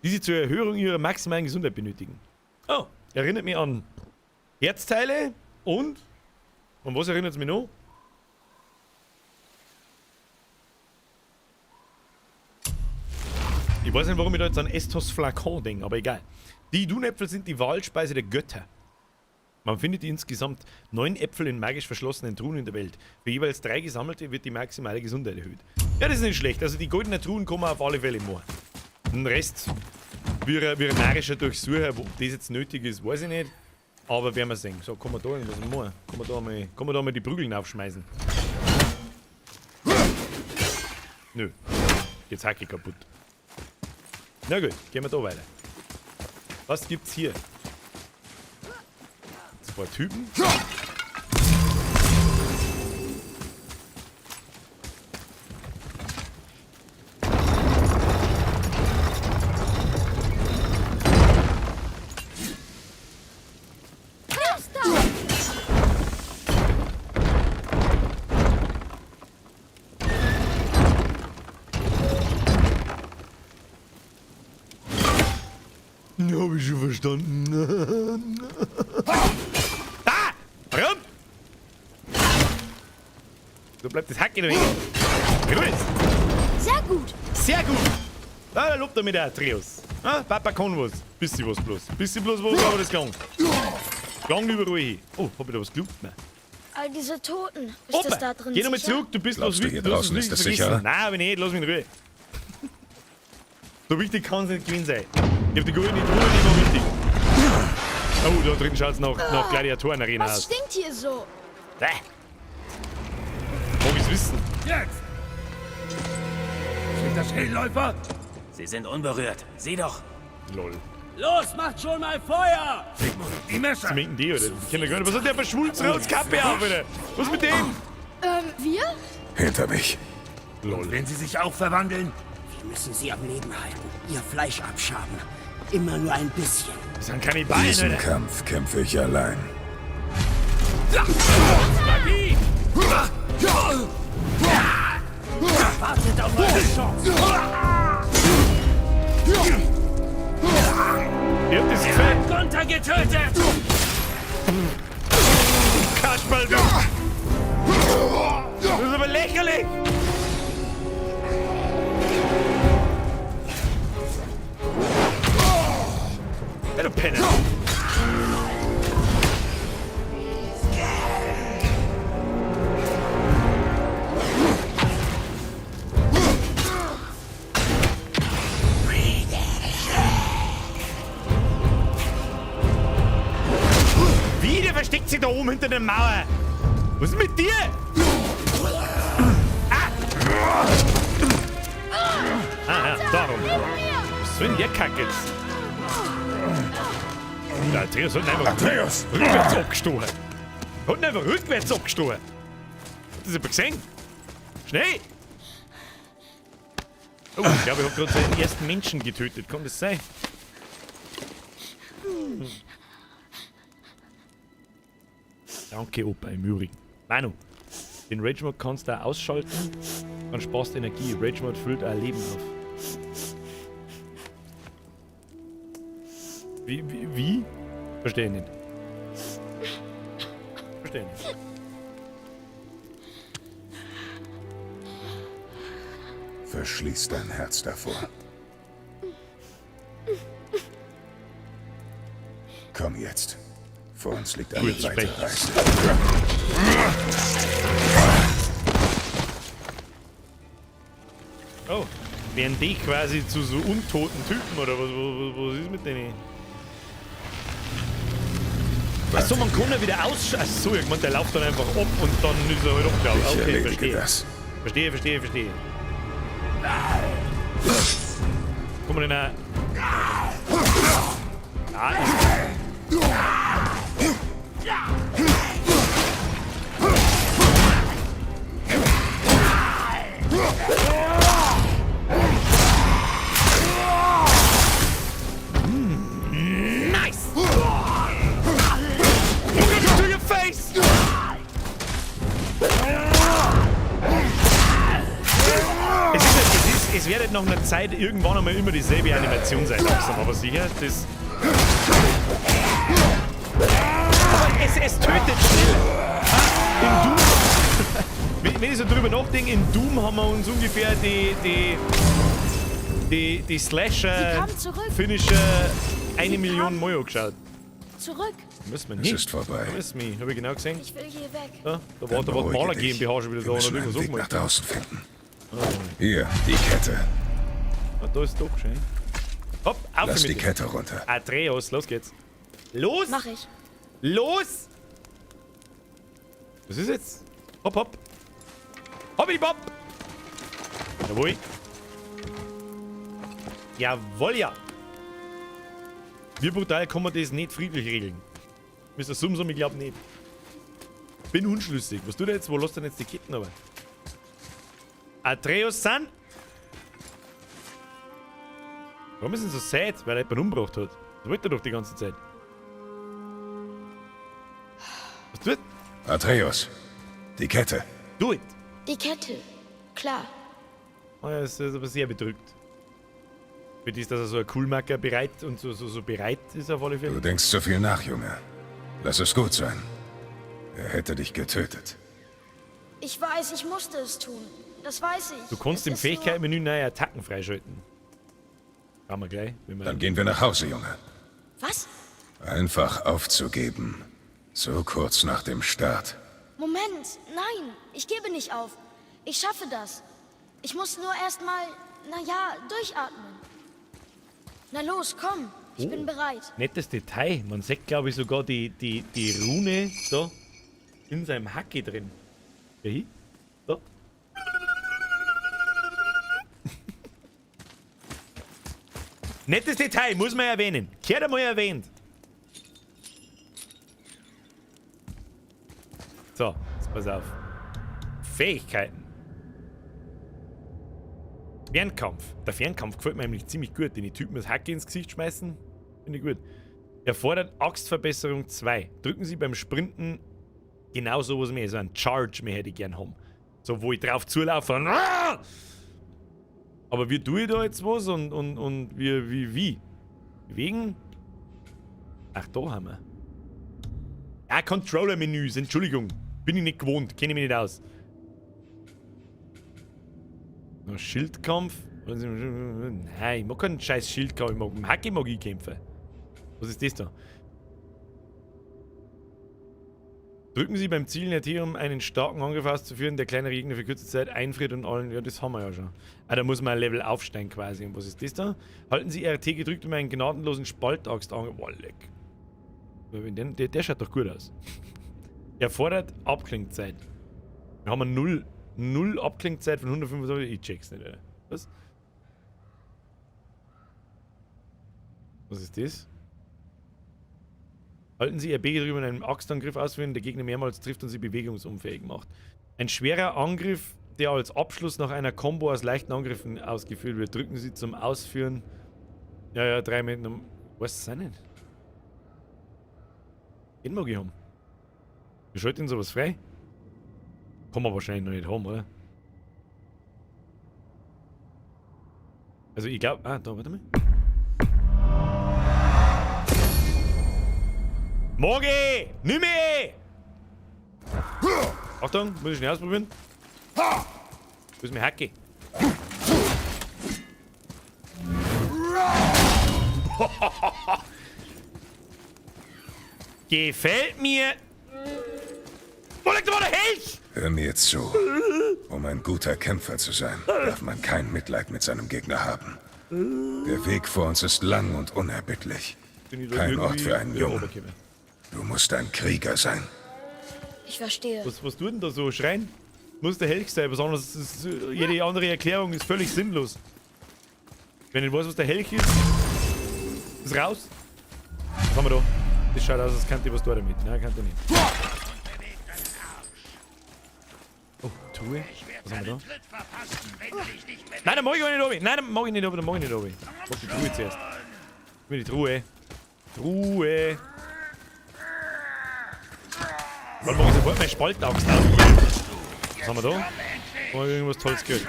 die sie zur Erhöhung ihrer maximalen Gesundheit benötigen. Oh, erinnert mich an Herzteile und... Und was erinnert es mich noch? Ich weiß nicht, warum ich da jetzt an Estos Flakon denke, aber egal. Die Idun-Äpfel sind die Wahlspeise der Götter. Man findet insgesamt 9 Äpfel in magisch verschlossenen Truhen in der Welt. Für jeweils 3 gesammelte wird die maximale Gesundheit erhöht. Ja, das ist nicht schlecht. Also die goldenen Truhen kommen auf alle Fälle mehr. Den Rest wie ein narischer Durchsucher, ob das jetzt nötig ist, weiß ich nicht. Aber werden wir sehen. So, kann man da irgendwas machen? Kann man da mal die Prügeln aufschmeißen? Nö. Jetzt hacke ich kaputt. Na gut, gehen wir da weiter. Was gibt's hier? Ein paar Typen. Hab ich schon verstanden. Ah! Warum? So bleibt das Hacke da hängen. Gut. Sehr gut. Sehr gut. Ah, da lobt er mit der Atreus. Ah, Papa kann was. Bisschen was bloß. Bisschen bloß was, aber das klang. Klang überall hin. Oh, hab ich da was gelobt? Nein. All diese Toten. Ist Opa, das da drin geh nochmal sicher? zurück, du bist Glaubst was du, hier du hast draußen was ist das vergessen. sicher? Nein, aber nicht, lass mich in Ruhe. So wichtig kann es nicht gewesen sein. Ich hab die goldene Truhe, die war wichtig. Oh, da drin schaut's nach Gladiatoren-Arena Was aus. stinkt hier so? Bäh. Mag ich's wissen? Jetzt! Sind das Hellläufer? Sie sind unberührt. Sieh doch. Lol. Los, macht schon mal Feuer! Sigmund, die Messer! Schminken die, oder? Ich kenn gar nicht. Was hat der verschwulst raus? Kappe auf, oder? Was ist mit dem? Wir? Hinter mich. Lol. Wenn sie sich auch verwandeln? Wir müssen sie am Leben halten, ihr Fleisch abschaben. Immer nur ein bisschen. Das sind Kannibalen, Diesen oder? Kampf kämpfe ich allein. Magie! Wartet auf eure Chance. Ihr habt das gefällt. Gunther getötet! Kasperl, du! Das ist aber lächerlich! Hey, du Penner! Wie, der versteckt sich da oben hinter der Mauer? Was ist mit dir? Ah! Ah, ja, darum. Was soll denn der Kack jetzt? Der Atreus hat ihn einfach Atreus! rückwärts abgestochen. Hat ihn einfach rückwärts abgestochen. Hat das jemand gesehen? Schnell! Oh, ich glaube, ich habe gerade seinen ersten Menschen getötet. Kann das sein? Danke, Opa, im Übrigen. Manu, den Rage Mode kannst du auch ausschalten, dann sparst du Energie. Rage Mode füllt auch Leben auf. Wie? Verstehe ich nicht. Verstehe ich nicht. Verschließ dein Herz davor. Komm jetzt. Vor uns liegt eine Gut, weite sprech. Reise. Oh, werden die quasi zu so untoten Typen oder was, was ist mit denen? Achso, man kann ja wieder ausschalten. Achso, ich meine, der läuft dann einfach ab und dann ist er halt abgelaufen. Ich Okay, erledige verstehe. das. Verstehe, verstehe, verstehe. Guck mal denn da. Ah, ist. Nice! Look to your face! Es wird halt nach einer Zeit irgendwann einmal immer dieselbe Animation sein, langsam, aber sicher. Das. Aber es tötet schnell. Ah, in Doom. Wenn ich so drüber nachdenke, in Doom haben wir uns ungefähr die Slasher Sie kam zurück. Finisher 1 Sie Million kam Mal angeschaut. Zurück. Müssen wir Es nicht. ist vorbei. Müssen wir, hab ich genau gesehen. Ich will hier weg. Ja, da war, Dann da war die beruhige Maler dich. GmbH schon wieder Wir da und hat müssen irgendwas einen Weg nach angemalt. draußen finden. Hier, die Kette. Ah, da ist doch schön. Hopp, auf Lass mit die dir. Kette runter. Atreus, los geht's. Los! Mach ich. Los! Was ist jetzt? Hopp, hopp. Hoppi, bopp! Jawohl. Jawohl, ja. Wie brutal kann man das nicht friedlich regeln? Mr. Sumsum, ich glaub nicht. Bin unschlüssig. Was tut er jetzt? Wo lässt er denn jetzt die Ketten aber? Atreus-san? Warum ist denn so sad? Weil er jemanden umgebracht hat. Das wollte er doch die ganze Zeit. Was tut? Atreus, die Kette. Do it! Die Kette. Klar. Oh, er ist aber sehr bedrückt. Für das, dass er so ein Coolmacker bereit und so bereit ist auf alle Du Fälle. denkst zu viel nach, Junge. Lass es gut sein. Er hätte dich getötet. Ich weiß, ich musste es tun. Das weiß ich. Du kannst Es im ist nur- Fähigkeitenmenü neue Attacken freischalten. Schauen wir gleich. Wenn wir Dann gehen wir nach Hause, Junge. Was? Einfach aufzugeben. So kurz nach dem Start. Moment, nein, ich gebe nicht auf. Ich schaffe das. Ich muss nur erstmal, naja, durchatmen. Na los, komm. Ich bin bereit. Nettes Detail. Man sieht, glaube ich, sogar die Rune da in seinem Hacke drin. Ja, hier. Da. Nettes Detail, muss man erwähnen. Gehört einmal erwähnt. So, jetzt pass auf. Fähigkeiten. Fernkampf. Der Fernkampf gefällt mir nämlich ziemlich gut. Den die Typen das Hacke ins Gesicht schmeißen, finde ich gut. Erfordert Axtverbesserung 2. Drücken Sie beim Sprinten genau sowas mehr. So ein Charge mehr hätte ich gern haben. So, wo ich drauf zulaufe und. Aber wie tue ich da jetzt was und wie? Bewegen? Ach, da haben wir. Ah, Controller-Menüs, Entschuldigung. Bin ich nicht gewohnt, kenne ich mich nicht aus. Noch Schildkampf? Nein, ich mag keinen scheiß Schildkampf, ich mag Hacke mag ich kämpfen. Was ist das da? Drücken Sie beim Zielen RT, um einen starken Angriff auszuführen, der kleinere Gegner für kurze Zeit einfriert und allen. Ja, das haben wir ja schon. Ah, da muss man ein Level aufsteigen quasi. Und was ist das da? Halten Sie RT gedrückt, um einen gnadenlosen Spaltaxt an. Boah, leck. Der schaut doch gut aus. Erfordert Abklingzeit. Wir haben 0 Abklingzeit von 125. Ich check's nicht, Alter. Was? Was ist das? Halten Sie RB gedrückt, um einen Axtangriff ausführen, der Gegner mehrmals trifft und sie bewegungsunfähig macht. Ein schwerer Angriff der als Abschluss nach einer Combo aus leichten Angriffen ausgeführt wird. Drücken Sie zum Ausführen. Ja, ja, 3 Minuten. Was ist das nicht? Den mag ich haben. Wir schalten sowas frei. Kann man wahrscheinlich noch nicht haben, oder? Also ich glaube. Ah, da, warte mal. Morgi! Nimm mich! Achtung, muss ich schnell ausprobieren. Wo ist mein Hacke? Gefällt mir! Wo liegt aber der Helch? Hör mir zu. Um ein guter Kämpfer zu sein, darf man kein Mitleid mit seinem Gegner haben. Der Weg vor uns ist lang und unerbittlich. Kein Ort für einen Jungen. Du musst ein Krieger sein. Ich verstehe. Was tut denn da so? Schreien? Muss der Helch sein, besonders ist, jede andere Erklärung ist völlig sinnlos. Wenn ich weiß, was der Helch ist, ist raus. Was haben wir da? Das schaut aus, als könnte ich was da damit. Nein, könnte ich nicht. Oh, Truhe. Was haben wir da? Nein, da mag ich gar nicht runter. Nein, da mag ich nicht runter, da mag ich nicht runter. Ich mag die Truhe zuerst. Ich will die Truhe. Truhe. Dann mache ich sofort meine Spaltaxt auf. Was haben wir da? Haben wir irgendwas Tolles gehört?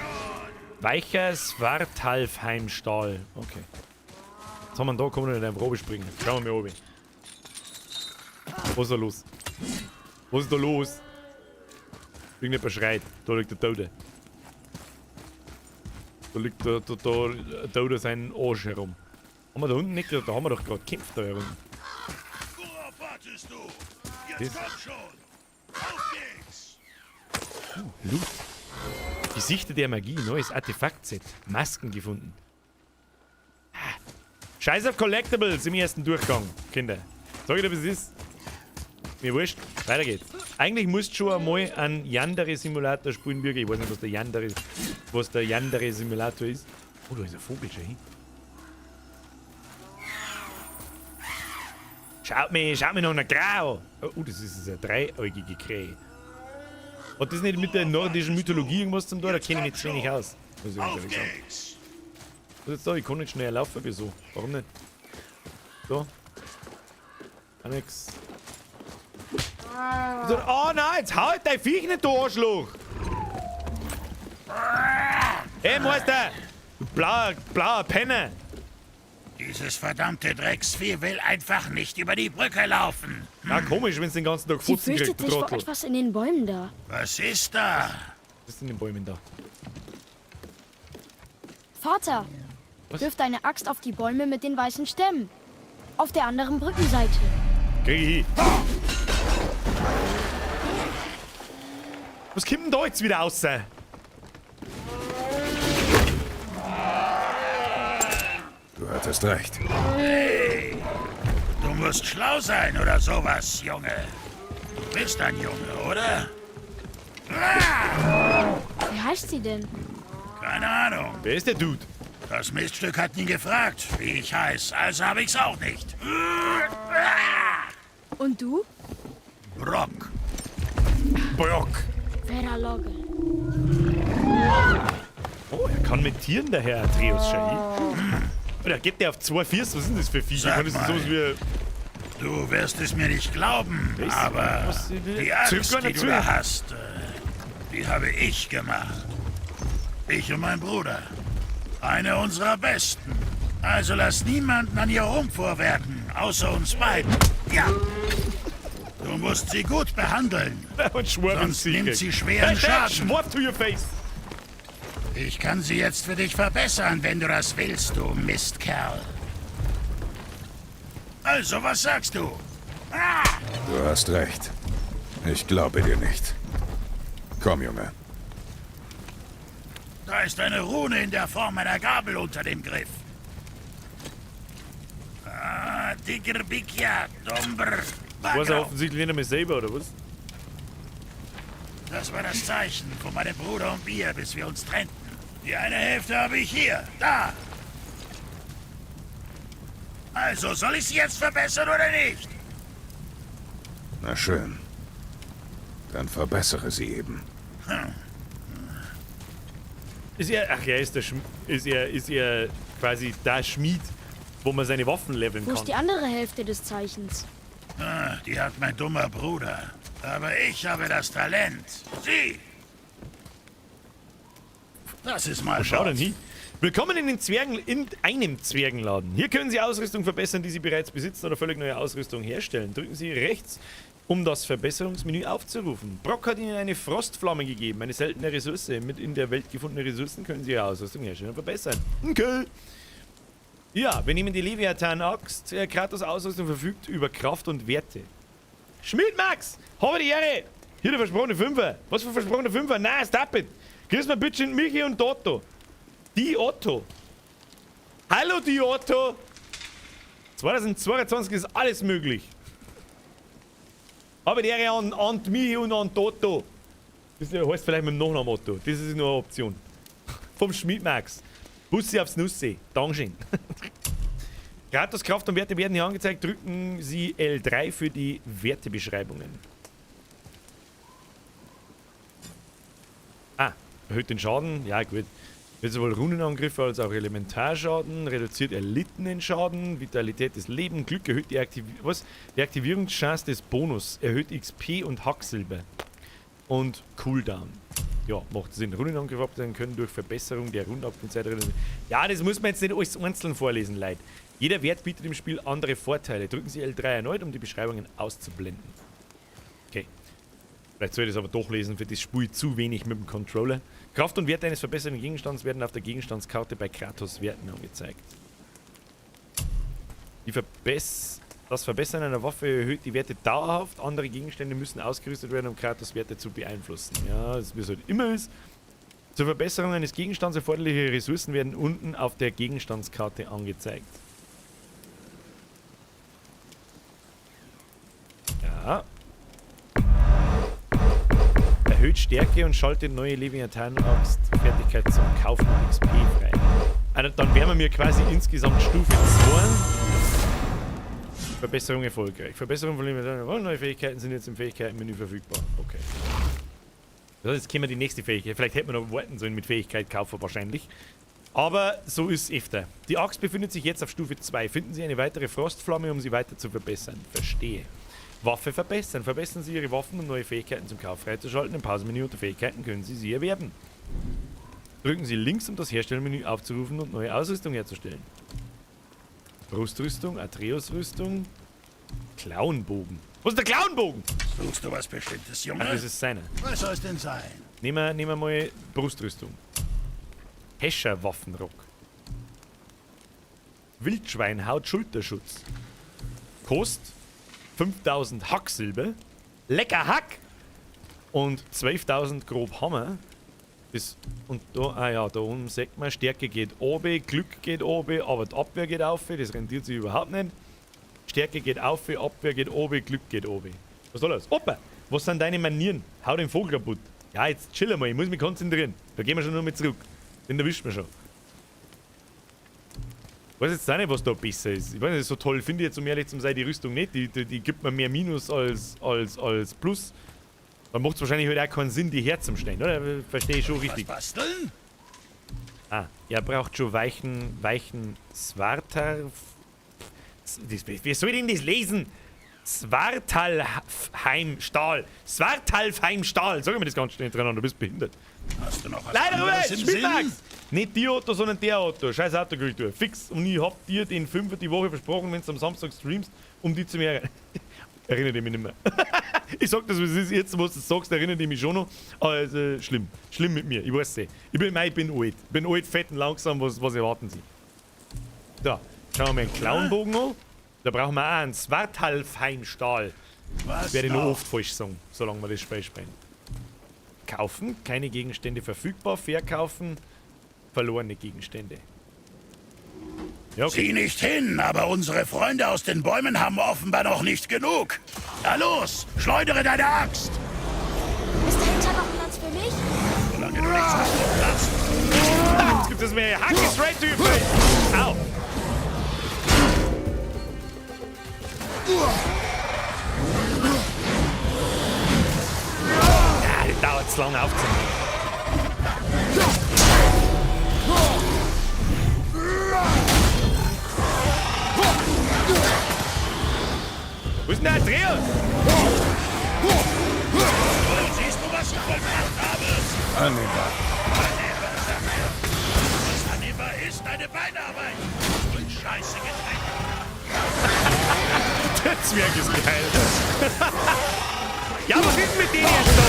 Weicher Svartalfheimstahl. Okay. Was haben wir denn da? Kommen wir in eine Probe springen. Schauen wir mal oben. Was ist da los? Was ist da los? Irgendjemand schreit. Da liegt der Tote. Da liegt der Tote seinen Arsch herum. Haben wir da unten nicht? Da haben wir doch gerade gekämpft da herum. Worauf wartest du? Jetzt komm schon! Auf geht's! Oh, Loot. Gesichter der Magie, neues Artefakt-Set. Masken gefunden. Scheiß auf Collectibles im ersten Durchgang, Kinder. Sag ich dir, was es ist? Mir wurscht. Weiter geht's. Eigentlich musst du schon einmal einen Yandere-Simulator spielen, Bürger. Ich weiß nicht, was der Yandere-Simulator ist. Oh, da ist ein Vogel schon hin. Schaut mich noch nach Grau. Oh, das ist eine dreieugige Krähe. Hat das nicht mit der nordischen Mythologie irgendwas zum tun? Da kenne ich mich zu wenig aus. Muss ich ehrlich sagen. Was ist jetzt da? Ich kann nicht schneller laufen, wieso? Warum nicht? So. Auch nix. So, oh nein, jetzt hau halt dein Viech nicht, du Arschloch! Hey Meister! Du blauer Penner! Dieses verdammte Drecksvieh will einfach nicht über die Brücke laufen. Na, komisch, wenn es den ganzen Tag Fotzen kriegt, Sie fürchtet sich vor etwas in den Bäumen da. Was ist da? Was ist in den Bäumen da? Vater, was? Wirf deine Axt auf die Bäume mit den weißen Stämmen. Auf der anderen Brückenseite. Krieg ich hin. Was kommt denn da jetzt wieder raus? Du hattest recht. Hey, du musst schlau sein oder sowas, Junge. Du bist ein Junge, oder? Ah! Wie heißt sie denn? Keine Ahnung. Wer ist der Dude? Das Miststück hat nie gefragt, wie ich heiße, also habe ich's auch nicht. Und du? Brock. Brock. Veralogel. Oh, er kann mit Tieren, der Herr Atreus Shahi. Oder geht der auf 2 Füße? Was sind das für Viecher? Sag Das mal, sowas wie... Du wirst es mir nicht glauben, Was? aber Was? die Axt, Zurück die du da hast, die habe ich gemacht. Ich und mein Bruder. Eine unserer besten. Also lass niemanden an ihr rumvorwerken, außer uns beiden. Ja. Du musst sie gut behandeln. Und Sonst nimmt sie schweren Schaden. Schwab to your face. Ich kann sie jetzt für dich verbessern, wenn du das willst, du Mistkerl. Also, was sagst du? Ah! Du hast recht. Ich glaube dir nicht. Komm, Junge. Da ist eine Rune in der Form einer Gabel unter dem Griff. Ah, Diggerbikia, Domber. Weiß er offensichtlich nicht mehr selber, oder was? Das war das Zeichen von meinem Bruder und mir, bis wir uns trennten. Die eine Hälfte habe ich hier. Da. Also, soll ich sie jetzt verbessern oder nicht? Na schön. Dann verbessere sie eben. Hm. Ist er. Ach ja, ist der ist er quasi der Schmied, wo man seine Waffen leveln Wo kann. ist die andere Hälfte des Zeichens? Ah, die hat mein dummer Bruder. Aber ich habe das Talent. Sieh! Das ist mal Wo schau denn was. hin? Willkommen in den Zwergen, in einem Zwergenladen. Hier können Sie Ausrüstung verbessern, die Sie bereits besitzen oder völlig neue Ausrüstung herstellen. Drücken Sie rechts, um das Verbesserungsmenü aufzurufen. Brock hat Ihnen eine Frostflamme gegeben, eine seltene Ressource. Mit in der Welt gefundenen Ressourcen können Sie Ihre Ausrüstung herstellen und verbessern. Okay. Ja, wir nehmen die Leviathan-Axt. Kratos Ausrüstung verfügt über Kraft und Werte. Schmied Max! Habe die Ehre! Hier der versprochene Fünfer. Was für versprochene Fünfer? Nein, stop it! Grüß mal bitte Michi und Otto. Die Otto. Hallo, die Otto! 2022 ist alles möglich. Habe die Ehre an Michi und an Otto. Das heißt vielleicht mit dem Nachnamen Otto. Das ist nur eine Option. Vom Schmied Max. Bussi aufs Nussi. Dankeschön. Kratos Kraft und Werte werden hier angezeigt. Drücken Sie L3 für die Wertebeschreibungen. Ah, erhöht den Schaden. Ja, gut. Wird sowohl Runenangriffe als auch Elementarschaden, reduziert erlittenen Schaden, Vitalität des Lebens, Glück erhöht die, die Aktivierungschance des Bonus, erhöht XP und Hacksilber. Und Cooldown. Ja, macht Sinn. Runenangriffe abwehren können durch Verbesserung der Rundenabzeit reduzieren. Ja, das muss man jetzt nicht alles einzeln vorlesen, Leute. Jeder Wert bietet im Spiel andere Vorteile. Drücken Sie L3 erneut, um die Beschreibungen auszublenden. Okay. Vielleicht soll ich das aber doch lesen, für das Spiel zu wenig mit dem Controller. Kraft und Werte eines verbesserten Gegenstands werden auf der Gegenstandskarte bei Kratos Werten angezeigt. Das Verbessern einer Waffe erhöht die Werte dauerhaft. Andere Gegenstände müssen ausgerüstet werden, um Kratos Werte zu beeinflussen. Ja, das wie es halt immer ist. Zur Verbesserung eines Gegenstands erforderliche Ressourcen werden unten auf der Gegenstandskarte angezeigt. Ja. Erhöht Stärke und schaltet neue Leviathan-Axt-Fertigkeit zum Kaufen und XP frei. Also dann wären wir mir quasi insgesamt Stufe 2. Verbesserung erfolgreich. Verbesserung von Leviathan. Neue Fähigkeiten sind jetzt im Fähigkeitenmenü verfügbar. Okay. Das heißt, jetzt kämen wir die nächste Fähigkeit. Vielleicht hätten wir noch warten sollen mit Fähigkeit kaufen wahrscheinlich. Aber so ist es öfter. Die Axt befindet sich jetzt auf Stufe 2. Finden Sie eine weitere Frostflamme, um sie weiter zu verbessern. Verstehe. Waffe verbessern. Verbessern Sie Ihre Waffen, um neue Fähigkeiten zum Kauf freizuschalten. Im Pausenmenü unter Fähigkeiten können Sie sie erwerben. Drücken Sie links, um das Herstellmenü aufzurufen und neue Ausrüstung herzustellen. Brustrüstung, Atreus-Rüstung, Klauenbogen. Was ist der Klauenbogen? Suchst du was Bestimmtes, Junge? Ach, das ist seiner. Was soll's denn sein? Nehmen wir mal Brustrüstung. Häscher-Waffenrock. Wildschweinhaut Schulterschutz. Kost 5000 Hacksilber. Lecker Hack! Und 12.000 grob Hammer. Das, und da, ah ja, da oben sieht man, Stärke geht oben, Glück geht oben, aber die Abwehr geht auf, das rentiert sich überhaupt nicht. Stärke geht auf, Abwehr geht oben, Glück geht oben. Was soll das? Opa, was sind deine Manieren? Hau den Vogel kaputt. Ja, jetzt chill mal, ich muss mich konzentrieren. Da gehen wir schon noch mal zurück. Den erwischt man schon. Ich weiß jetzt auch nicht, was da besser ist. Ich weiß nicht, so toll finde ich jetzt, um ehrlich zu sein, die Rüstung nicht. Die gibt mir mehr Minus als Plus. Dann macht es wahrscheinlich halt auch keinen Sinn, die herzustellen, oder? Verstehe ich schon richtig. Was basteln? Ah, er braucht schon weichen Svartar... Wie soll ich denn das lesen? Svartalfheim-Stahl. Svartalfheim-Stahl. Sag mir das ganz schnell hintereinander, du bist behindert. Hast du noch was Leider anderes im Spielmax! Sinn? Nicht die Auto, sondern der Auto. Scheiß Autokultur. Fix. Und ich hab dir den Fünfer die Woche versprochen, wenn du am Samstag streamst, um die zu mehr. Erinnere dich mich nicht mehr. Ich sag das, wie es ist. Jetzt, wo du es sagst, erinnere ich mich schon noch. Aber es ist schlimm. Schlimm mit mir. Ich weiß es. Ich bin alt. Bin alt, fett und langsam. Was erwarten Sie? Da. Schauen wir mal einen Clownbogen an. Da brauchen wir auch einen Svartalfheim-Stahl. Was Werde ich noch noch? oft falsch sagen, solange wir das Spiel spielen. Kaufen, keine Gegenstände verfügbar, verkaufen, verlorene Gegenstände. Ja, okay. Sieh nicht hin, aber unsere Freunde aus den Bäumen haben offenbar noch nicht genug. Na los, schleudere deine Axt! Ist dahinter noch Platz für mich? Solange du nichts kaputt machst. Ah, jetzt gibt es mehr Hacke straight to your face! Au! Ja, das dauert zu lange aufzunehmen. Wo ist denn der Atreus? Siehst du, was ich vollbracht habe? Annehmbar. Annehmbar, sagt er. Was annehmbar ist, eine Beinarbeit. Und Scheiße getränkt. Der Zwerg ist geil. Ja, was ist denn mit denen jetzt da?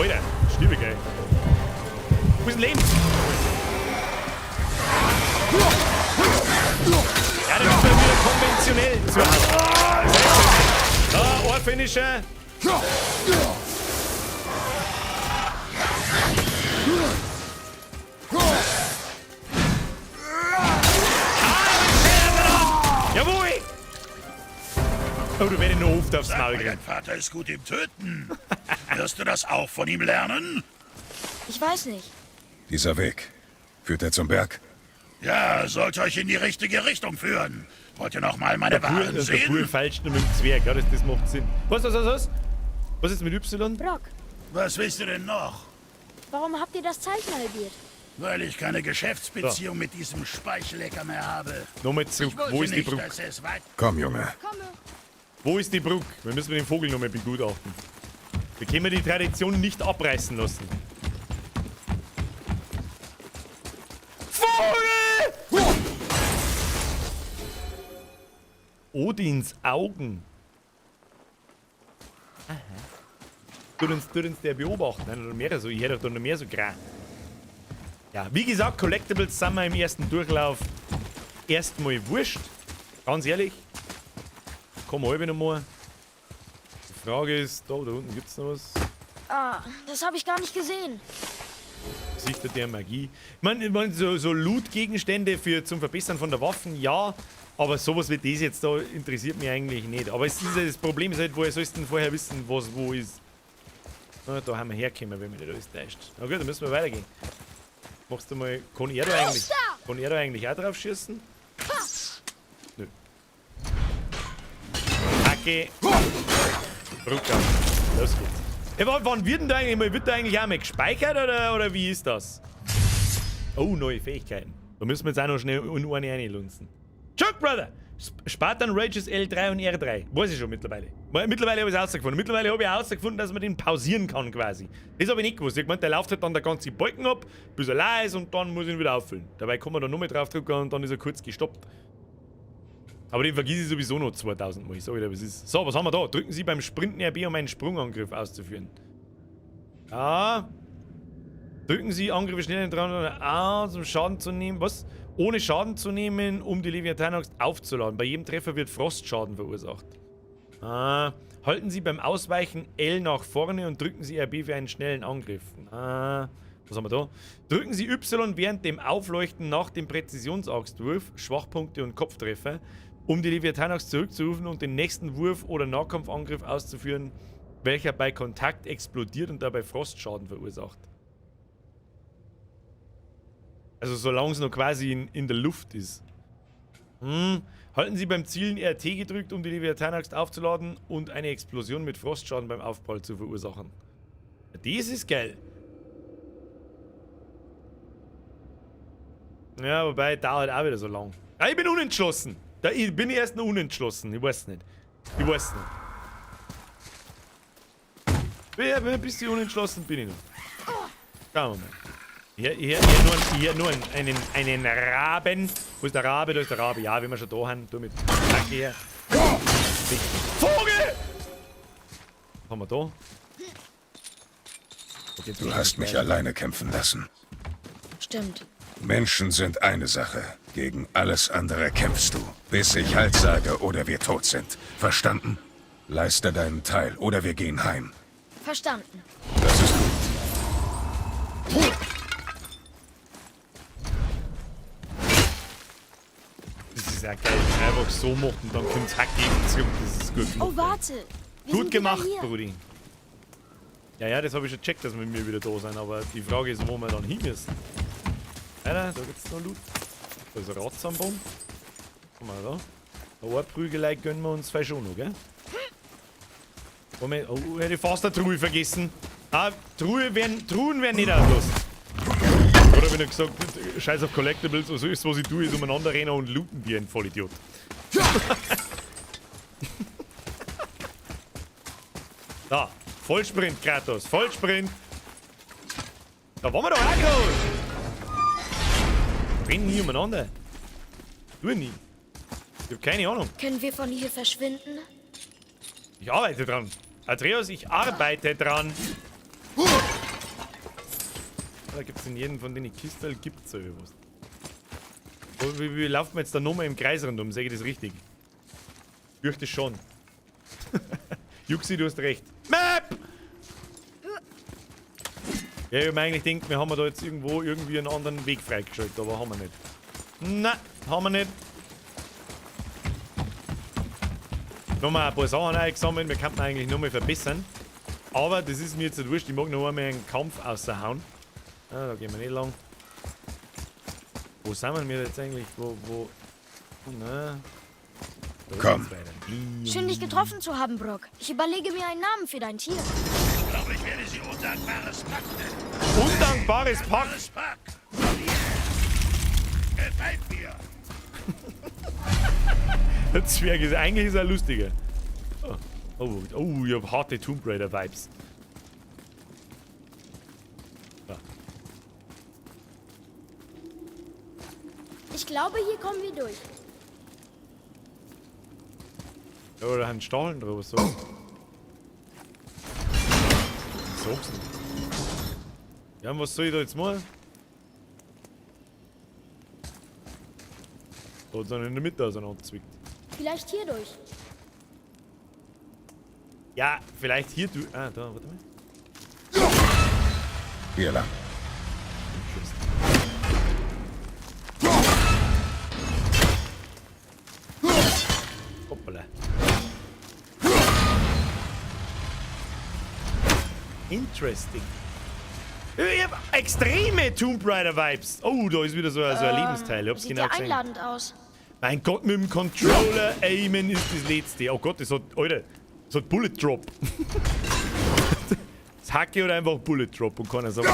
Alter, stirb geil. Wo ist denn Leben? Ja, das ist wieder konventionell zu Hause. Sehr schön. Da, ein Finisher. Jawohl! Oh, du werde nur oft aufs Maul kriegen. Dein Vater ist gut im Töten. Wirst du das auch von ihm lernen? Ich weiß nicht. Dieser Weg, führt er zum Berg? Ja, sollte euch in die richtige Richtung führen. Wollt ihr noch mal meine Waren sehen? Der Bur feilscht nur mit dem Zwerg, ja, das macht Sinn. Was? Was ist mit Y? Brock. Was willst du denn noch? Warum habt ihr das Zeichen halbiert? Weil ich keine Geschäftsbeziehung mit diesem Speichellecker mehr habe. Nochmal zurück. Wo ist die Brücke? Komm, Junge. Komme. Wo ist die Brücke? Wir müssen den Vogel nochmal begutachten. Wir können die Tradition nicht abreißen lassen. Vogel! Odins Augen. Aha. Tut uns der beobachten. Nein, oder mehr so. Ich hätte doch noch mehr so grau. Ja, wie gesagt, Collectibles sind wir im ersten Durchlauf erstmal wurscht. Ganz ehrlich. Komm halb noch mal. Die Frage ist, da unten gibt es noch was. Ah, das habe ich gar nicht gesehen. Gesichter der Magie. Ich mein, so Loot-Gegenstände zum Verbessern von der Waffen, ja. Aber sowas wie das jetzt da interessiert mich eigentlich nicht. Aber es ist, das Problem ist halt, woher sollst du denn vorher wissen, was wo ist? Na, da haben wir hergekommen, wenn mich nicht alles täuscht. Na gut, dann müssen wir weitergehen. Machst du mal. Kann er da eigentlich, auch drauf schießen? Nö. Okay. Brücke. Los geht's. Hey, wann wird denn da eigentlich mal, wird da eigentlich auch mal gespeichert oder wie ist das? Oh, neue Fähigkeiten. Da müssen wir jetzt auch noch schnell in eine reinlunzen. Chuck, Brother! Spartan Rages L3 und R3. Weiß ich schon mittlerweile. Mittlerweile habe ich es rausgefunden. Mittlerweile habe ich auch rausgefunden, dass man den pausieren kann quasi. Das habe ich nicht gewusst. Ich gemeint, der läuft halt dann der ganze Balken ab, bis er leer ist und dann muss ich ihn wieder auffüllen. Dabei kann man da nochmal drauf drücken und dann ist er kurz gestoppt. Aber den vergiss ich sowieso noch 2000 Mal. Ich sag dir, was ist. So, was haben wir da? Drücken Sie beim Sprinten RB, um einen Sprungangriff auszuführen. Ja. Drücken Sie Angriffe schnell in A, um Schaden zu nehmen. Was? Ohne Schaden zu nehmen, um die Leviathan-Axt aufzuladen. Bei jedem Treffer wird Frostschaden verursacht. Ah, halten Sie beim Ausweichen L nach vorne und drücken Sie RB für einen schnellen Angriff. Ah, was haben wir da? Drücken Sie Y während dem Aufleuchten nach dem Präzisionsaxtwurf, Schwachpunkte und Kopftreffer, um die Leviathan-Axt zurückzurufen und den nächsten Wurf oder Nahkampfangriff auszuführen, welcher bei Kontakt explodiert und dabei Frostschaden verursacht. Also solange es noch quasi in der Luft ist. Hm. Halten Sie beim Zielen RT gedrückt, um die Leviathan-Axt aufzuladen und eine Explosion mit Frostschaden beim Aufprall zu verursachen. Das ist geil. Ja, wobei, dauert auch wieder so lang. Ja, ich bin unentschlossen. Ich bin erst noch unentschlossen. Ich weiß nicht. Ich weiß nicht. Bin ein bisschen unentschlossen, bin ich noch. Schauen wir mal. Hier nur einen Raben. Wo ist der Rabe? Da ist der Rabe. Ja, wenn wir schon da haben. Du mit. Danke her. Vogel! Was haben wir da? Okay, du hast mich alleine kämpfen lassen. Stimmt. Menschen sind eine Sache. Gegen alles andere kämpfst du. Bis ich Halt sage oder wir tot sind. Verstanden? Leiste deinen Teil oder wir gehen heim. Verstanden. Das ist gut. Das ist ja geil, wenn man einfach so macht und dann kommt's Hack gegen zurück. Das ist gut gemacht. Oh, warte. Wir gut gemacht, Brudi. Ja, ja, das habe ich schon gecheckt, dass wir mir wieder da sind, aber die Frage ist, wo wir dann hin müssen. Alter, da gibt's noch Loot. Da ist ein Ratzambon. Guck mal da. Eine Prügelei gönnen wir uns vielleicht schon noch, gell? Moment, oh, hätte ich fast eine Truhe vergessen. Ah, Truhen werden nicht ausgelost. Oder wenn er gesagt, scheiß auf Collectibles, also ist, was ich tue, ist umeinander rennen und looten wie ein Vollidiot. Da, Vollsprint, Kratos, Vollsprint. Da waren wir doch auch gerade. Rennen nie umeinander. Du nie. Ich hab keine Ahnung. Können wir von hier verschwinden? Ich arbeite dran. Atreus, ich arbeite dran. Da gibt es in jedem von den Kistel gibt's so was. Wie laufen wir jetzt da nochmal im Kreis rundum? Sehe ich das richtig? Fürchte schon. Juxi, du hast recht. Map! Ja, ich hab mir eigentlich gedacht, wir haben da jetzt irgendwo irgendwie einen anderen Weg freigeschaltet, aber haben wir nicht. Nein, haben wir nicht. Nochmal ein paar Sachen eingesammelt, wir könnten eigentlich nochmal verbessern. Aber das ist mir jetzt nicht wurscht, ich mag noch einmal einen Kampf außerhauen. Ah, da gehen wir nicht lang. Wo sind wir jetzt eigentlich? Wo? Oh, na. Da Komm. Schön, dich getroffen zu haben, Brock. Ich überlege mir einen Namen für dein Tier. Ich glaube, ich werde sie undankbares Pack nennen. Undankbares Pack! Undankbares Pack. Oh yeah. Gefällt mir. Der Zwerg ist eigentlich ist er lustiger. Oh, oh, ich hab harte Tomb Raider Vibes. Ja. Ich glaube, hier kommen wir durch. Ja, oder haben Stacheln drauf, so. Sag's nicht. Ja, und was soll ich da jetzt machen? Da hat es einen in der Mitte auseinanderzwickt. Vielleicht hier durch. Ja, vielleicht hier du. Ah, da, warte mal. Hier lang. Hoppala. Interesting. Ich hab extreme Tomb Raider Vibes. Oh, da ist wieder so, so ein Lebensteil. Ich hab's Sieht genau ja gesehen. einladend aus. Mein Gott, mit dem Controller aimen ist das letzte. Oh Gott, das hat, Alter, das hat Bullet Drop. Das Hacke oder einfach Bullet Drop und keiner sagt.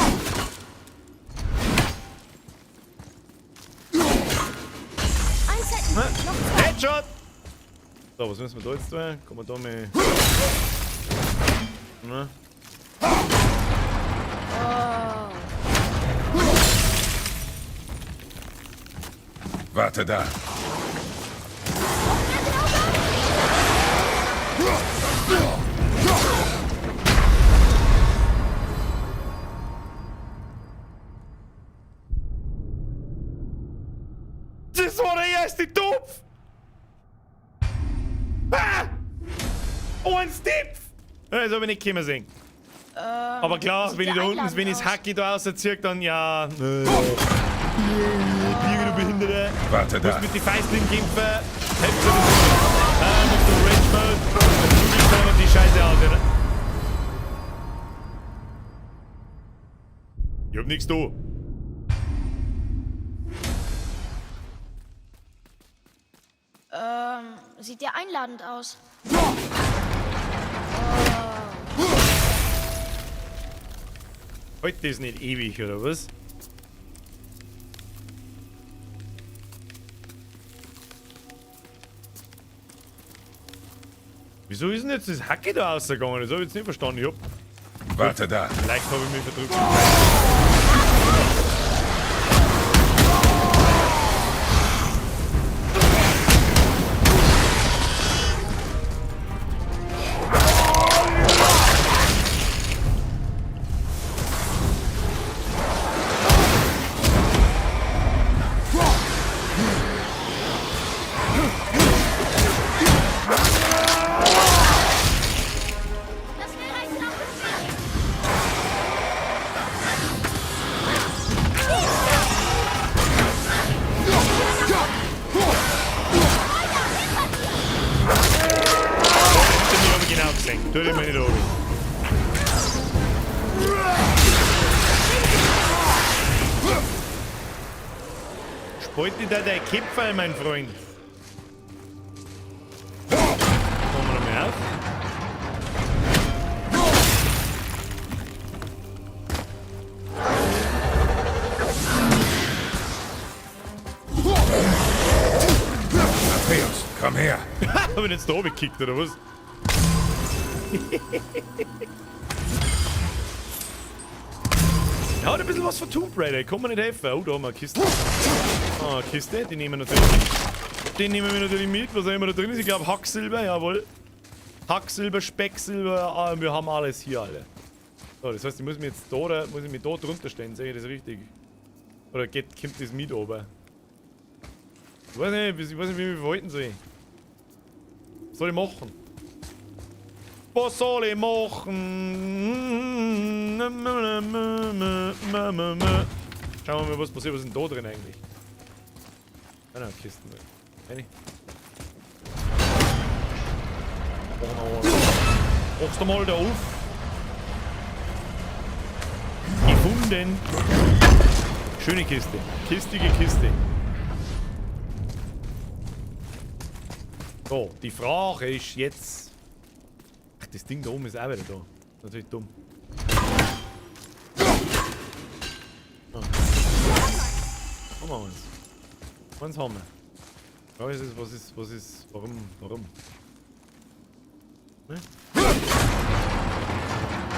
Headshot! So, was müssen wir da jetzt tun? Kann man da mal. Na? Warte da. Das war der erste Topf! Ah! Oh, ein Step! Das hab ich nicht kommen sehen. Aber klar, wenn ich da unten, wenn ich das Hacki da rausziehe, dann ja. Birger, du Behinderte. Warte da. Musst mit den Feistlingen kämpfen. Helft sowieso. Musst du Rage Mode. Dann und die Scheiße aus, oder? Ich hab nichts da. Sieht ja einladend aus. Heute ist nicht ewig, oder was? Wieso ist denn jetzt das Hacke da rausgegangen? Das hab ich jetzt nicht verstanden. Ich hab, Warte da. vielleicht habe ich mich verdrückt. Tu dich mal nicht oben. Spalt dich da dein Kipferl, mein Freund. Machen wir noch mal auf. Atreus, komm her. Hab ich jetzt da oben gekickt, oder was? Er hat ein bisschen was von Tomb Raider, kann man nicht helfen. Oh, da haben wir eine Kiste. Ah, eine Kiste, die nehmen wir natürlich mit. Den nehmen wir natürlich mit. Was auch immer da drin ist. Ich glaube Hacksilber, jawohl. Hacksilber, Specksilber, ah, wir haben alles hier, alle. So, das heißt, ich muss mich jetzt da, oder muss ich mich da drunter stellen, sehe ich das richtig? Oder kommt das mit oben? Ich weiß nicht, wie ich mich verhalten soll. Was soll ich machen? Was soll ich machen? Schauen wir mal, was passiert. Was ist denn da drin eigentlich? Ah, nein, Kisten. Eine. Machst du mal da auf? Gefunden. Schöne Kiste. Kistige Kiste. So, die Frage ist jetzt... Ach, das Ding da oben ist auch wieder da. Natürlich dumm. Ah. Haben wir eins. Eins haben wir. Was ist, was ist, warum? Ne?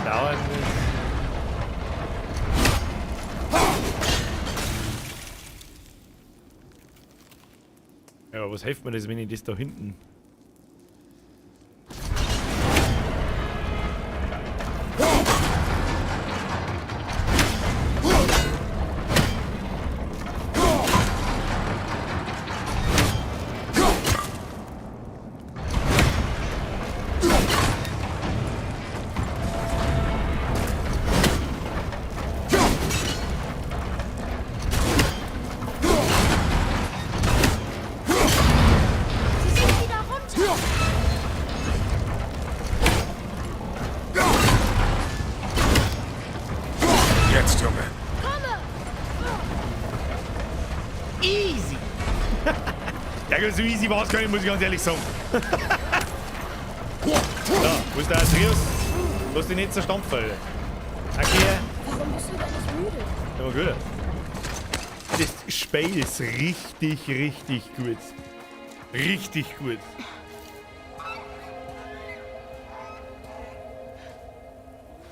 Dauert nicht. Ja, aber was hilft mir das, wenn ich das da hinten... Jetzt, Junge. Easy. Ja, so easy war es gar nicht, muss ich ganz ehrlich sagen. So, wo ist der Atreus? Lass dich nicht zerstampfen, Alter. Okay. Warum bist du denn nicht müde? Ja, gut. Das Spiel ist richtig, richtig gut. Richtig gut.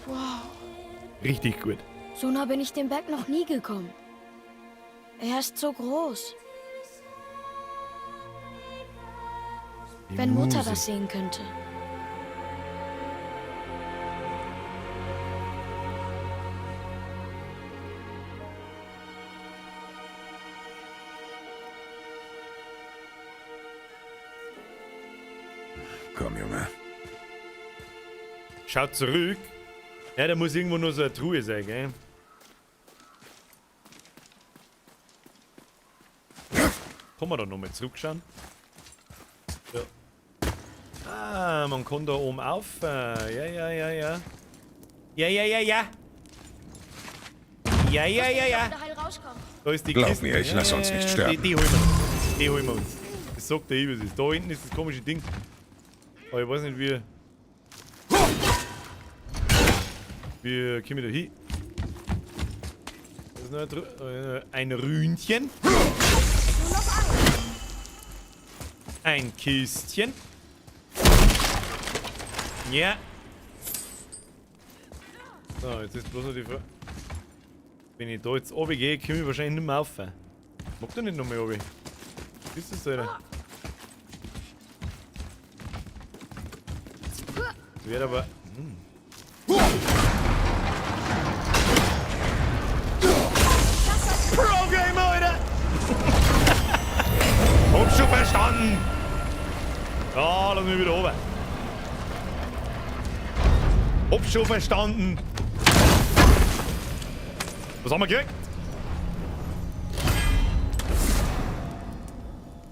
Wow. Richtig gut. So nah bin ich dem Berg noch nie gekommen. Er ist so groß. Die Wenn Mutter Musik. das sehen könnte. Komm, Junge. Schaut zurück. Ja, da muss irgendwo nur so eine Truhe sein, gell? Kann man da nochmal zurückschauen? Ja. Ah, man kann da oben auf. Ja, ja, ja, ja. Ja, ja, ja, ja. Ja, ja, ja, ja. Da ist die Glaub Kiste. mir, ich lass uns nicht sterben. Die holen wir uns. Die holen wir uns. Das sagt der Ibis. Da hinten ist das komische Ding. Aber ich weiß nicht, wie... Wie kommen wir da hin? Das ist noch ein Rühnchen. Ein Kistchen. Ja. So, jetzt ist bloß noch die Frage. Wenn ich da jetzt runtergehe, komme ich wahrscheinlich nicht mehr rauf. Mag da nicht noch mehr runter? Was ist das, Alter? Das wird aber... Pro-Gamer, Alter! Hab schon verstanden! Ja, lass mich wieder runter. Hab schon verstanden! Was haben wir gekriegt?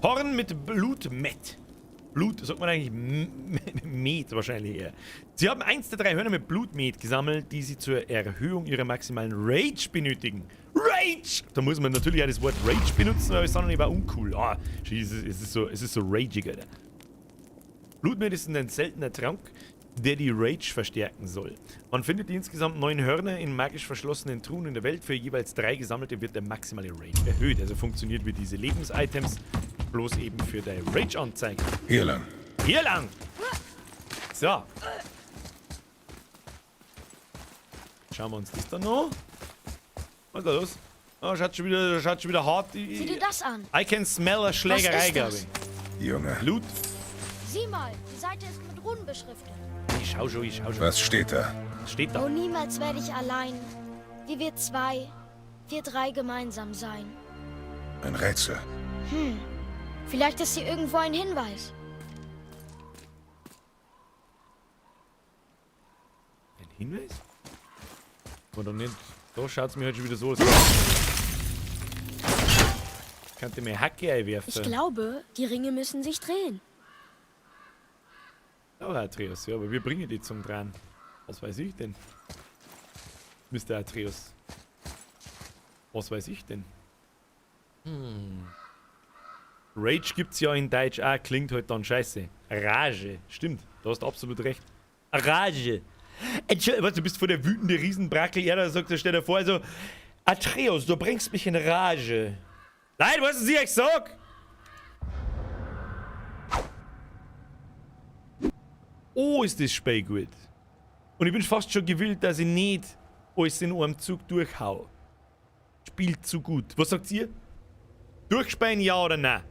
Horn mit Blutmett. Blut, sagt man eigentlich Met wahrscheinlich eher. Sie haben eins der 3 Hörner mit Blutmet gesammelt, die sie zur Erhöhung ihrer maximalen Rage benötigen. Rage! Da muss man natürlich auch das Wort Rage benutzen, weil es sonst war uncool. Ah, Jesus, es ist so ragig, Alter. Blutmet ist ein seltener Trank, der die Rage verstärken soll. Man findet die insgesamt 9 Hörner in magisch verschlossenen Truhen in der Welt. Für jeweils 3 gesammelte wird der maximale Rage erhöht. Also funktioniert wie diese Lebensitems, bloß eben für deine Rage-Anzeige. Hier lang. Hier lang! So. schauen wir uns das dann noch. Was ist da los? Oh, schaut schon wieder hart. Sieh dir das an. I can smell a Schlägerei, glaube ich. Junge. Loot. Sieh mal, die Seite ist mit Runen beschriftet. Ich schau schon, ich schau schon. Was steht da? Was steht da? Oh, niemals werde ich allein, wie wir zwei, wir drei gemeinsam sein. Ein Rätsel. Hm. Vielleicht ist hier irgendwo ein Hinweis. Ein Hinweis? Oder nicht? Da schaut es mir halt schon wieder so aus. Ich könnte mir Hacke einwerfen. Ich glaube, die Ringe müssen sich drehen. Ja, Atreus, ja, aber wir bringen die zum Dran. Was weiß ich denn? Mr. Atreus. Was weiß ich denn? Hm. Rage gibt's ja in Deutsch auch, klingt halt dann scheiße. Rage, stimmt, da hast du absolut recht. Rage. Entschuldigung, was, du bist voll der wütende Riesenbrackel, er da sagt, stell dir vor, also, Atreus, du bringst mich in Rage. Nein, was ist ich sag? Oh, ist das Spiel gut. Und ich bin fast schon gewillt, dass ich nicht alles in einem Zug durchhau. Spielt zu gut. Was sagt ihr? Durchspielen, ja oder nein?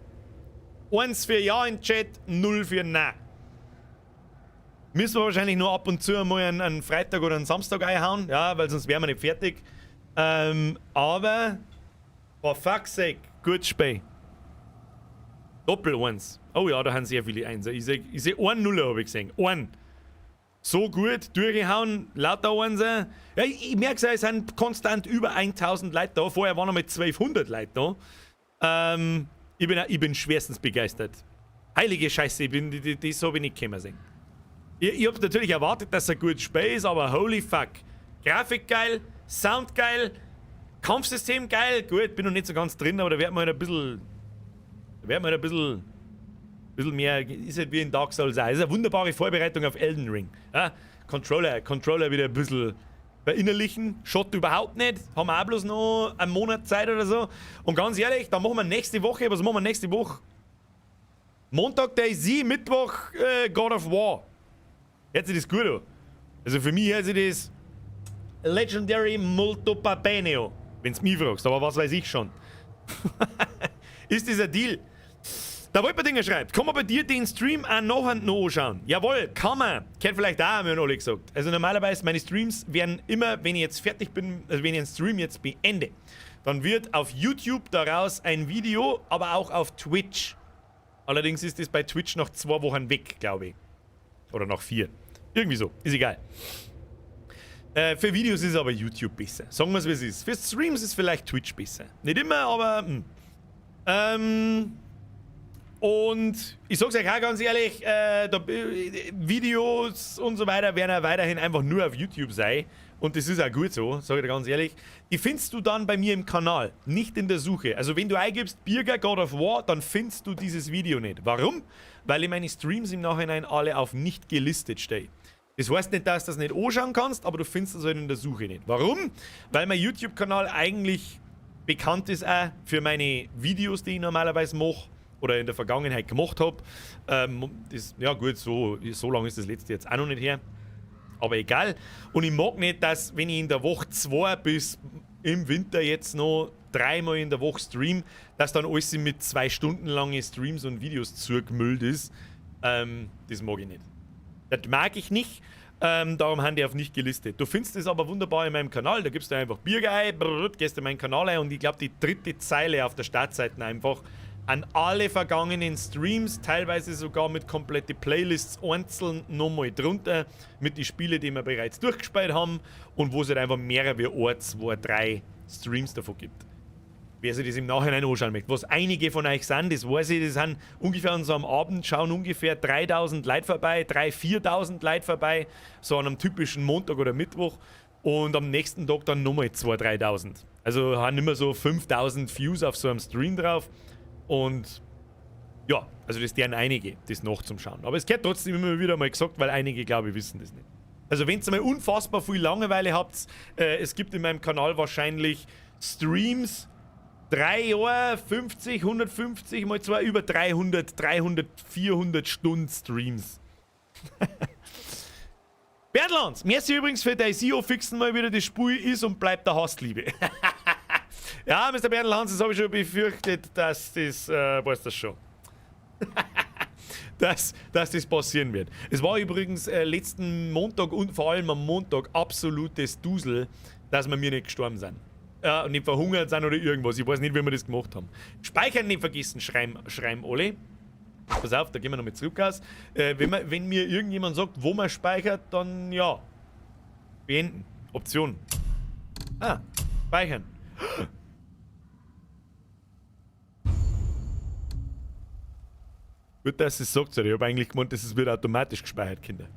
1 für ja im Chat, 0 für nein. Müssen wir wahrscheinlich nur ab und zu einmal einen Freitag oder einen Samstag einhauen, ja, weil sonst wären wir nicht fertig. Aber, for fuck's sake, gut Spiel. Doppel 1. Oh ja, da haben sehr viele Einser. Ich seh 1 Nuller, hab ich gesehen. 1. So gut, durchgehauen, lauter Einser. Ja, ich merke es, es sind konstant über 1000 Leute da. Vorher waren noch mit 1200 Leute da. Ich bin schwerstens begeistert. Heilige Scheiße, das hab ich nicht kommen sehen. Ich hab natürlich erwartet, dass es ein gutes Spiel ist, aber holy fuck. Grafik geil, Sound geil, Kampfsystem geil. Gut, bin noch nicht so ganz drin, aber da wird man halt ein bisschen. Da wird man halt ein bisschen mehr. Ist halt wie in Dark Souls auch. Ist eine wunderbare Vorbereitung auf Elden Ring. Ja, Controller wieder ein bisschen verinnerlichen. Schott überhaupt nicht. Haben wir auch bloß noch einen Monat Zeit oder so. Und ganz ehrlich, da machen wir nächste Woche. Was machen wir nächste Woche? Montag DayZ, Mittwoch God of War. Hört sich das gut an? Also für mich hört sich das Legendary Molto Papeneo, wenn's mich fragst, aber was weiß ich schon. Ist das ein Deal? Der Wolperdinger schreibt, kann man bei dir den Stream auch nachher noch anschauen? Jawohl, kann man. Kennt vielleicht auch, haben wir alle gesagt. Also normalerweise, meine Streams werden immer, wenn ich jetzt fertig bin, also wenn ich einen Stream jetzt beende, dann wird auf YouTube daraus ein Video, aber auch auf Twitch. Allerdings ist das bei Twitch noch 2 Wochen weg, glaube ich. Oder noch 4. Irgendwie so. Ist egal. Für Videos ist aber YouTube besser. Sagen wir's, wie es ist. Für Streams ist vielleicht Twitch besser. Nicht immer, aber... Und ich sag's euch auch ganz ehrlich, Videos und so weiter werden auch weiterhin einfach nur auf YouTube sein. Und das ist auch gut so, sag ich dir ganz ehrlich. Die findest du dann bei mir im Kanal, nicht in der Suche. Also wenn du eingibst Birger God of War, dann findest du dieses Video nicht. Warum? Weil ich meine Streams im Nachhinein alle auf nicht gelistet stelle. Das heißt nicht, dass du das nicht anschauen kannst, aber du findest es halt in der Suche nicht. Warum? Weil mein YouTube-Kanal eigentlich bekannt ist auch für meine Videos, die ich normalerweise mache oder in der Vergangenheit gemacht hab. Ja gut, so lange ist das letzte jetzt auch noch nicht her. Aber egal. Und ich mag nicht, dass, wenn ich in der Woche 2 bis im Winter jetzt noch 3-mal in der Woche stream, dass dann alles mit 2 Stunden lange Streams und Videos zugemüllt ist. Das mag ich nicht. Das mag ich nicht. Darum haben die auf nicht gelistet. Du findest es aber wunderbar in meinem Kanal. Da gibst du einfach Birger ein, brrr, gehst in meinen Kanal ein und ich glaube, die dritte Zeile auf der Startseite einfach an alle vergangenen Streams, teilweise sogar mit komplette Playlists einzeln nochmal drunter, mit den Spielen, die wir bereits durchgespielt haben und wo es halt einfach mehrere wie 1, 2, 3 Streams davon gibt. Wer sich das im Nachhinein anschauen möchte. Was einige von euch sind, das weiß ich, das sind ungefähr an so einem Abend, schauen ungefähr 3000 Leute vorbei, 3.000, 4.000 Leute vorbei, so an einem typischen Montag oder Mittwoch und am nächsten Tag dann nochmal 2.000, 3.000. Also haben immer so 5.000 Views auf so einem Stream drauf. Und ja, also das deren einige, das noch zum Schauen. Aber es gehört trotzdem immer wieder mal gesagt, weil einige, glaube ich, wissen das nicht. Also wenn ihr mal unfassbar viel Langeweile habt, es gibt in meinem Kanal wahrscheinlich Streams, 3 Jahre, 50, 150 mal 2, über 300, 300, 400 Stunden Streams. Bernd Lanz, merci übrigens für dein SEO-Fixen mal wieder, das Spiel ist und bleibt der Hassliebe. Ja, Mr. Bernd Lanz, das habe ich schon befürchtet, dass das, weißt das schon, dass das passieren wird. Es war übrigens letzten Montag und vor allem am Montag absolutes Dusel, dass wir mir nicht gestorben sind. Nicht verhungert sind oder irgendwas. Ich weiß nicht, wie wir das gemacht haben. Speichern nicht vergessen, schreiben alle. Pass auf, da gehen wir nochmal zurück aus. Wenn mir irgendjemand sagt, wo man speichert, dann ja. Beenden. Option. Ah, speichern. Gut, dass es sagt, ich habe eigentlich gemeint, das wird automatisch gespeichert, Kinder.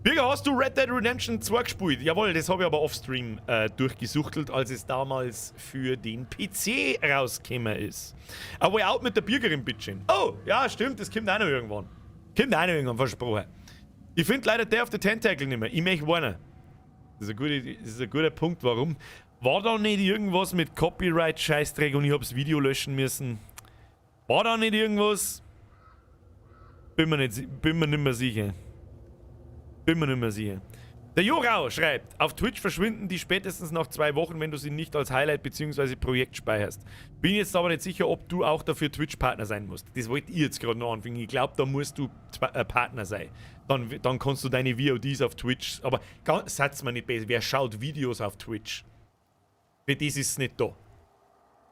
Birger, hast du Red Dead Redemption 2 gespielt? Jawohl, das habe ich aber offstream durchgesuchtelt, als es damals für den PC rausgekommen ist. A Way Out mit der Birgerin, bitteschön. Oh, ja, stimmt, das kommt auch noch irgendwann. Kommt auch noch irgendwann, versprochen. Ich finde leider Day of the Tentacle nicht mehr. Ich möchte warnen. Das ist ein guter Punkt, warum. War da nicht irgendwas mit Copyright-Scheißdreck und ich hab's Video löschen müssen? War da nicht irgendwas? Bin mir nicht mehr sicher. Bin mir nicht mehr sicher. Der Jorau schreibt, auf Twitch verschwinden die spätestens nach 2 Wochen, wenn du sie nicht als Highlight bzw. Projekt speicherst. Bin jetzt aber nicht sicher, ob du auch dafür Twitch-Partner sein musst. Das wollt ihr jetzt gerade noch anfangen. Ich glaube, da musst du Partner sein. Dann kannst du deine VODs auf Twitch... Aber sagt's mir nicht besser, wer schaut Videos auf Twitch? Für das ist es nicht da.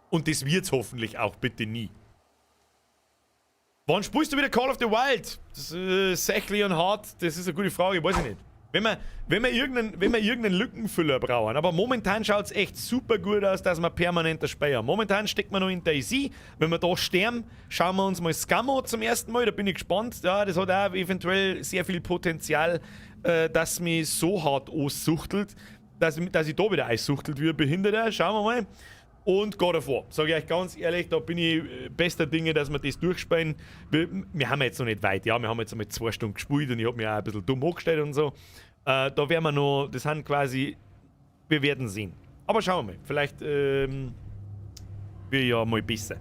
Und das wird's hoffentlich auch bitte nie. Wann spielst du wieder Call of the Wild? Das ist sächlich und hart, das ist eine gute Frage, weiß ich nicht. Wenn wir irgendeinen Lückenfüller brauchen. Aber momentan schaut es echt super gut aus, dass wir permanent speichern. Momentan steckt man noch in DayZ. Wenn wir da sterben, schauen wir uns mal Scum an zum ersten Mal. Da bin ich gespannt. Ja, das hat auch eventuell sehr viel Potenzial, dass mich so hart aussuchtelt, dass ich da wieder einsuchtelt wie ein Behinderter. Schauen wir mal. Und God of War. Sage ich euch ganz ehrlich, da bin ich bester Dinge, dass wir das durchspielen. Wir haben jetzt noch nicht weit, ja, wir haben jetzt einmal 2 Stunden gespielt und ich habe mich auch ein bisschen dumm angestellt und so. Da werden wir noch, das sind quasi, wir werden sehen. Aber schauen wir mal, vielleicht wir ja mal besser.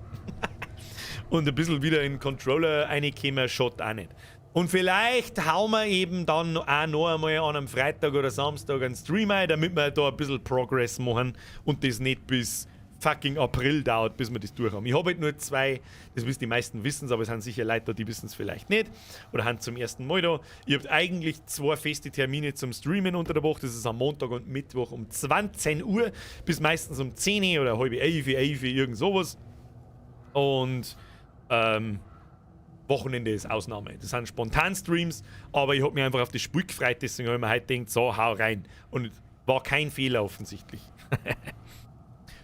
Und ein bisschen wieder in den Controller reinkommen, schaut auch nicht. Und vielleicht hauen wir eben dann auch noch einmal an einem Freitag oder Samstag einen Stream ein, damit wir da ein bisschen Progress machen und das nicht bis fucking April dauert, bis wir das durch haben. Ich habe halt nur 2, das wissen die meisten wissen es, aber es sind sicher Leute da, die wissen es vielleicht nicht oder haben zum ersten Mal da. Ich habe eigentlich 2 feste Termine zum Streamen unter der Woche, das ist am Montag und Mittwoch um 20 Uhr bis meistens um 10 Uhr oder 10:30, 11, irgend sowas. Und Wochenende ist Ausnahme. Das sind Spontan-Streams, aber ich habe mich einfach auf das Spiel gefreut, deswegen habe ich mir heute gedacht, so, hau rein. Und war kein Fehler offensichtlich.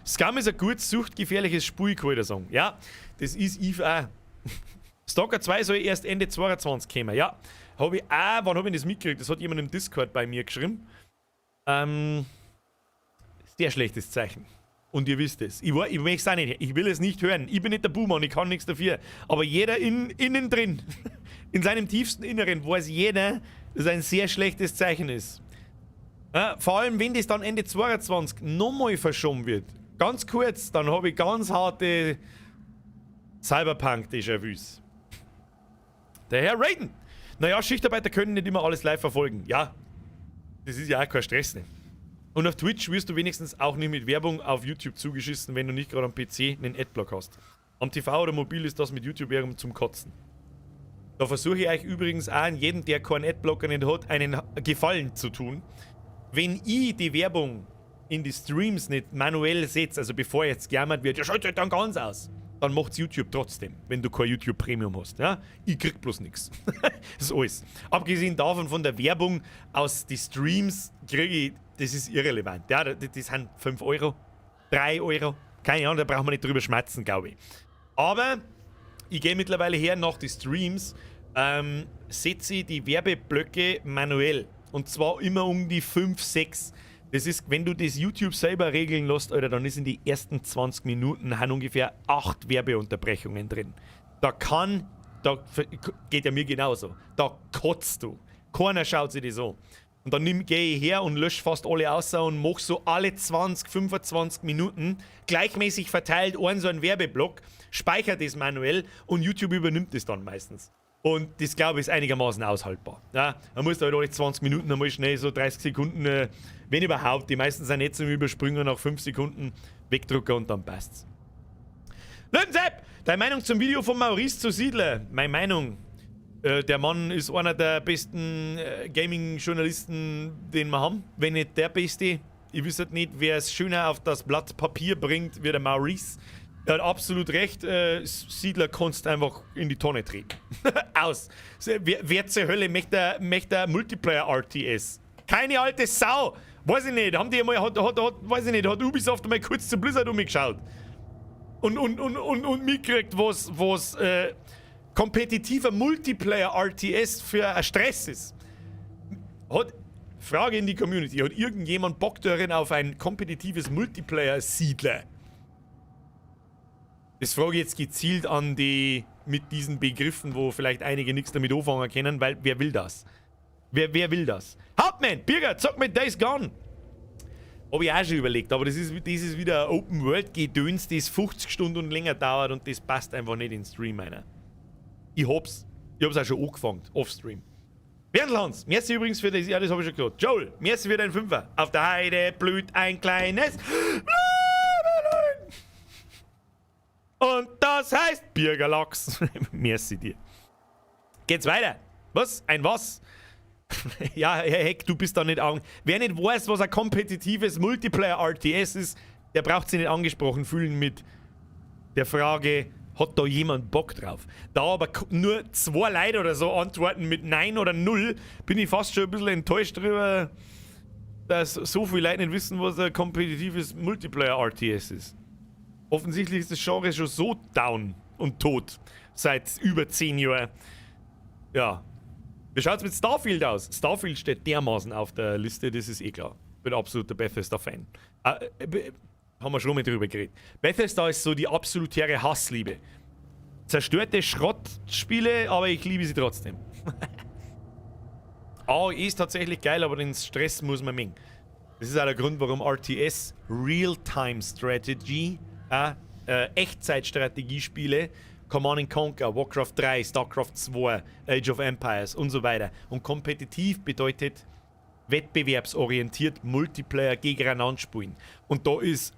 Scum ist ein gut suchtgefährliches Spiel, kann ich da sagen. Ja, das ist ich auch. Stalker 2 soll erst Ende 22 kommen. Ja, habe ich auch, wann habe ich das mitgekriegt? Das hat jemand im Discord bei mir geschrieben. Sehr schlechtes Zeichen. Und ihr wisst es. Ich möchte es auch nicht. Ich will es nicht hören. Ich bin nicht der Boomer und ich kann nichts dafür. Aber jeder innen drin, in seinem tiefsten Inneren, weiß jeder, dass es ein sehr schlechtes Zeichen ist. Ja, vor allem, wenn das dann Ende 22 nochmal verschoben wird. Ganz kurz, dann habe ich ganz harte Cyberpunk-Déjà-vus. Der Herr Raiden. Naja, Schichtarbeiter können nicht immer alles live verfolgen. Ja, das ist ja auch kein Stress, ne? Und auf Twitch wirst du wenigstens auch nicht mit Werbung auf YouTube zugeschissen, wenn du nicht gerade am PC einen Adblock hast. Am TV oder mobil ist das mit YouTube-Werbung zum Kotzen. Da versuche ich euch übrigens auch an jedem, der keinen Adblocker nicht hat, einen Gefallen zu tun. Wenn ich die Werbung in die Streams nicht manuell setze, also bevor jetzt gejammert wird, ja, schaut halt dann ganz aus, dann macht's YouTube trotzdem, wenn du kein YouTube Premium hast. Ja? Ich krieg bloß nix. Das ist alles. Abgesehen davon, von der Werbung aus die Streams kriege ich, das ist irrelevant. Ja, das sind 5 Euro, 3 Euro, keine Ahnung, da braucht man nicht drüber schmerzen, glaube ich. Aber ich gehe mittlerweile her nach die Streams, setze ich die Werbeblöcke manuell. Und zwar immer um die 5, 6. Das ist, wenn du das YouTube selber regeln lässt, Alter, dann ist in die ersten 20 Minuten haben ungefähr 8 Werbeunterbrechungen drin. Da geht ja mir genauso. Da kotzt du. Keiner schaut sich das an. Und dann gehe ich her und lösche fast alle außer und mach so alle 20, 25 Minuten gleichmäßig verteilt einen so einen Werbeblock, speichere das manuell und YouTube übernimmt das dann meistens. Und das, glaube ich, ist einigermaßen aushaltbar. Ja, man muss da halt alle 20 Minuten einmal schnell so 30 Sekunden, wenn überhaupt, die meisten sind nicht zum Überspringen, nach 5 Sekunden wegdrücken und dann passt's. Löwensepp, deine Meinung zum Video von Maurice zu Siedler? Meine Meinung, der Mann ist einer der besten Gaming-Journalisten, den wir haben, wenn nicht der beste. Ich wüsste nicht, wer es schöner auf das Blatt Papier bringt, wie der Maurice. Er hat absolut recht, Siedler kannst einfach in die Tonne treten. Aus. Wer zur Hölle möchte Multiplayer-RTS? Keine alte Sau! Weiß ich nicht, haben die einmal, hat, hat, hat, weiß ich nicht, hat Ubisoft einmal kurz zu Blizzard umgeschaut und mitgekriegt, was kompetitiver Multiplayer-RTS für ein Stress ist. Frage in die Community, hat irgendjemand Bock darin auf ein kompetitives Multiplayer-Siedler? Das frage ich jetzt gezielt an die mit diesen Begriffen, wo vielleicht einige nichts damit anfangen können, weil wer will das? Wer will das? Hauptmann, Birger, zock mit Days Gone. Habe ich auch schon überlegt, aber das ist wieder ein Open-World-Gedöns, das 50 Stunden und länger dauert, und das passt einfach nicht in den Stream meiner. Ich hab's auch schon angefangen, off-Stream. Berndl Hans, merci übrigens für das, ja, das habe ich schon gesagt. Joel, merci für deinen Fünfer. Auf der Heide blüht ein kleines Blümelein. Und das heißt Birgerlachs. Merci dir. Geht's weiter? Was? Ein was? Ja, Herr Heck, du bist da nicht an. Wer nicht weiß, was ein kompetitives Multiplayer-RTS ist, der braucht sich nicht angesprochen fühlen mit der Frage: Hat da jemand Bock drauf? Da aber nur zwei Leute oder so antworten mit Nein oder Null, bin ich fast schon ein bisschen enttäuscht darüber, dass so viele Leute nicht wissen, was ein kompetitives Multiplayer-RTS ist. Offensichtlich ist das Genre schon so down und tot seit über 10 Jahren. Ja. Wie schaut's mit Starfield aus? Starfield steht dermaßen auf der Liste, das ist eh klar. Bin absoluter Bethesda-Fan. Haben wir schon mal drüber geredet. Bethesda ist so die absolutäre Hassliebe. Zerstörte Schrottspiele, aber ich liebe sie trotzdem. AoE ist tatsächlich geil, aber den Stress muss man mögen. Das ist auch der Grund, warum RTS, Real-Time Strategy, Echtzeitstrategiespiele, Command & Conquer, Warcraft 3, StarCraft 2, Age of Empires und so weiter. Und kompetitiv bedeutet wettbewerbsorientiert Multiplayer gegeneinander spielen. Und da ist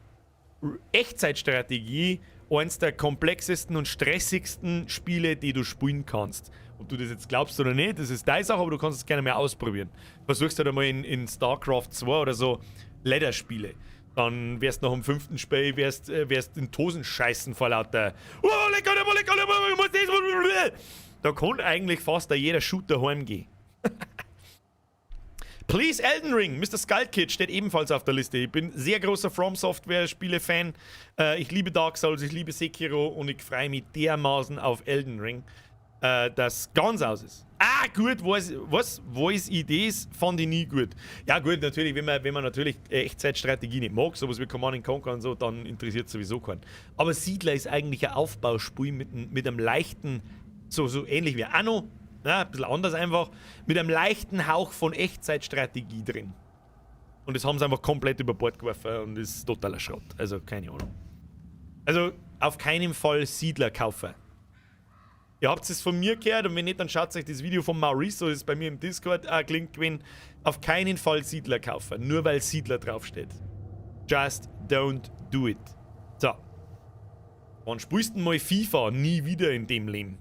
Echtzeitstrategie eins der komplexesten und stressigsten Spiele, die du spielen kannst. Ob du das jetzt glaubst oder nicht, das ist deine Sache, aber du kannst es gerne mal ausprobieren. Versuchst halt einmal in StarCraft 2 oder so Ladder-Spiele. Dann wirst du nach dem fünften Spiel wirst in d'Hosen scheißen vor lauter. Da kann eigentlich fast jeder Shooter heimgehen. Please Elden Ring, Mr. Skullkid steht ebenfalls auf der Liste. Ich bin sehr großer From Software Spiele-Fan. Ich liebe Dark Souls, ich liebe Sekiro und ich freue mich dermaßen auf Elden Ring, das ganz aus ist. Ah, gut, was, Voice IDs fand ich nie gut. Ja, gut, natürlich, wenn man natürlich Echtzeitstrategie nicht mag, sowas wie Command & Conquer und so, dann interessiert sowieso keinen. Aber Siedler ist eigentlich ein Aufbauspiel mit einem leichten, so ähnlich wie Anno, ja, ein bisschen anders einfach, mit einem leichten Hauch von Echtzeitstrategie drin. Und das haben sie einfach komplett über Bord geworfen und ist totaler Schrott. Also, keine Ahnung. Also, auf keinen Fall Siedler kaufen. Ihr habt es von mir gehört und wenn nicht, dann schaut euch das Video von Maurice, so ist es bei mir im Discord auch gelinkt gewesen. Auf keinen Fall Siedler kaufen, nur weil Siedler draufsteht. Just don't do it. So. Wann spielst du denn mal FIFA? Nie wieder in dem Leben.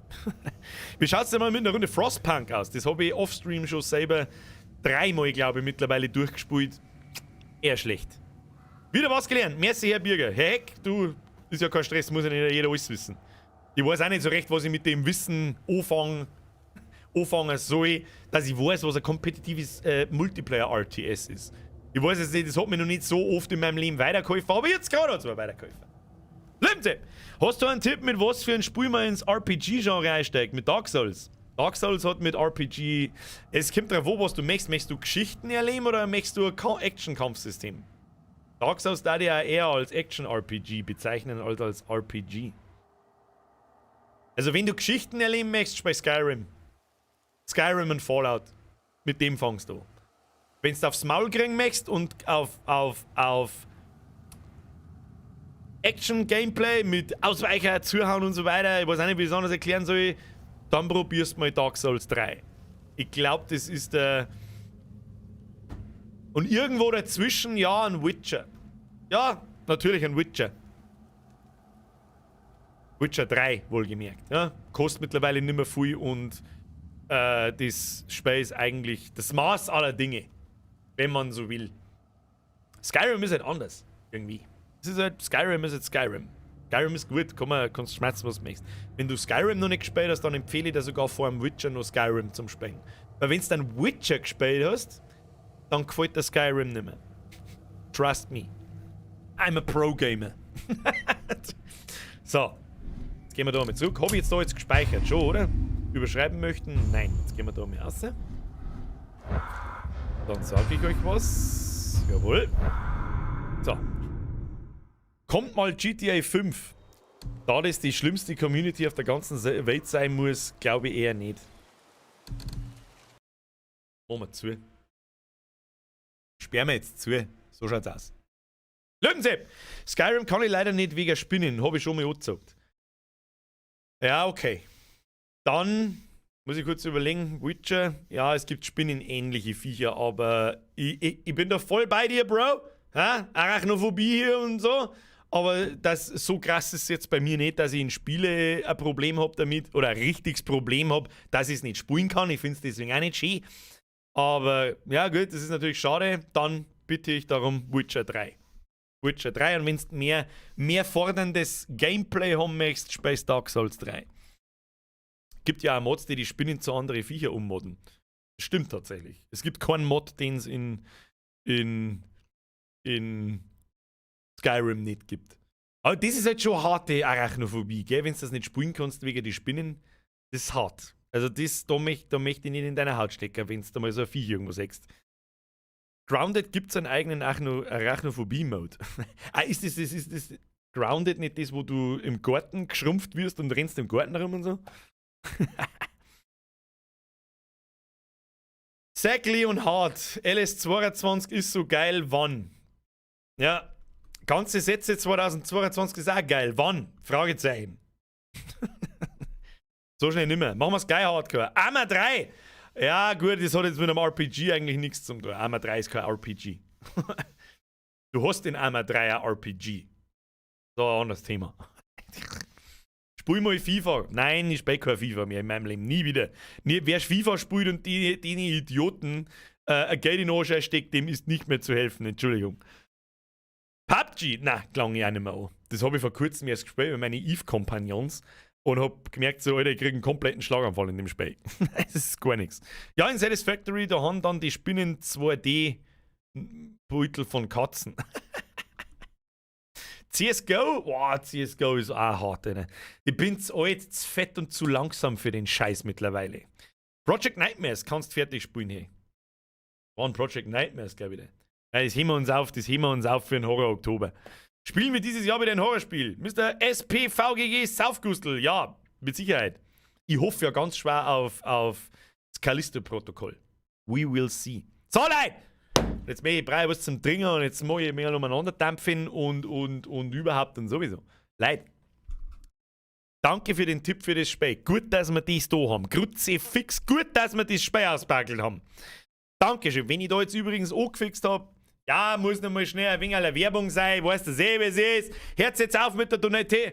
Wie schaut es denn mal mit einer Runde Frostpunk aus? Das habe ich offstream schon selber dreimal, glaube ich, mittlerweile durchgespielt. Eher schlecht. Wieder was gelernt. Merci, Herr Birger. Herr Heck, du, ist ja kein Stress, muss ja nicht jeder alles wissen. Ich weiß auch nicht so recht, was ich mit dem Wissen anfangen soll, dass ich weiß, was ein kompetitives Multiplayer-RTS ist. Ich weiß es nicht, das hat mir noch nicht so oft in meinem Leben weitergeholfen, aber jetzt gerade hat es mir weitergeholfen. Limte, hast du einen Tipp, mit was für ein Spiel man ins RPG-Genre einsteigt? Mit Dark Souls? Dark Souls hat mit RPG. Es kommt drauf an, was du möchtest. Möchtest du Geschichten erleben oder möchtest du ein Action-Kampfsystem? Dark Souls da ich ja eher als Action-RPG bezeichnen als als RPG. Also, wenn du Geschichten erleben möchtest, spiel Skyrim. Skyrim und Fallout. Mit dem fangst du. Wenn du aufs Maul kriegen möchtest und auf Action-Gameplay mit Ausweicher, Zuhauen und so weiter, ich weiß auch nicht, wie ich es anders erklären soll. Dann probierst mal Dark Souls 3. Ich glaube, das ist der. Und irgendwo dazwischen, ja, ein Witcher. Ja, natürlich ein Witcher. Witcher 3, wohlgemerkt. Ja? Kostet mittlerweile nicht mehr viel und das Spiel ist eigentlich das Maß aller Dinge, wenn man so will. Skyrim ist halt anders, irgendwie. Es ist halt, Skyrim ist halt Skyrim. Skyrim ist gut, kannst schmerzen, was du möchtest. Wenn du Skyrim noch nicht gespielt hast, dann empfehle ich dir sogar vor dem Witcher noch Skyrim zum Spielen. Weil wenn du dann Witcher gespielt hast, dann gefällt dir Skyrim nicht mehr. Trust me. I'm a Pro-Gamer. So. Jetzt gehen wir da mal zurück. Habe ich jetzt da jetzt gespeichert? Schon, oder? Überschreiben möchten? Nein. Jetzt gehen wir da mal raus. Dann sage ich euch was. Jawohl. So. Kommt mal GTA 5. Da das die schlimmste Community auf der ganzen Welt sein muss, glaube ich eher nicht. Machen wir zu. Sperren wir jetzt zu. So schaut's aus. Löwensepp! Skyrim kann ich leider nicht wegen Spinnen, habe ich schon mal angezockt. Ja, okay. Dann muss ich kurz überlegen, Witcher, ja, es gibt spinnenähnliche Viecher, aber ich bin da voll bei dir, Bro. Ha? Arachnophobie hier und so. Aber das, so krass ist es jetzt bei mir nicht, dass ich in Spiele ein Problem habe damit oder ein richtiges Problem habe, dass ich es nicht spielen kann. Ich finde es deswegen auch nicht schön. Aber ja, gut, das ist natürlich schade. Dann bitte ich darum, Witcher 3. Witcher 3 und wenn du mehr forderndes Gameplay haben möchtest, spielst Dark Souls 3. Gibt ja auch Mods, die die Spinnen zu anderen Viecher ummodden. Das stimmt tatsächlich. Es gibt keinen Mod, den es in Skyrim nicht gibt. Aber das ist halt schon harte Arachnophobie, gell? Wenn du das nicht spielen kannst wegen die Spinnen, das ist hart. Also das, da möchte ich nicht in deiner Haut stecken, wenn du da mal so ein Viech irgendwo siehst. Grounded gibt es einen eigenen Arachnophobie-Mode. Ah, ist das Grounded nicht das, wo du im Garten geschrumpft wirst und rennst im Garten rum und so? Zack Leonhardt, LS22 ist so geil, wann? Ja, ganze Sätze 2022 ist auch geil, wann? Fragezeichen. So schnell nimmer. Machen wir's gleich hardcore. Arma 3! Ja, gut, das hat jetzt mit einem RPG eigentlich nichts zu tun. Arma 3 ist kein RPG. Du hast in Arma 3 ein RPG. So, ein anderes Thema. Spiel mal FIFA. Nein, ich spiele kein FIFA mehr in meinem Leben. Nie wieder. Nie, wer FIFA spielt und die Idioten ein Geld in den Arsch steckt, dem ist nicht mehr zu helfen. Entschuldigung. PUBG? Na, klang ich auch nicht mehr an. Das habe ich vor kurzem erst gespielt mit meinen Eve-Kompagnons und hab gemerkt, so, Alter, ich krieg einen kompletten Schlaganfall in dem Spiel. Das ist gar nichts. Ja, in Satisfactory, da haben dann die Spinnen 2D-Beutel von Katzen. CSGO? Boah, CSGO ist auch hart, Alter. Ich bin zu alt, zu fett und zu langsam für den Scheiß mittlerweile. Project Nightmares kannst du fertig spielen, hey. War ein Project Nightmares, glaube ich. Ja, das heben wir uns auf, das heben wir uns auf für den Horror Oktober. Spielen wir dieses Jahr wieder ein Horrorspiel? Mr. SPVGG Saufgustel, ja, mit Sicherheit. Ich hoffe ja ganz schwer auf das Callisto-Protokoll. We will see. So, Leute! Jetzt möchte ich brei was zum Trinken und jetzt mag ich mehr umeinander dampfen und überhaupt und sowieso. Leute, danke für den Tipp für das Spiel. Gut, dass wir das da haben. Kruzifix, gut, dass wir das Spiel auspackelt haben. Dankeschön. Wenn ich da jetzt übrigens angefixt habe, ja, muss noch mal schnell ein wenig eine Werbung sein, weißt du eh, wie es ist. Hört jetzt auf mit der Donate.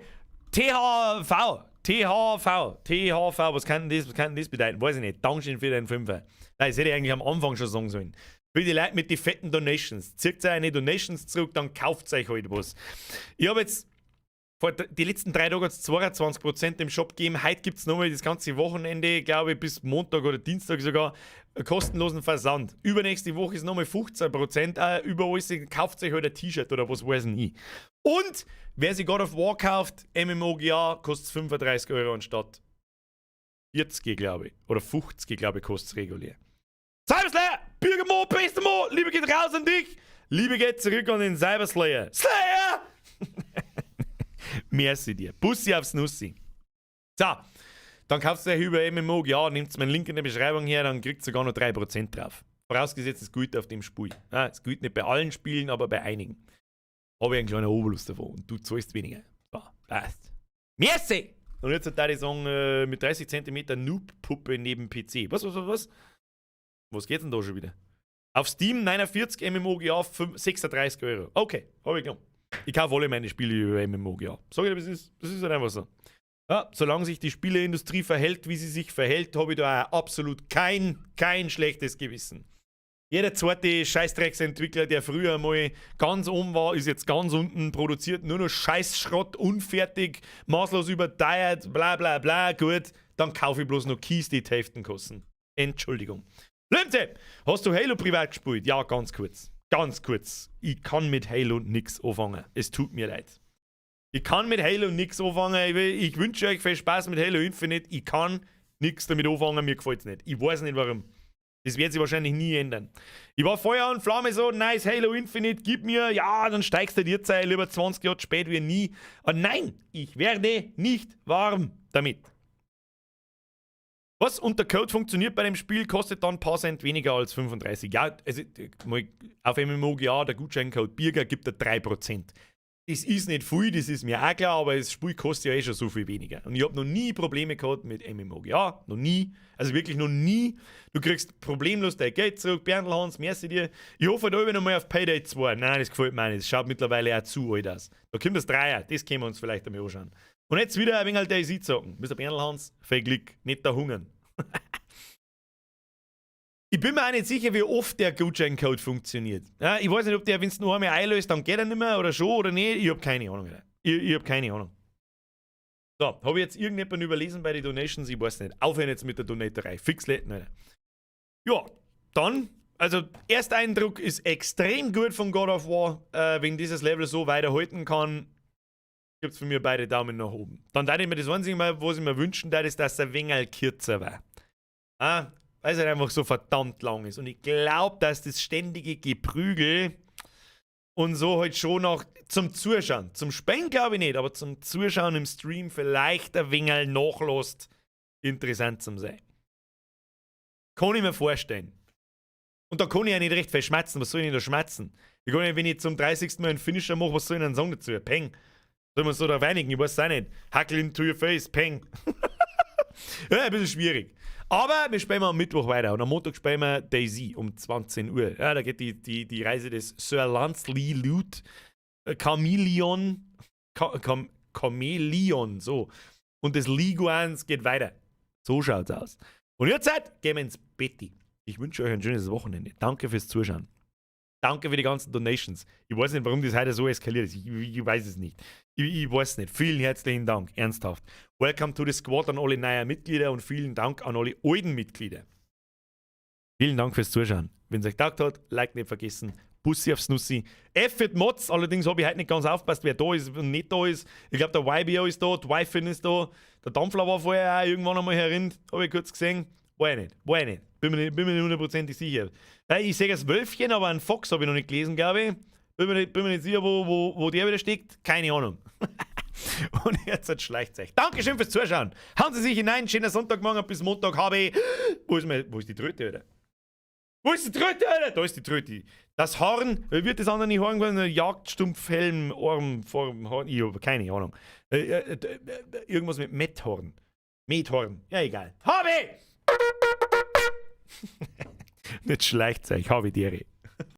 THV, THV, THV, was kann denn das bedeuten? Weiß ich nicht. Dankeschön für den Fünfer. Nein, das hätte ich eigentlich am Anfang schon sagen sollen. Für die Leute mit den fetten Donations. Zieht euch eine Donations zurück, dann kauft euch halt was. Ich habe jetzt vor die letzten 3 Tage hat es 22% im Shop gegeben. Heute gibt es nochmal das ganze Wochenende, glaube ich, bis Montag oder Dienstag sogar, kostenlosen Versand. Übernächste Woche ist nochmal 15% über alles. Kauft euch halt ein T-Shirt oder was weiß ich nicht. Und wer sich God of War kauft, MMOGA, kostet 35 € anstatt 40, glaube ich. Oder 50, glaube ich, kostet es regulär. Cyberslayer! Bürgermo, Bester Liebe geht raus an dich! Liebe geht zurück an den Cyberslayer. Slayer! Merci dir. Bussi aufs Nussi. So, dann kaufst du euch über MMO, ja, nehmt meinen Link in der Beschreibung her, dann kriegt ihr sogar noch 3% drauf. Vorausgesetzt, es gilt auf dem Spiel. Ja, es gilt nicht bei allen Spielen, aber bei einigen. Habe ich einen kleinen Obolus davon und du zahlst weniger. So, passt. Merci! Und jetzt hat da die sagen, mit 30 cm Noob-Puppe neben PC. Was, was, was, was? Was geht denn da schon wieder? Auf Steam 49, MMOGA 5, 36 Euro. Okay, habe ich genommen. Ich kaufe alle meine Spiele über MMOGA. Sag ich dir, das ist halt einfach so. Ja, solange sich die Spieleindustrie verhält, wie sie sich verhält, habe ich da auch absolut kein schlechtes Gewissen. Jeder zweite Scheißdrecksentwickler, der früher mal ganz oben war, ist jetzt ganz unten, produziert nur noch Scheißschrott, unfertig, maßlos überteuert, bla bla bla. Gut, dann kaufe ich bloß noch Keys, die die Hälften kosten. Entschuldigung. Lemte, hast du Halo privat gespielt? Ja, ganz kurz. Ganz kurz. Ich kann mit Halo nix anfangen. Es tut mir leid. Ich kann mit Halo nix anfangen. Ich wünsche euch viel Spaß mit Halo Infinite. Ich kann nix damit anfangen, mir gefällt's nicht. Ich weiß nicht, warum. Das wird sich wahrscheinlich nie ändern. Ich war Feuer und Flamme so, nice, Halo Infinite, gib mir, ja, dann steigst du dir Zeit, lieber 20 Jahre spät wie nie. Und nein, ich werde nicht warm damit. Was unter Code funktioniert bei dem Spiel, kostet dann ein paar Cent weniger als 35. Ja, also mal auf MMOGA, der Gutscheincode Birger gibt er 3%. Das ist nicht viel, das ist mir auch klar, aber das Spiel kostet ja eh schon so viel weniger. Und ich habe noch nie Probleme gehabt mit MMOGA, noch nie. Also wirklich noch nie. Du kriegst problemlos dein Geld zurück, Berndl Hans, merci dir. Ich hoffe da noch mal auf Payday 2. Nein, das gefällt mir nicht. Das schaut mittlerweile auch zu alt aus. Da kommt das Dreier, das können wir uns vielleicht einmal anschauen. Und jetzt wieder ein wenig halt DayZ zocken. Mr. Berndl Hans, viel Glück, nicht da hungern. Ich bin mir auch nicht sicher, wie oft der Gutscheincode funktioniert. Ja, ich weiß nicht, ob der, wenn es nur einmal einlöst, dann geht er nicht mehr oder schon oder nicht. Ich hab keine Ahnung. Alter. Ich hab keine Ahnung. So, habe ich jetzt irgendjemanden überlesen bei den Donations? Ich weiß nicht. Aufhören jetzt mit der Donaterei. Fix letten, Alter. Ja, dann, also Ersteindruck ist extrem gut von God of War. Wenn dieses Level so weiterhalten kann, gibt es von mir beide Daumen nach oben. Dann darf ich mir das Einzige mal, was ich mir wünschen darf, ist, dass er ein wenig kürzer war. Ah, weil es halt einfach so verdammt lang ist. Und ich glaube, dass das ständige Geprügel und so halt schon noch zum Zuschauen, zum Spielen glaube ich nicht, aber zum Zuschauen im Stream vielleicht ein wenig nachlässt, interessant zum sein. Kann ich mir vorstellen. Und da kann ich ja nicht recht viel schmatzen. Was soll ich denn da schmatzen? Ich kann ja, wenn ich zum 30. Mal einen Finisher mache, was soll ich denn sagen dazu? Peng. Soll man so da weinigen? Ich weiß es auch nicht. Hackel into your face, peng. Ja, ein bisschen schwierig. Aber wir spielen am Mittwoch weiter und am Montag spielen wir DayZ um 20 Uhr. Ja, da geht die Reise des Sir Lancelot Chameleon, Chameleon, so. Und des Leguans geht weiter. So schaut's aus. Und jetzt gehen wir ins Betti. Ich wünsche euch ein schönes Wochenende. Danke fürs Zuschauen. Danke für die ganzen Donations. Ich weiß nicht, warum das heute so eskaliert ist. Ich weiß es nicht. Ich weiß nicht. Vielen herzlichen Dank. Ernsthaft. Welcome to the Squad an alle neuen Mitglieder und vielen Dank an alle alten Mitglieder. Vielen Dank fürs Zuschauen. Wenn es euch taugt hat, Like nicht vergessen. Bussi aufs Nussi. F wird Mods, allerdings habe ich heute nicht ganz aufgepasst, wer da ist und nicht da ist. Ich glaube, der YBO ist da, die Wifin ist da, der Dampfler war vorher auch irgendwann einmal herin, habe ich kurz gesehen. Weiß ich nicht, weiß ich nicht. Bin mir nicht hundertprozentig sicher. Ja, ich sehe das Wölfchen, aber einen Fox habe ich noch nicht gelesen, glaube ich. Bin mir nicht sicher, wo der wieder steckt. Keine Ahnung. Und jetzt schleicht euch. Dankeschön fürs Zuschauen. Hauen Sie sich hinein. Schöner Sonntagmorgen bis Montag habe ich. Wo ist die Tröte, Alter? Wo ist die Tröte, Alter? Da ist die Tröte. Das Horn, wie wird das andere nicht Horn gewesen? Jagdstumpfhelm, Arm, Form, Horn, ich habe keine Ahnung. Irgendwas mit Methorn. Methorn. Ja, egal. Habe! Nicht schleicht euch, habe die Ehre.